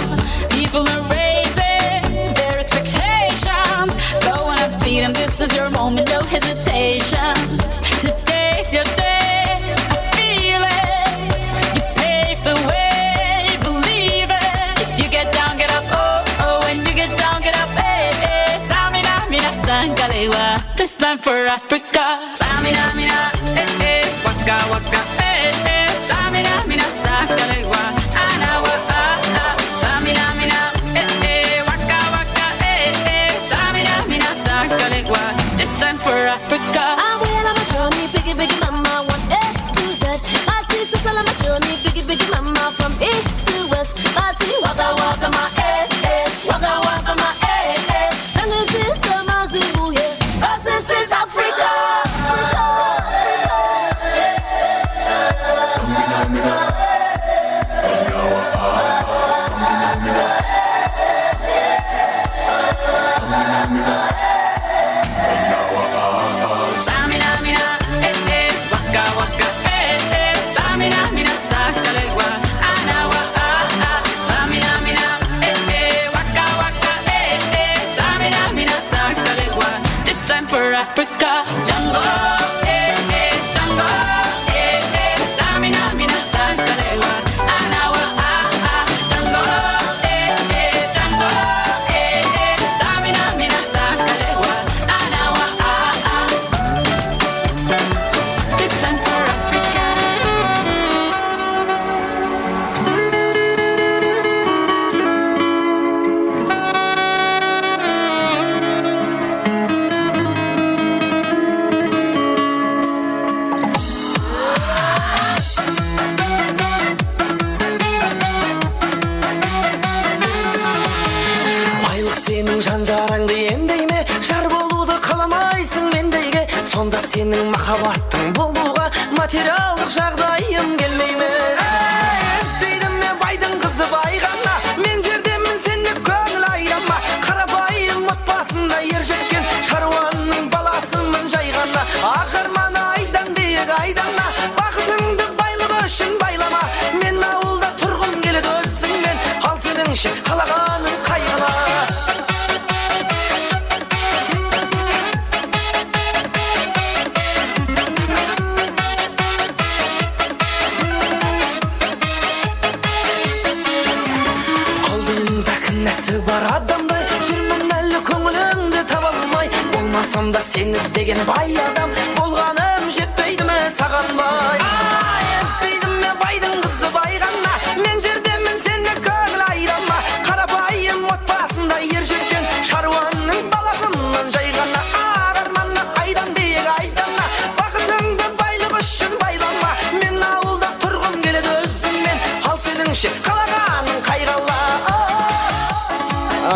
People are raising their expectations. Go on and feed 'em, this is your moment, no hesitation. Today's your day, I feel it. You pave the way, believe it. If you get down, get up, oh, oh. When you get down, get up, eh, eh. Samina, mina, sangalewa, this time for Africa. Samina, mina, eh, eh, waka, waka, eh, eh. Samina, mina, sangalewa, anawa, ah, ah. Samina, mina, eh, eh, waka, waka, eh, eh. Samina, mina, sangalewa, this time for Africa. Abuela Majoni, biggie, biggie, mama, one A to Z. Party, Susala Majoni, biggie, biggie, mama, from east to west. Party, waka, waka, ma, eh, eh. Waka, waka, ma, eh, eh. Sangisi, sama, zibuye. 'Cause this is Africa. Samina, mina, eh, eh, waka, waka, eh, eh. Samina, mina, sangalewa, anawa, ah, ah. Samina, mina, eh, eh, waka, waka, eh, eh. Samina, mina, sangalewa, this time for Africa. Africa. Django, eh, eh, Django, eh, eh, Samina, mina, sangalewa, anawa, ah, ah. Django, eh, eh, Django, eh, eh, Samina, mina, sangalewa, anawa, ah, ah. This time for Africa. Baylıq seniń jan-jarańdı emdey me? Jar bolıwdı qalamaysıń mendeyge? Sonda seniń mahabbattıń bolıwǵa materiallıq jaǵdayım kelmey me? Ey, isteydi me baydıń qızı bay ǵana? Men jerdemen, sen de kóńil aydama. Qarapayım otbasında er jetken sharwanıń balasıman jay ǵana. Aq armanı aydan biyik aydana, baxıtıńdı baylıq ushın baylama. Men awılda turǵım keledi ózińmen, al senińshe qalaǵanıń qayǵıla. Aldıńda kúnlesi bar adamdı júrmen áli kóńilińdi taba almay. Bolmasam da sen izlegen bay adam, bolǵanım jetpeydi me saǵan bay? Ay, isteydi me baydıń qızı bay ǵana? Men jerdemen, sen de kóńil aydama. Qarapayım otbasında er jetken sharwanıń balasıman jay ǵana. Aq armanı aydan biyik aydana, baxıtıńdı baylıq ushın baylama. Men awılda turǵım keledi ózińmen, al senińshe qalaǵanıń qayǵıla.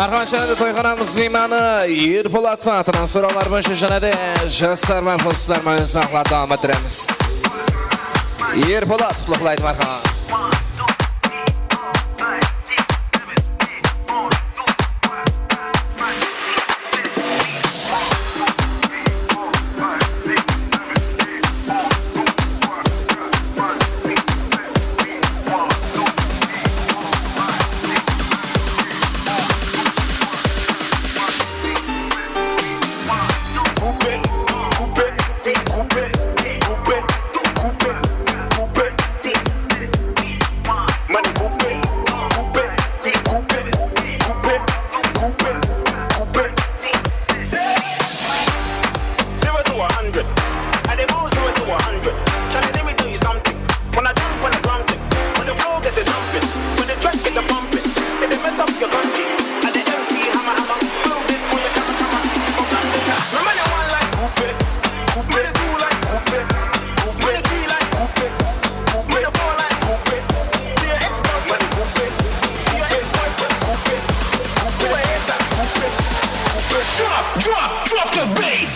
Arqanshı toyxanamız miymanı Erpolat atınan sorawlar boyınsha jáne de jaslar menen qosıqlar menen uzaqlar dawam ettiremiz. Erpolat qutlıqlaydı Marhamat. Hundred. And it goes zero to a hundred. Charlie, let me tell you something. When I jump on the drum kit, when the flow get the jumping, when the track get the pumping, it dey mess up your country. And the M C hammer, hammer, blow this for your camera, camera. From London to Remember the one like Coupe, Coupe, the two like Coupe, Coupe, the three like Coupe, Coupe, the four like Coupe, to your ex-girlfriend Coupe, to your ex-boyfriend Coupe, Coupe, to a hater Coupe, Coupe. Drop, drop, drop the bass.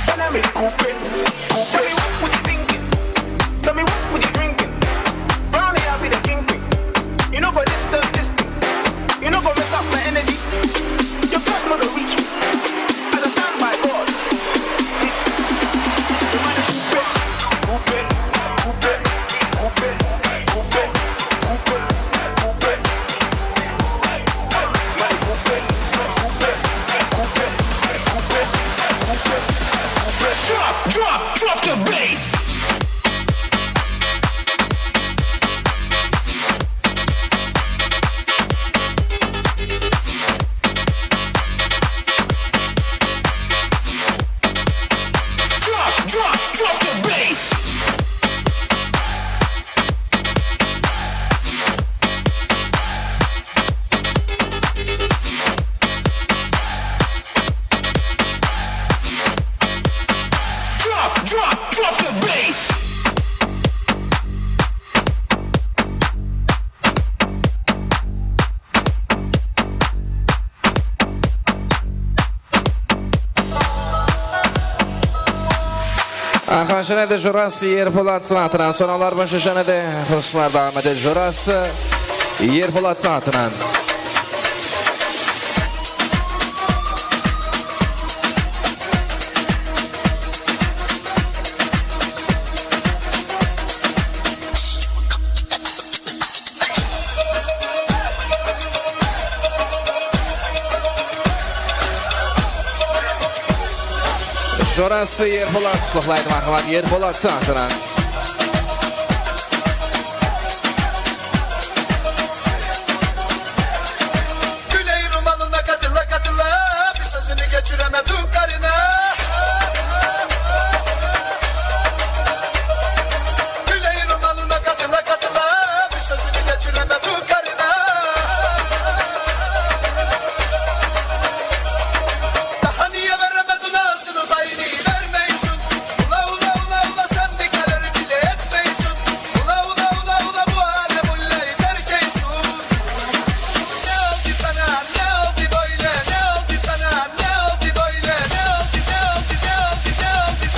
Tell me what you thinking. Tell me what you drinking. Brownie, I'll be the kingpin. You know go disturb this thing. You know go mess up my energy. Your blood no go reach me. As I stand by God. Drop, drop, drop the bass. Drop, drop, drop the bass. Drop, drop, drop the bass. Arqanshıradı Jurası Erpolat atınan. Soralar boyınsha jáne de qosıqlar dawam etedi. Jurası Erpolat atınan. Jorası Erpolat, qutlıq aytıp, marhamat, Erpolat atınan. Gúley rumalına katıla katıla, bir sózini geçireme dukarına. Gúley rumalına katıla katıla, bir sózini geçireme dukarına. Daha niye veremedin ağzını, payını vermeysin? Ula, ula, ula, ula, sen bir karar bile etmeysin. Ula, ula, ula, ula, bu alem ullay terkeysun. Ne oldı sana, ne oldı böyle, ne oldı sana, ne oldı böyle, ne oldı, ne oldı, ne oldı, ne oldı, ne oldı?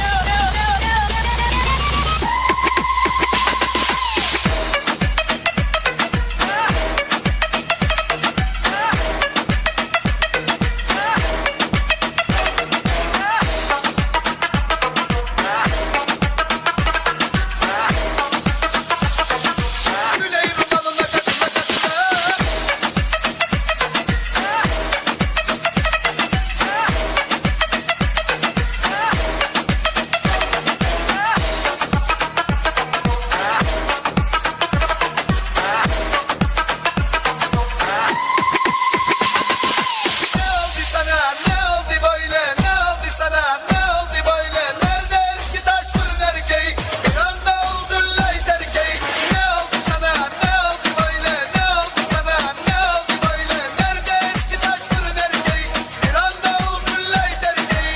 Ne oldı sana, ne oldı böyle, ne oldı sana, ne oldı böyle? Nerede eski taşların erkeği? Bir anda oldun lay terkeği. Ne oldu sana, ne oldu böyle, ne oldu sana, ne oldu böyle? Nerede eski taşların erkeği? Bir anda oldun lay terkeği.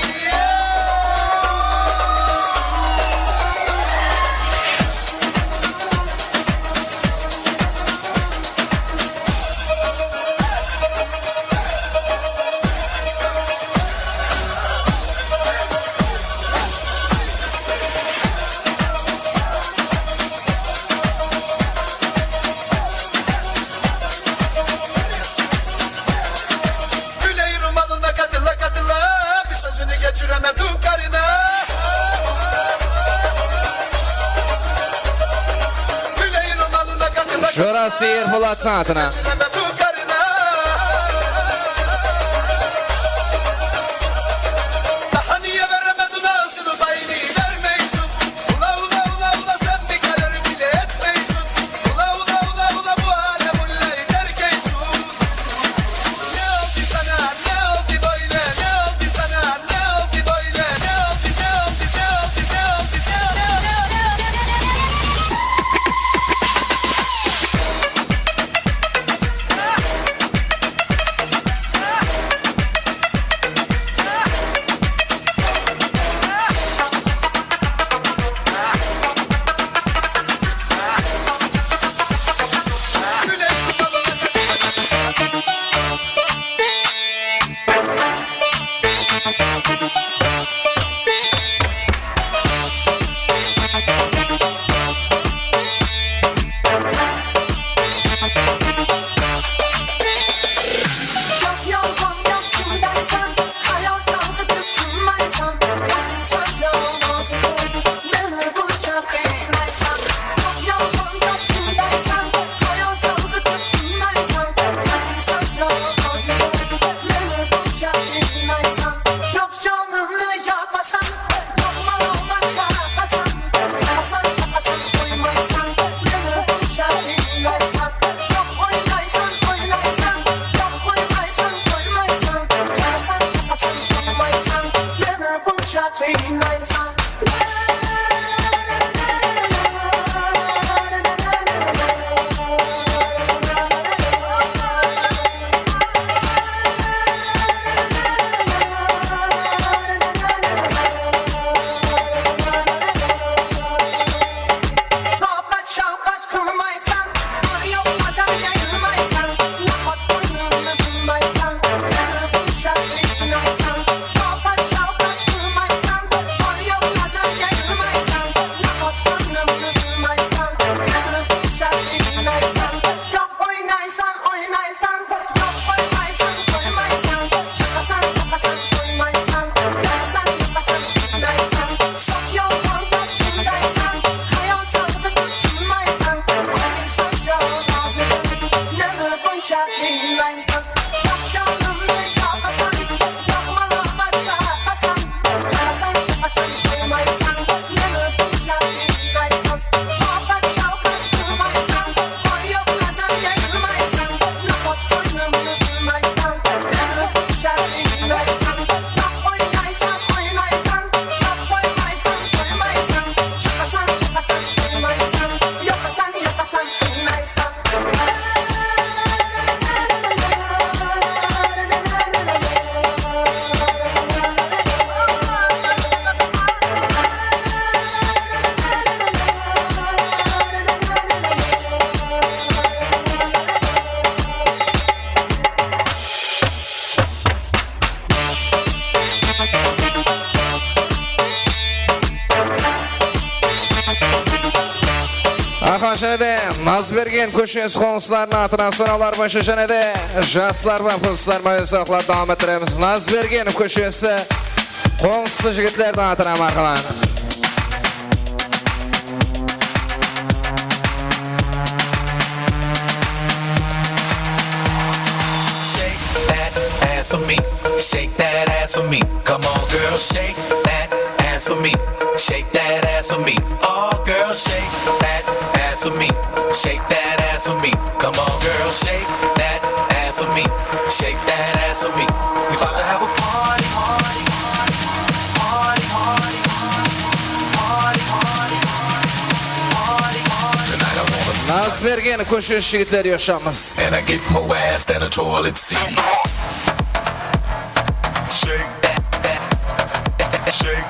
Gúley rumalına katıla katıla, bir sózünü geçireme dukarına. Gúley rumalına katıla katıla, Jorası Erpolat atınan. Geçireme dukarına. Daha niye veremedin ağzını, payını vermeysin? Ula, ula, ula, ula. Aha, jáne de Nazbergen kóshesi qońsılarınıń atına sorawlar boyınsha jáne de jaslar bar, qızlar bar, ózi oqlap dawam ettiremiz. Nazbergen kóshesi qońsısı jigitlerdiń atına, marhamat. Shake that ass for me. Shake that ass for me. Come on, girl, shake that ass for me. Shake that ass for me. All girls, shake that ass for me. Shake that ass for me. Come on, girl, shake that ass for me. Shake that ass for me. We about to have a party, party, party, party, party, party, party, party, party, party. Tonight I wanna Nazbergen kóshesi jigitleri, yoshamiz. And I get more ass than a toilet seat. Shake that, that, that, shake.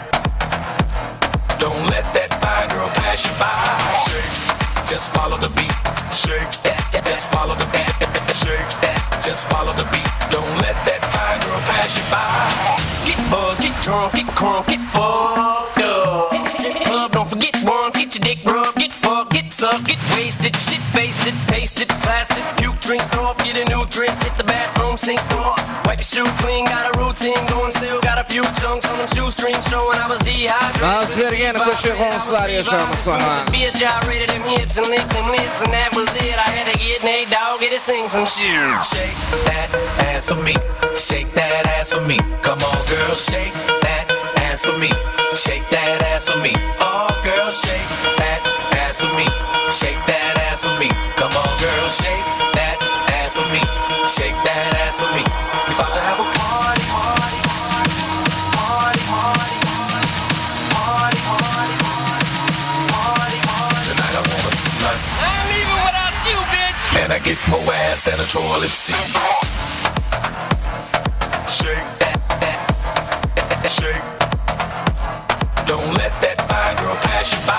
Don't let that fine girl pass you by. Shake. Just follow the beat. Shake. Just follow the beat. Shake. Just follow the beat. Don't let that fine girl pass you by. Get buzzed, get drunk, get crunk, get fucked up. Hit the strip club, don't forget once. Get your dick rubbed, get fucked, get sucked, get wasted, shit faced, it, pasted, plastic, puke, drink, throw up, get a new drink, hit the bathroom, sink, throw up, wipe your shoe clean, got a routine going, still got a few chunks on them shoestrings, showing I was dehydrated. Nazbergen kóshesi qońsıları, yoshamiz. Aha. Beers gyrated them hips and licked them lips, and that was it. I had to get Nate Dogg to sing some shit. Shake that ass for me. Shake that ass for me. Come on, girl, shake that ass for me. Shake that ass for me. All girls, shake that ass for me. Shake that ass for me. Come on, girl, shake that ass for me. Shake that ass for me. We about to have a party, party, party, party, party, party, party, party, party, party. Tonight I wanna slut. I ain't leaving without you, bitch. And I get more ass than a toilet seat. Shake that, that, that, shake. Don't let that fine girl pass you by.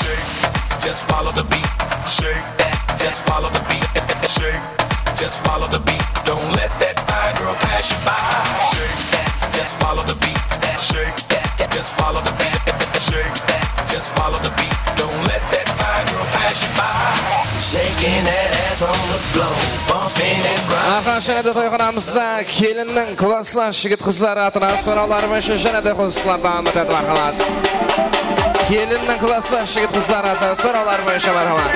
Shake. Just follow the beat. Shake that. Just follow the beat. Shake. Just follow the beat. Don't let that fine girl pass you by. Shake that. Just follow the beat. Shake that. Just follow the beat. Shake that. Just follow the beat. Don't let that fine girl pass you by. Shaking that ass on the floor, bumping and grinding. Aha, jáne de toyxanamızda kelinniń klasslas jigit qızları atına sorawları boyınsha jáne de qońsılar dawam etedi, marhamat. Kelinniń klasslas jigit qızları atına sorawları boyınsha, marhamat.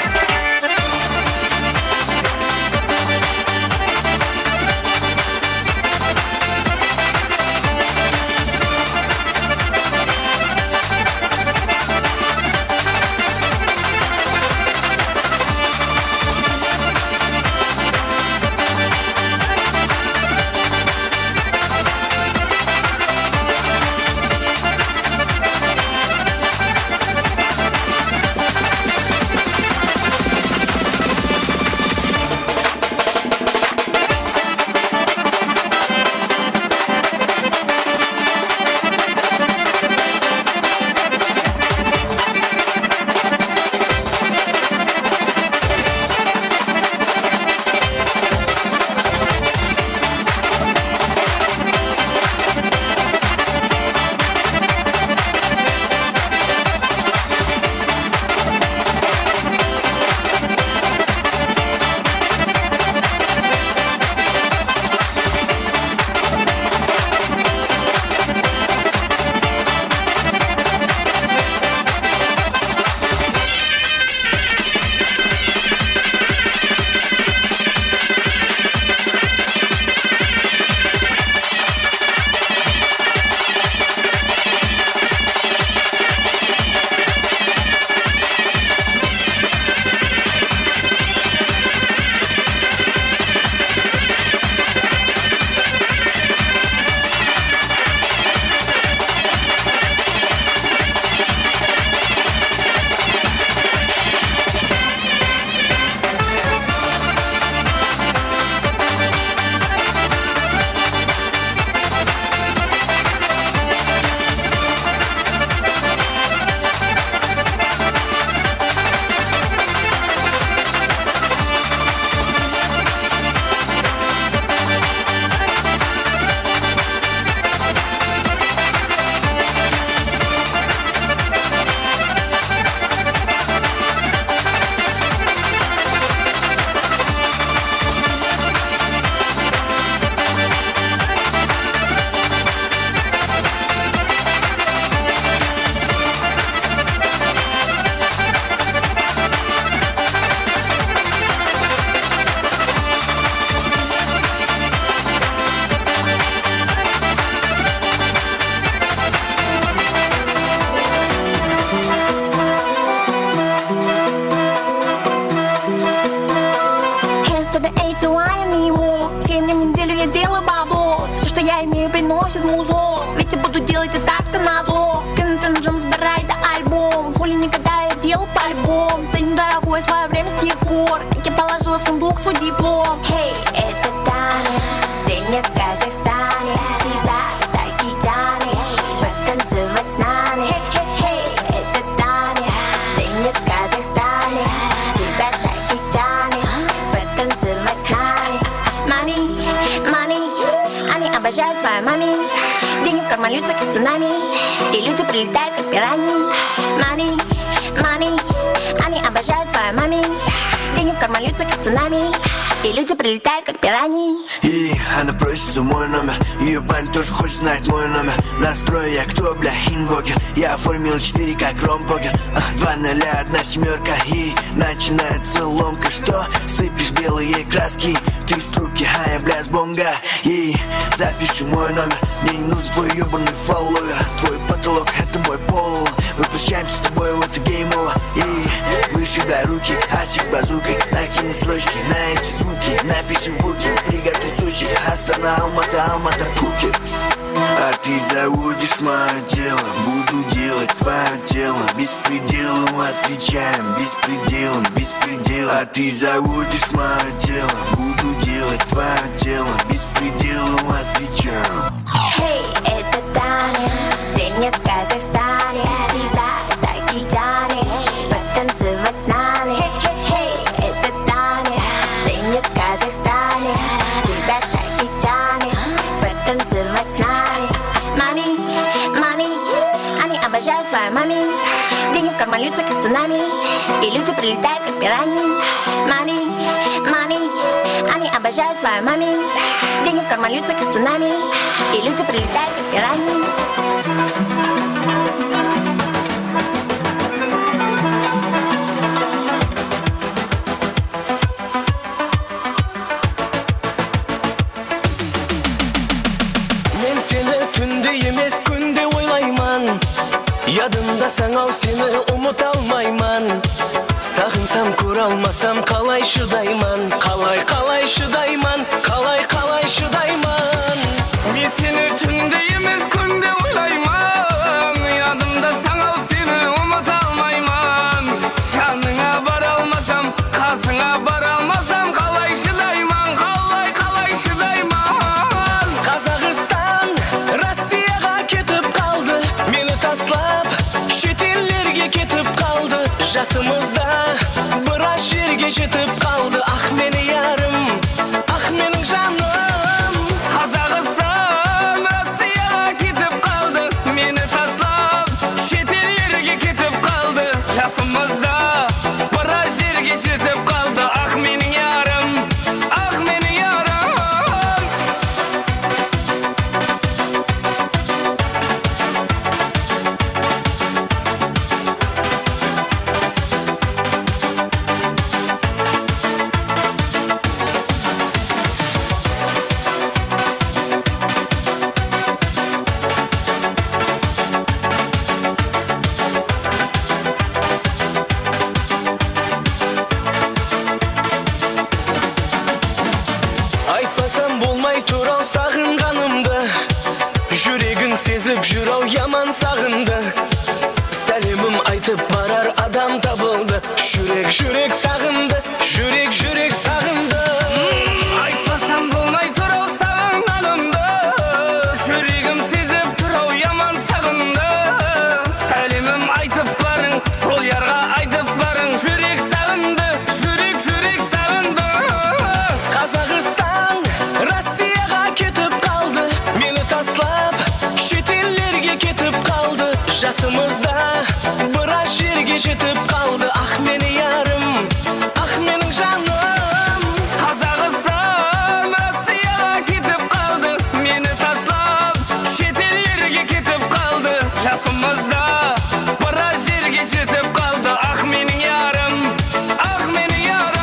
Свой диплом. Hey, это Таня, стрельнет в Казахстане. Тебя так и тянет потанцевать с нами. Hey, hey, hey, это Таня, стрельнет в Казахстане. Тебя так и тянет потанцевать с нами. Money, money, они обожают свою мами. Деньги в карман льются, как цунами. И люди прилетают, как пираньи. Money, money, они обожают свою мами. Деньги в карман льются, как цунами. И люди прилетают, как пираньи. И она просит за мой номер. Её парень тоже хочет знать мой номер. Настрой, я кто, бля, инвокер. Я оформил четыре, как Ром Покер. А, два ноля, одна семёрка. И начинается ломка. Что? Сыпешь белые краски. Ты с трубки, а я, бля, с бонга. И запиши мой номер. Мне не нужен твой ёбаный фолловер. Твой потолок — это мой пол. Мы прощаемся с тобой, вот и game over. И выше, бля, руки, асик с базукой. Накину строчки на эти звуки. Напиши в буке, приготовь сучек. Астана, Алмата, Алмата, Пхукет. А ты заводишь моё тело, буду делать твоё тело. Беспределом отвечаем, беспределом, беспределом. А ты заводишь моё тело, буду делать твоё тело. Беспределом отвечаем. Hey, это Таня, стрельнет в Казахстане. Тебя так и тянет потанцевать с нами. Hey, hey, hey, это Таня, стрельнет в Казахстане. Тебя так и тянет потанцевать с нами. Money, money, они обожают свою мами. Деньги в карман льются, как цунами. И люди прилетают, как пираньи. Money, money, они обожают свою мами. Деньги в карман льются, как цунами. И люди прилетают, как пираньи. Men seni túnde emes, kúnde oylayman. Yadımdasań-aw, seni umıta almayman. Saǵınsam, kóre almasam, qalay shıdayman? Qalay, qalay shıdayman? Qalay, qalay shıdayman? Men seni túnde emes, kúnde oylayman. Yadımdasań-aw, seni umıta almayman. Janıńa bara almasam, qasıńa bara almasam, qalay shıdayman? Qalay, qalay shıdayman? Qazaxstan Rossiyaǵa ketip qaldı, meni taslap, shet ellerge ketip qaldı. Jasımızda biraz jerge jetip qaldı. Ah, meni yarım, ah, meniń janım. Qazaxstan Rossiyaǵa ketip qaldı, meni taslap, shet ellerge ketip qaldı. Jasımızda biraz jerge jetip qaldı. Ah, meniń yarım, ah, meniń yarım. Aytpasam bolmay tur-aw saǵınǵanımdı. Júregim sezip júr-aw yaman saǵındı. Sálemim aytıp barar adam tabıldı. Júrek, júrek saǵındı, júrek, júrek saǵındı. Aytpasam bolmay tur-aw saǵınǵanımdı. Júregim sezip tur-aw yaman saǵındı. Sálemim aytıp barıń, sol yarǵa aytıp barıń. Júrek saǵındı, júrek, júrek saǵındı. Qazaxstan Rossiyaǵa ketip qaldı, meni taslap, shet ellerge ketip qaldı. Jasımızda biraz jerge jetip qaldı. Ah, meni yarım, ah, meniń janım. Qazaxstan Rossiyaǵa ketip qaldı, meni taslap, shet ellerge ketip qaldı. Jasımızda biraz jerge jetip qaldı. Ah, meniń yarım, ah, meniń yarım.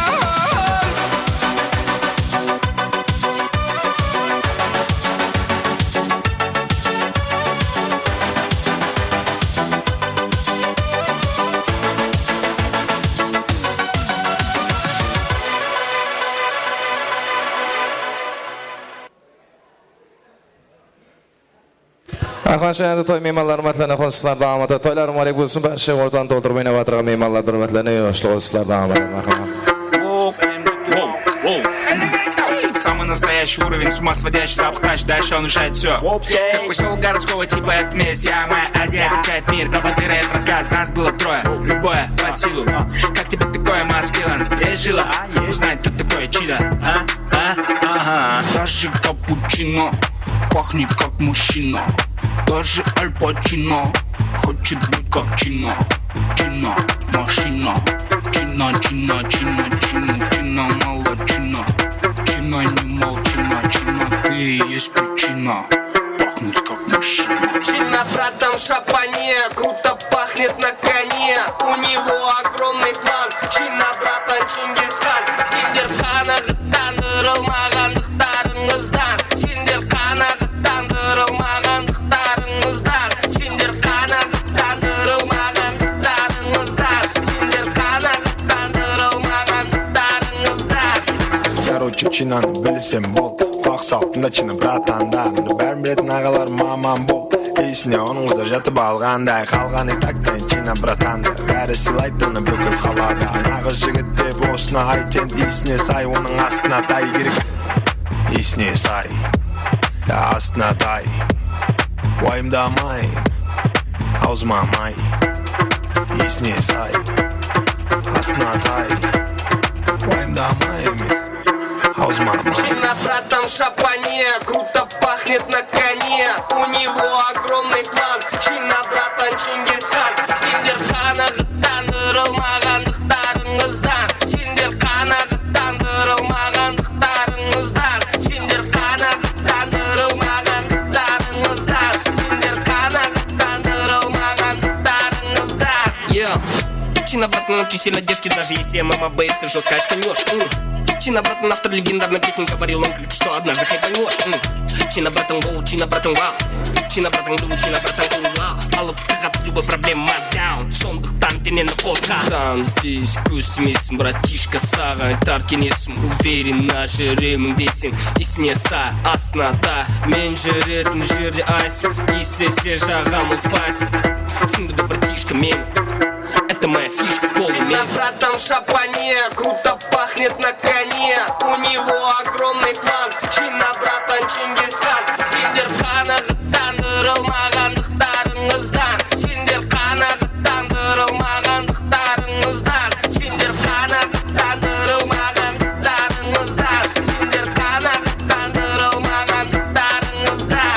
Aqmanshayanda toy miymanları húrmetlerine qosıqlar dawam ete. Toylar múbarek bolsın, bárshe ortanı toltırıp oynap atırǵan miymanlardı húrmetlerine yoshlı qosıqlar dawam ete. Marhamat. Самый настоящий уровень, с ума сводящий, запах тащит, дальше он решает всё. Как посёлок городского типа, это месть, я моя Азия, отвечает мир, кабатыра, это рассказ, нас было трое, любое под силу. Как тебе такое, маскилан? Есть жила? Узнать, кто такой Чина, а? А? Ага. Даже капучино пахнет как мужчина. Даже Аль Пачино хочет быть как Чина. Чина, машина. Чина, чина, чина, чина, чина, молодчина. Чина, не молчина, чина, ты и есть причина. Пахнуть как мужчина. Чина, братан, в шапане, круто пахнет на коне. У него огромный план. Чина, братан, Чингисхан. Sender qanaǵıttandırılmaǵanlıqtarıńızdan. Sender qanaǵıttandırılmaǵanlıqtarıńızdan. Sender qanaǵıttandırılmaǵanlıqtarıńızdan. Sender qanaǵıttandırılmaǵanlıqtarıńızdan. Короче, Chinanı bilseń bol. Qulaq sal, tında China bratandan. Bárin biletin aǵalar, mamam bol. Esine onıń qızı jatıp alǵanday. Qalǵanı taktayn China bratandı. Bári sıylaydı onı búkil qalada. Naǵız jigit dep osını ayt, endi esine say, onıń astına tay kerek. Esine say, ya astına tay. Wayımdamayın, awzıma may. Esine say, astına tay. Wayımdamayın men, awzıma may. Чина, братан, в шапане, круто пахнет на коне. У него огромный план. Чина, братан, Чингисхан. Sender qanaǵıttandırılmaǵanlıqtarıńızdan. Sender qanaǵıttandırılmaǵanlıqtarıńızdan. Sender qanaǵıttandırılmaǵanlıqtarıńızdan. Sender qanaǵıttandırılmaǵanlıqtarıńızdan. Yeah. Чина, братан, очень сильно держит, даже если мама бейсы жёстко очканёшь. М. Чина, братан, автор легендарной песни, говорил он, как ты что однажды хайпанёшь. М. Чина, братан, воу, Чина, братан, вау. Чина, братан, ду, Чина, братан, ула. Alıp taǵat любой проблема down. Sondıqtan deneni qozǵa. Там здесь kóz tiymeysin, братишка, saǵan aytar kenesim. Уверенно júremen deseń, esine say, astına tay. Men júretin jerde aysa, islese jaǵam ulıspaysa. Túsindirdi, bratishka, meni. Это моя фишка, в полный мер. Чина, братан, в шапане, круто пахнет на коне. У него огромный план. Чина, братан, Чингисхан. Sender qanaǵıttandırılmaǵanlıqtarıńızdan. Sender qanaǵıttandırılmaǵanlıqtarıńızdan. Sender qanaǵıttandırılmaǵanlıqtarıńızdan. Sender qanaǵıttandırılmaǵanlıqtarıńızdan.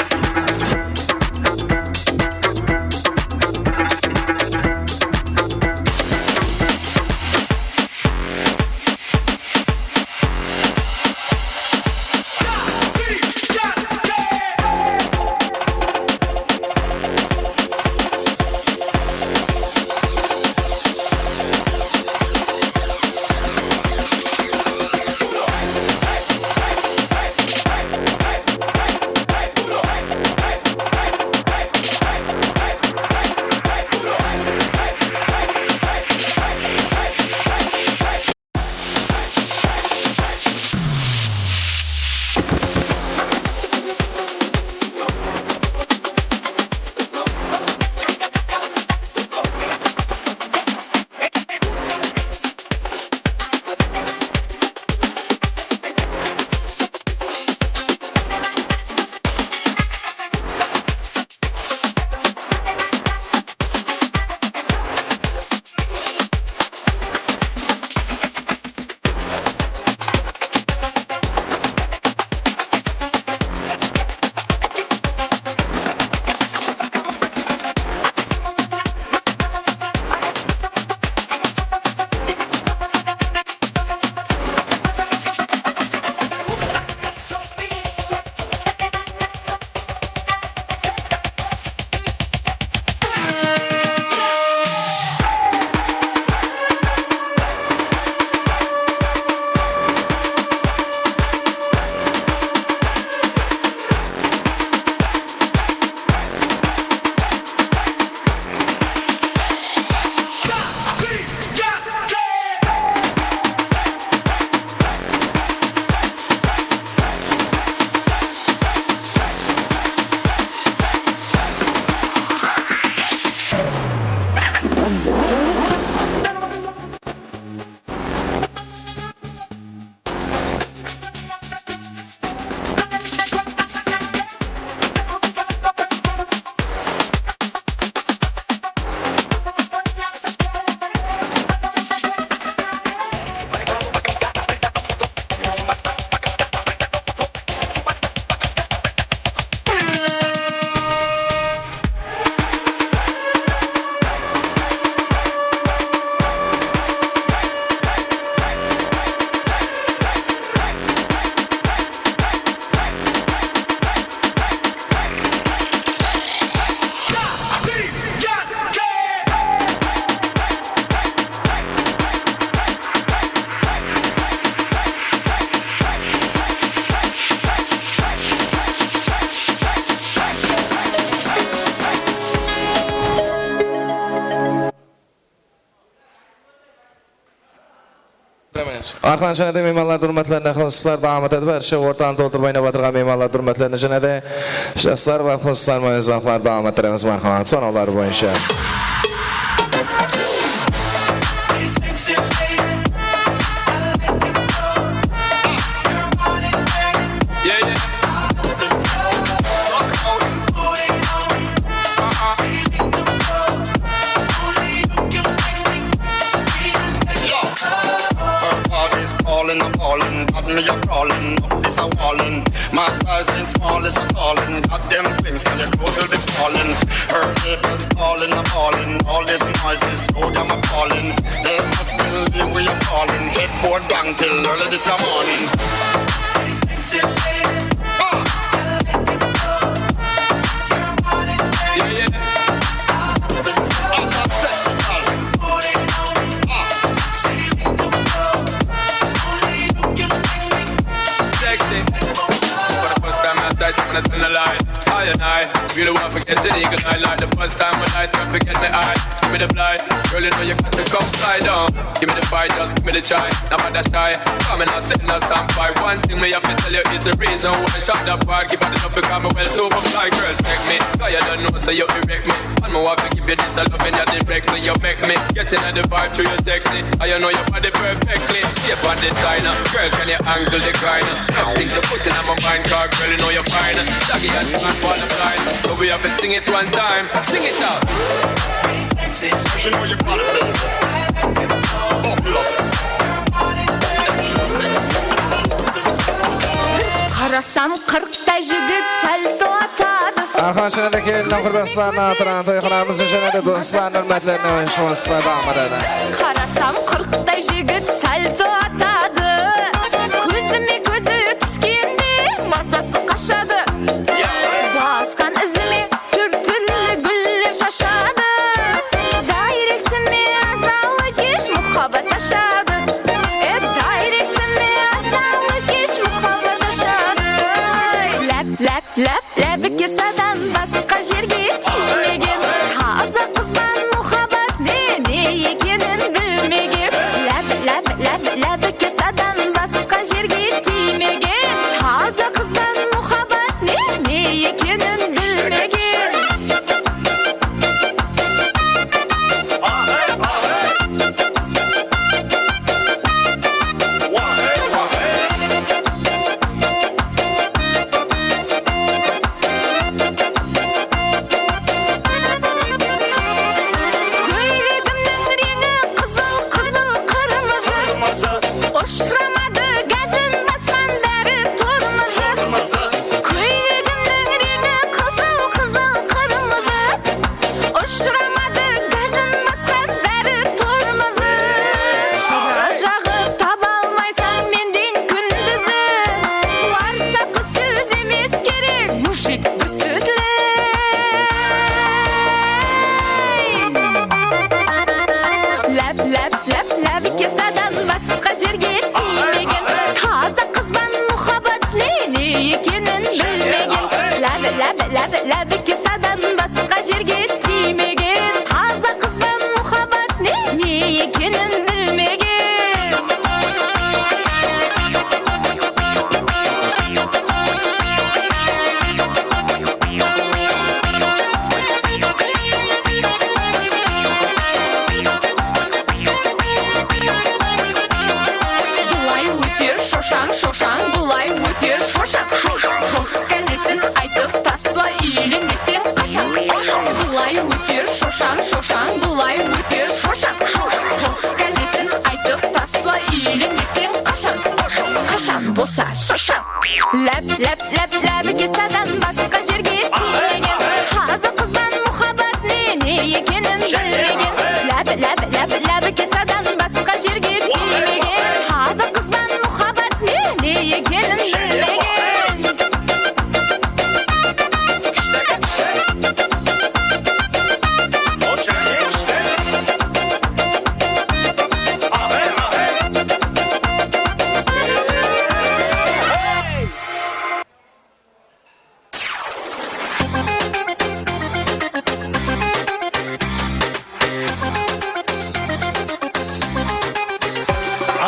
Arqaman, jáne de miymanlardıń húrmetlerine qosıqlar dawam etedi. Bárshe ortanı toltırıp oynap atırǵan miymanlardıń húrmetlerine jáne de jaslar bar qosıqlar menen uzalıqlar dawam ettiremiz. Marhamat, sonawları boyınsha. Yeah, yeah. Her body's calling, I'm calling, got me a crawling, up this a walling. My size ain't small, it's appalling. Got them things, can you close will be falling. Her neighbors calling, I'm calling, all this noise is so damn appalling. They must believe we are calling. Headboard bang till early this morning. Sexy. For the first time outside, I'm gonna turn the light. I and I really want to get an eagle eye like the first time when I try to get my eye. Give me the blind, girl, you know you got to come slide on. Give me the fight, just give me the try. Nobody shy, come and I'll send us some fight. One thing me have to tell you is the reason why I shot the part. Give it up because I'm well super fly, girl, take me. Cause you don't know, so you erect me. And me want to give you this, I love when you direct me. You make me get in the vibe through your sexy. I know your body perfectly. Shape and designer, girl, can you angle the grind? Nothing to put in my mind, cause girl, you know you're fine. Doggy and smart for the blind. So we have to sing it one time, sing it out. You know you got it, baby. Fabulous. Extra sexy. Qarasam, qırqtay jigit salto atadı. Arqaman, jáne de kelinniń qurdaslarin atınan toy qılamız, jáne de doslarınıń húrmetlerine oyınshı qosıqlar dawam etedi. Qarasam, qırqtay jigit salto atadı. Kózime kózi túskende mazası qashadı. Basqan izime túr-túrli gúller shashadı. Dayrektime azalı kesh muhabbat ashadı. E, dayrektime azalı kesh muhabbat ashadı. Láp, láp, láp, lábi kesadan basqa jerge tiymegen. Taza qızban muhabbat ne, ne ekenin bilmegen. Láp, láp, láp, lábi kesadan basqa jerge tiymegen. Taza qızban muhabbat ne, ne ekenin bilmegen. Kóylegimniń reńi qızıl, qızıl, qırmızı. Ushıramadı gázin basqan bári tormozı. Kóylegimniń reńi qızıl, qızıl, qırmızı. Ushıramadı gázin basqan bári tormozı. Shıra jaǵıp taba almaysań menden kúndizi. Warsa qız sóz emes kerek, mujik bir sózli. Láp, láp, láp, lábi kesadan basqa jerge tiymegen. Taza qızban muhabbat ne, ne ekenin bilmegen. Lábi, lábi, lábi, lábi kesadan basqa jerge tiymegen. Taza qızban muhabbat ne, ne ekenin bilmegen. Bılay óter shoshań, shoshań, bılay óter shoshań. Jostka lesin aytıp tasla, úylenbeseń qashań. Bılay óter shoshań, shoshań, bılay óter shoshań. Jostka lesin aytıp tasla, úylenbeseń qashań. Qashań bolsa soshań. Láp, láp, láp, lábi kesadan basqa jerge tiymegen. Taza qızban muhabbat ne, ne ekenin bilmegen. Láp, láp, láp, lábi kesadan basqa jerge tiymegen. Taza qızban muhabbat ne, ne ekenin bilmegen.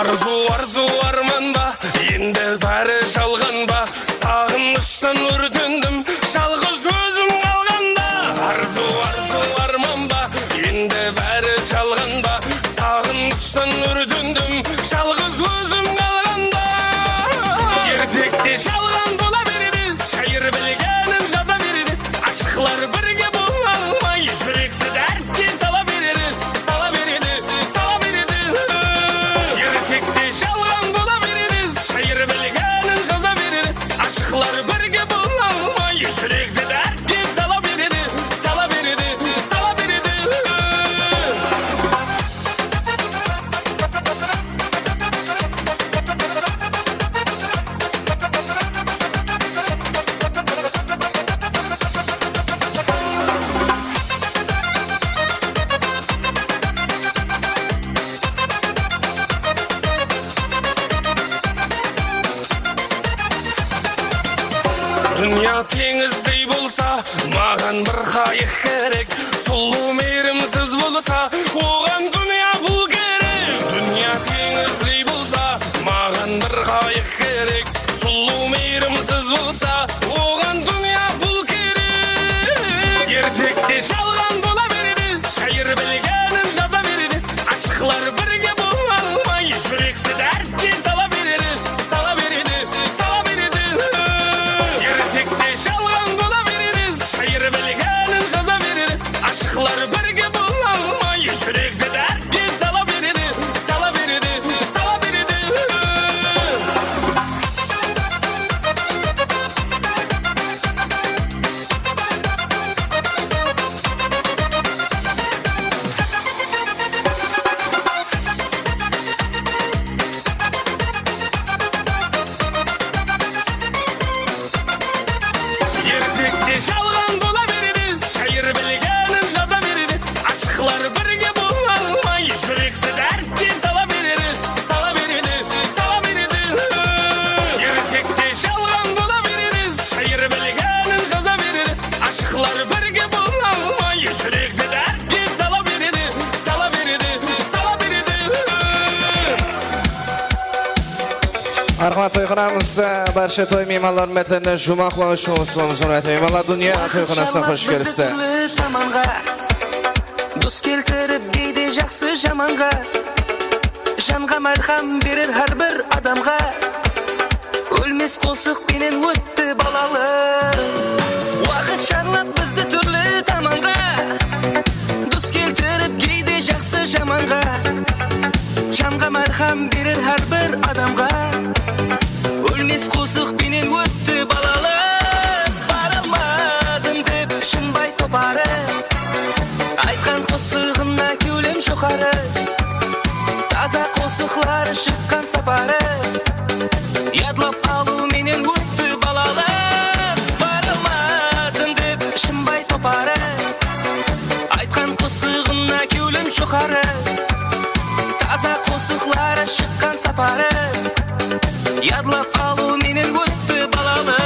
Arzıw, arzıw, arman ba, endi bári jalǵan ba? Saǵınıshtan órtendim, jalǵız ózim qalǵanda. Arzıw, arzıw, arman ba, endi bári jalǵan ba? Saǵınıshtan órtendim, jalǵız ózim qalǵanda. Ertekte jalǵan bola beredi, shayır bilgenin jaza beredi. Ashıqlar birge bola almay, júrekti dártke sala beredi, sala beredi, sala beredi. Ertekte jalǵan bola beredi, shayır bilgenin jaza beredi. Ashıqlar birge bola almay, júrekti dártke sala beredi, sala beredi, sala beredi. Dúnya teńizdey bolsa, maǵan bir qayıq kerek. Sulıw miyrimsiz bolsa, oǵan dúnya pul kerek. Dúnya teńizdey bolsa, maǵan bir qayıq kerek. Sulıw miyrimsiz bolsa, oǵan dúnya pul kerek. Ertekte jalǵan bola beredi, shayır bilgenin jaza beredi. Ashıqlar birge bola almay, júrekti dártke sala beredi, sala beredi, sala beredi. Ertekte jalǵan bola beredi, shayır bilgenin jaza beredi. Ashıqlar birge bola almay, júrekti dártke sala beredi, sala beredi, sala beredi. Ertekte jalǵan bola beredi, shayır bilgenin jaza beredi. Ashıqlar birge bola almay, júrekti dártke sala beredi, sala beredi, sala beredi. Ertekte jalǵan bola beredi, shayır bilgenin jaza beredi. Ashıqlar birge bola almay, júrekti dártke sala beredi, sala beredi, sala beredi. Marhamat, toyxonamızda bárshe toy miymanların bátennen juwmaqlaw ushın usılamız, húrmetli miymanlar. Dúnya toyxonasına xosh kelipsizler. Dus keltirip geyde jaqsı jamanǵa, janǵa málham berer hár bir adamǵa. Ólmes qosıq penen ótti balalıq. Waqıt sharlap bizdi túrli tamanǵa, dus keltirip geyde jaqsı jamanǵa, janǵa málham berer hár bir adamǵa. Ólmes qosıq penen ótti balalıq. Baralmadım dep Shımbay toparı aytqan qosıǵına kewlim joqarı. Taza qosıqları shıqqan saparı yadlap alıw menen ótti balalıq. Baralmadım dep Shımbay toparı aytqan qosıǵına kewlim joqarı. Taza qosıqları shıqqan saparı yadlap alıw menen ótti balalıq.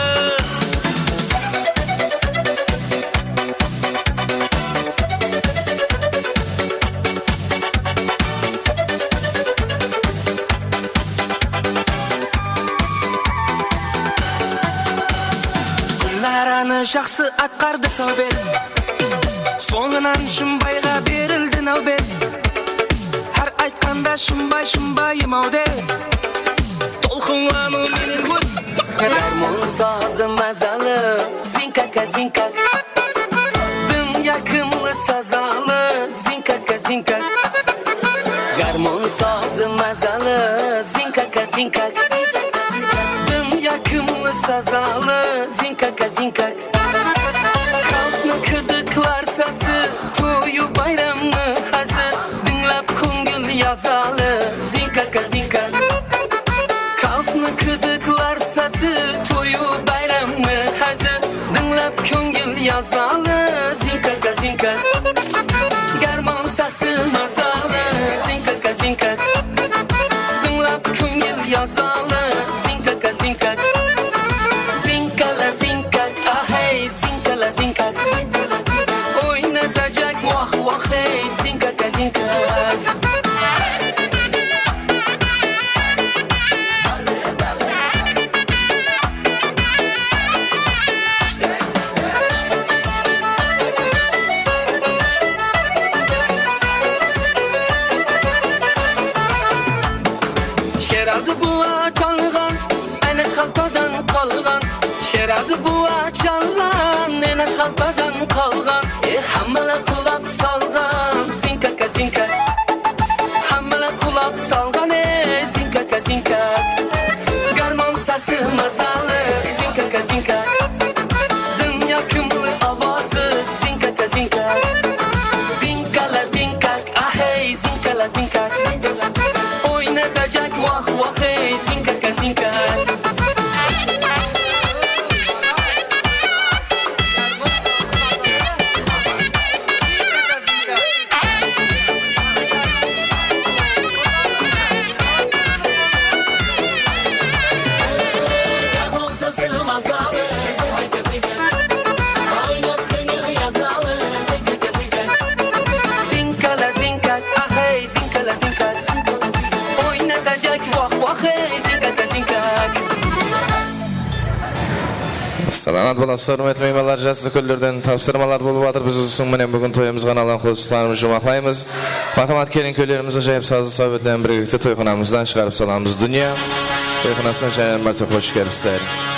Gúlnaranı jaqsı atqardı sáwbet, sońınan Shımbayǵa berildi náwbet. Hár aytqanda Shımbay, Shımbayım-aw dep, tolqınlanıw menen ót. Garmon sazı mazalı, zinkaka, zinkak. Dım yaqımlı sazalı, zinkaka, zinkak. Garmon sazı mazalı, zinkaka, zinkak. Dım yaqımlı sazalı, zinkaka, zinkak. Xalıqtı qıdıqlar sazı, toyı bayramı házir. Dıńlap kóngil yazalı, zinkaka, zinkak. Xalıqtı qıdıqlar sazı, toyı bayramı házir. Dıńlap kóngil yazalı, zinkaka, zinkak. Garmon sazı mazalı, zinkaka, zinkak. Dıńlap kóngil yazalı, zinkaka, zinkak. Zinkala, zinkak, ahey, zinkala, zinkak. Oynatajaq, wah, wah, hey, zinkaka, zinkak. Sherázı buwa çalǵan, Enash qalpadan qalǵan. Sherázı buwa çalǵan, Enash qalpadan qalǵan. E, hammalar qulaq salǵan, zinkaka, zinkak. Hammalar qulaq salǵan, e, zinkaka, zinkak. Garmon sası mazalı, zinkaka, zinkak. Dúnya kúmli avazı, zinkaka, zinkak. Zinkala, zinkak. Ahey, zinkala, zinkak. Oynatajak wah-wah, ey, zinkaka, zinkak. Zinkala, zinkak, ahey, zinkala, zinkak. Oynatajak wah-wah, ey, zinkaka, zinkak. Salamat bolıńızlar, húrmetli miymanlar, jaslı kúnlerden tapsırmalar bolıp atır. Biz usınıń menen búgin toyımızǵa alam qosıqlarımızdı juwmaqlaymız. Marhamat, kelin-kúylerimizdi jayıp, sazlı sáwbet penen birgelikte toyxanamızdan shıǵarıp salamız dúnya. Toyxanasına jáne márte xosh kelipsizler.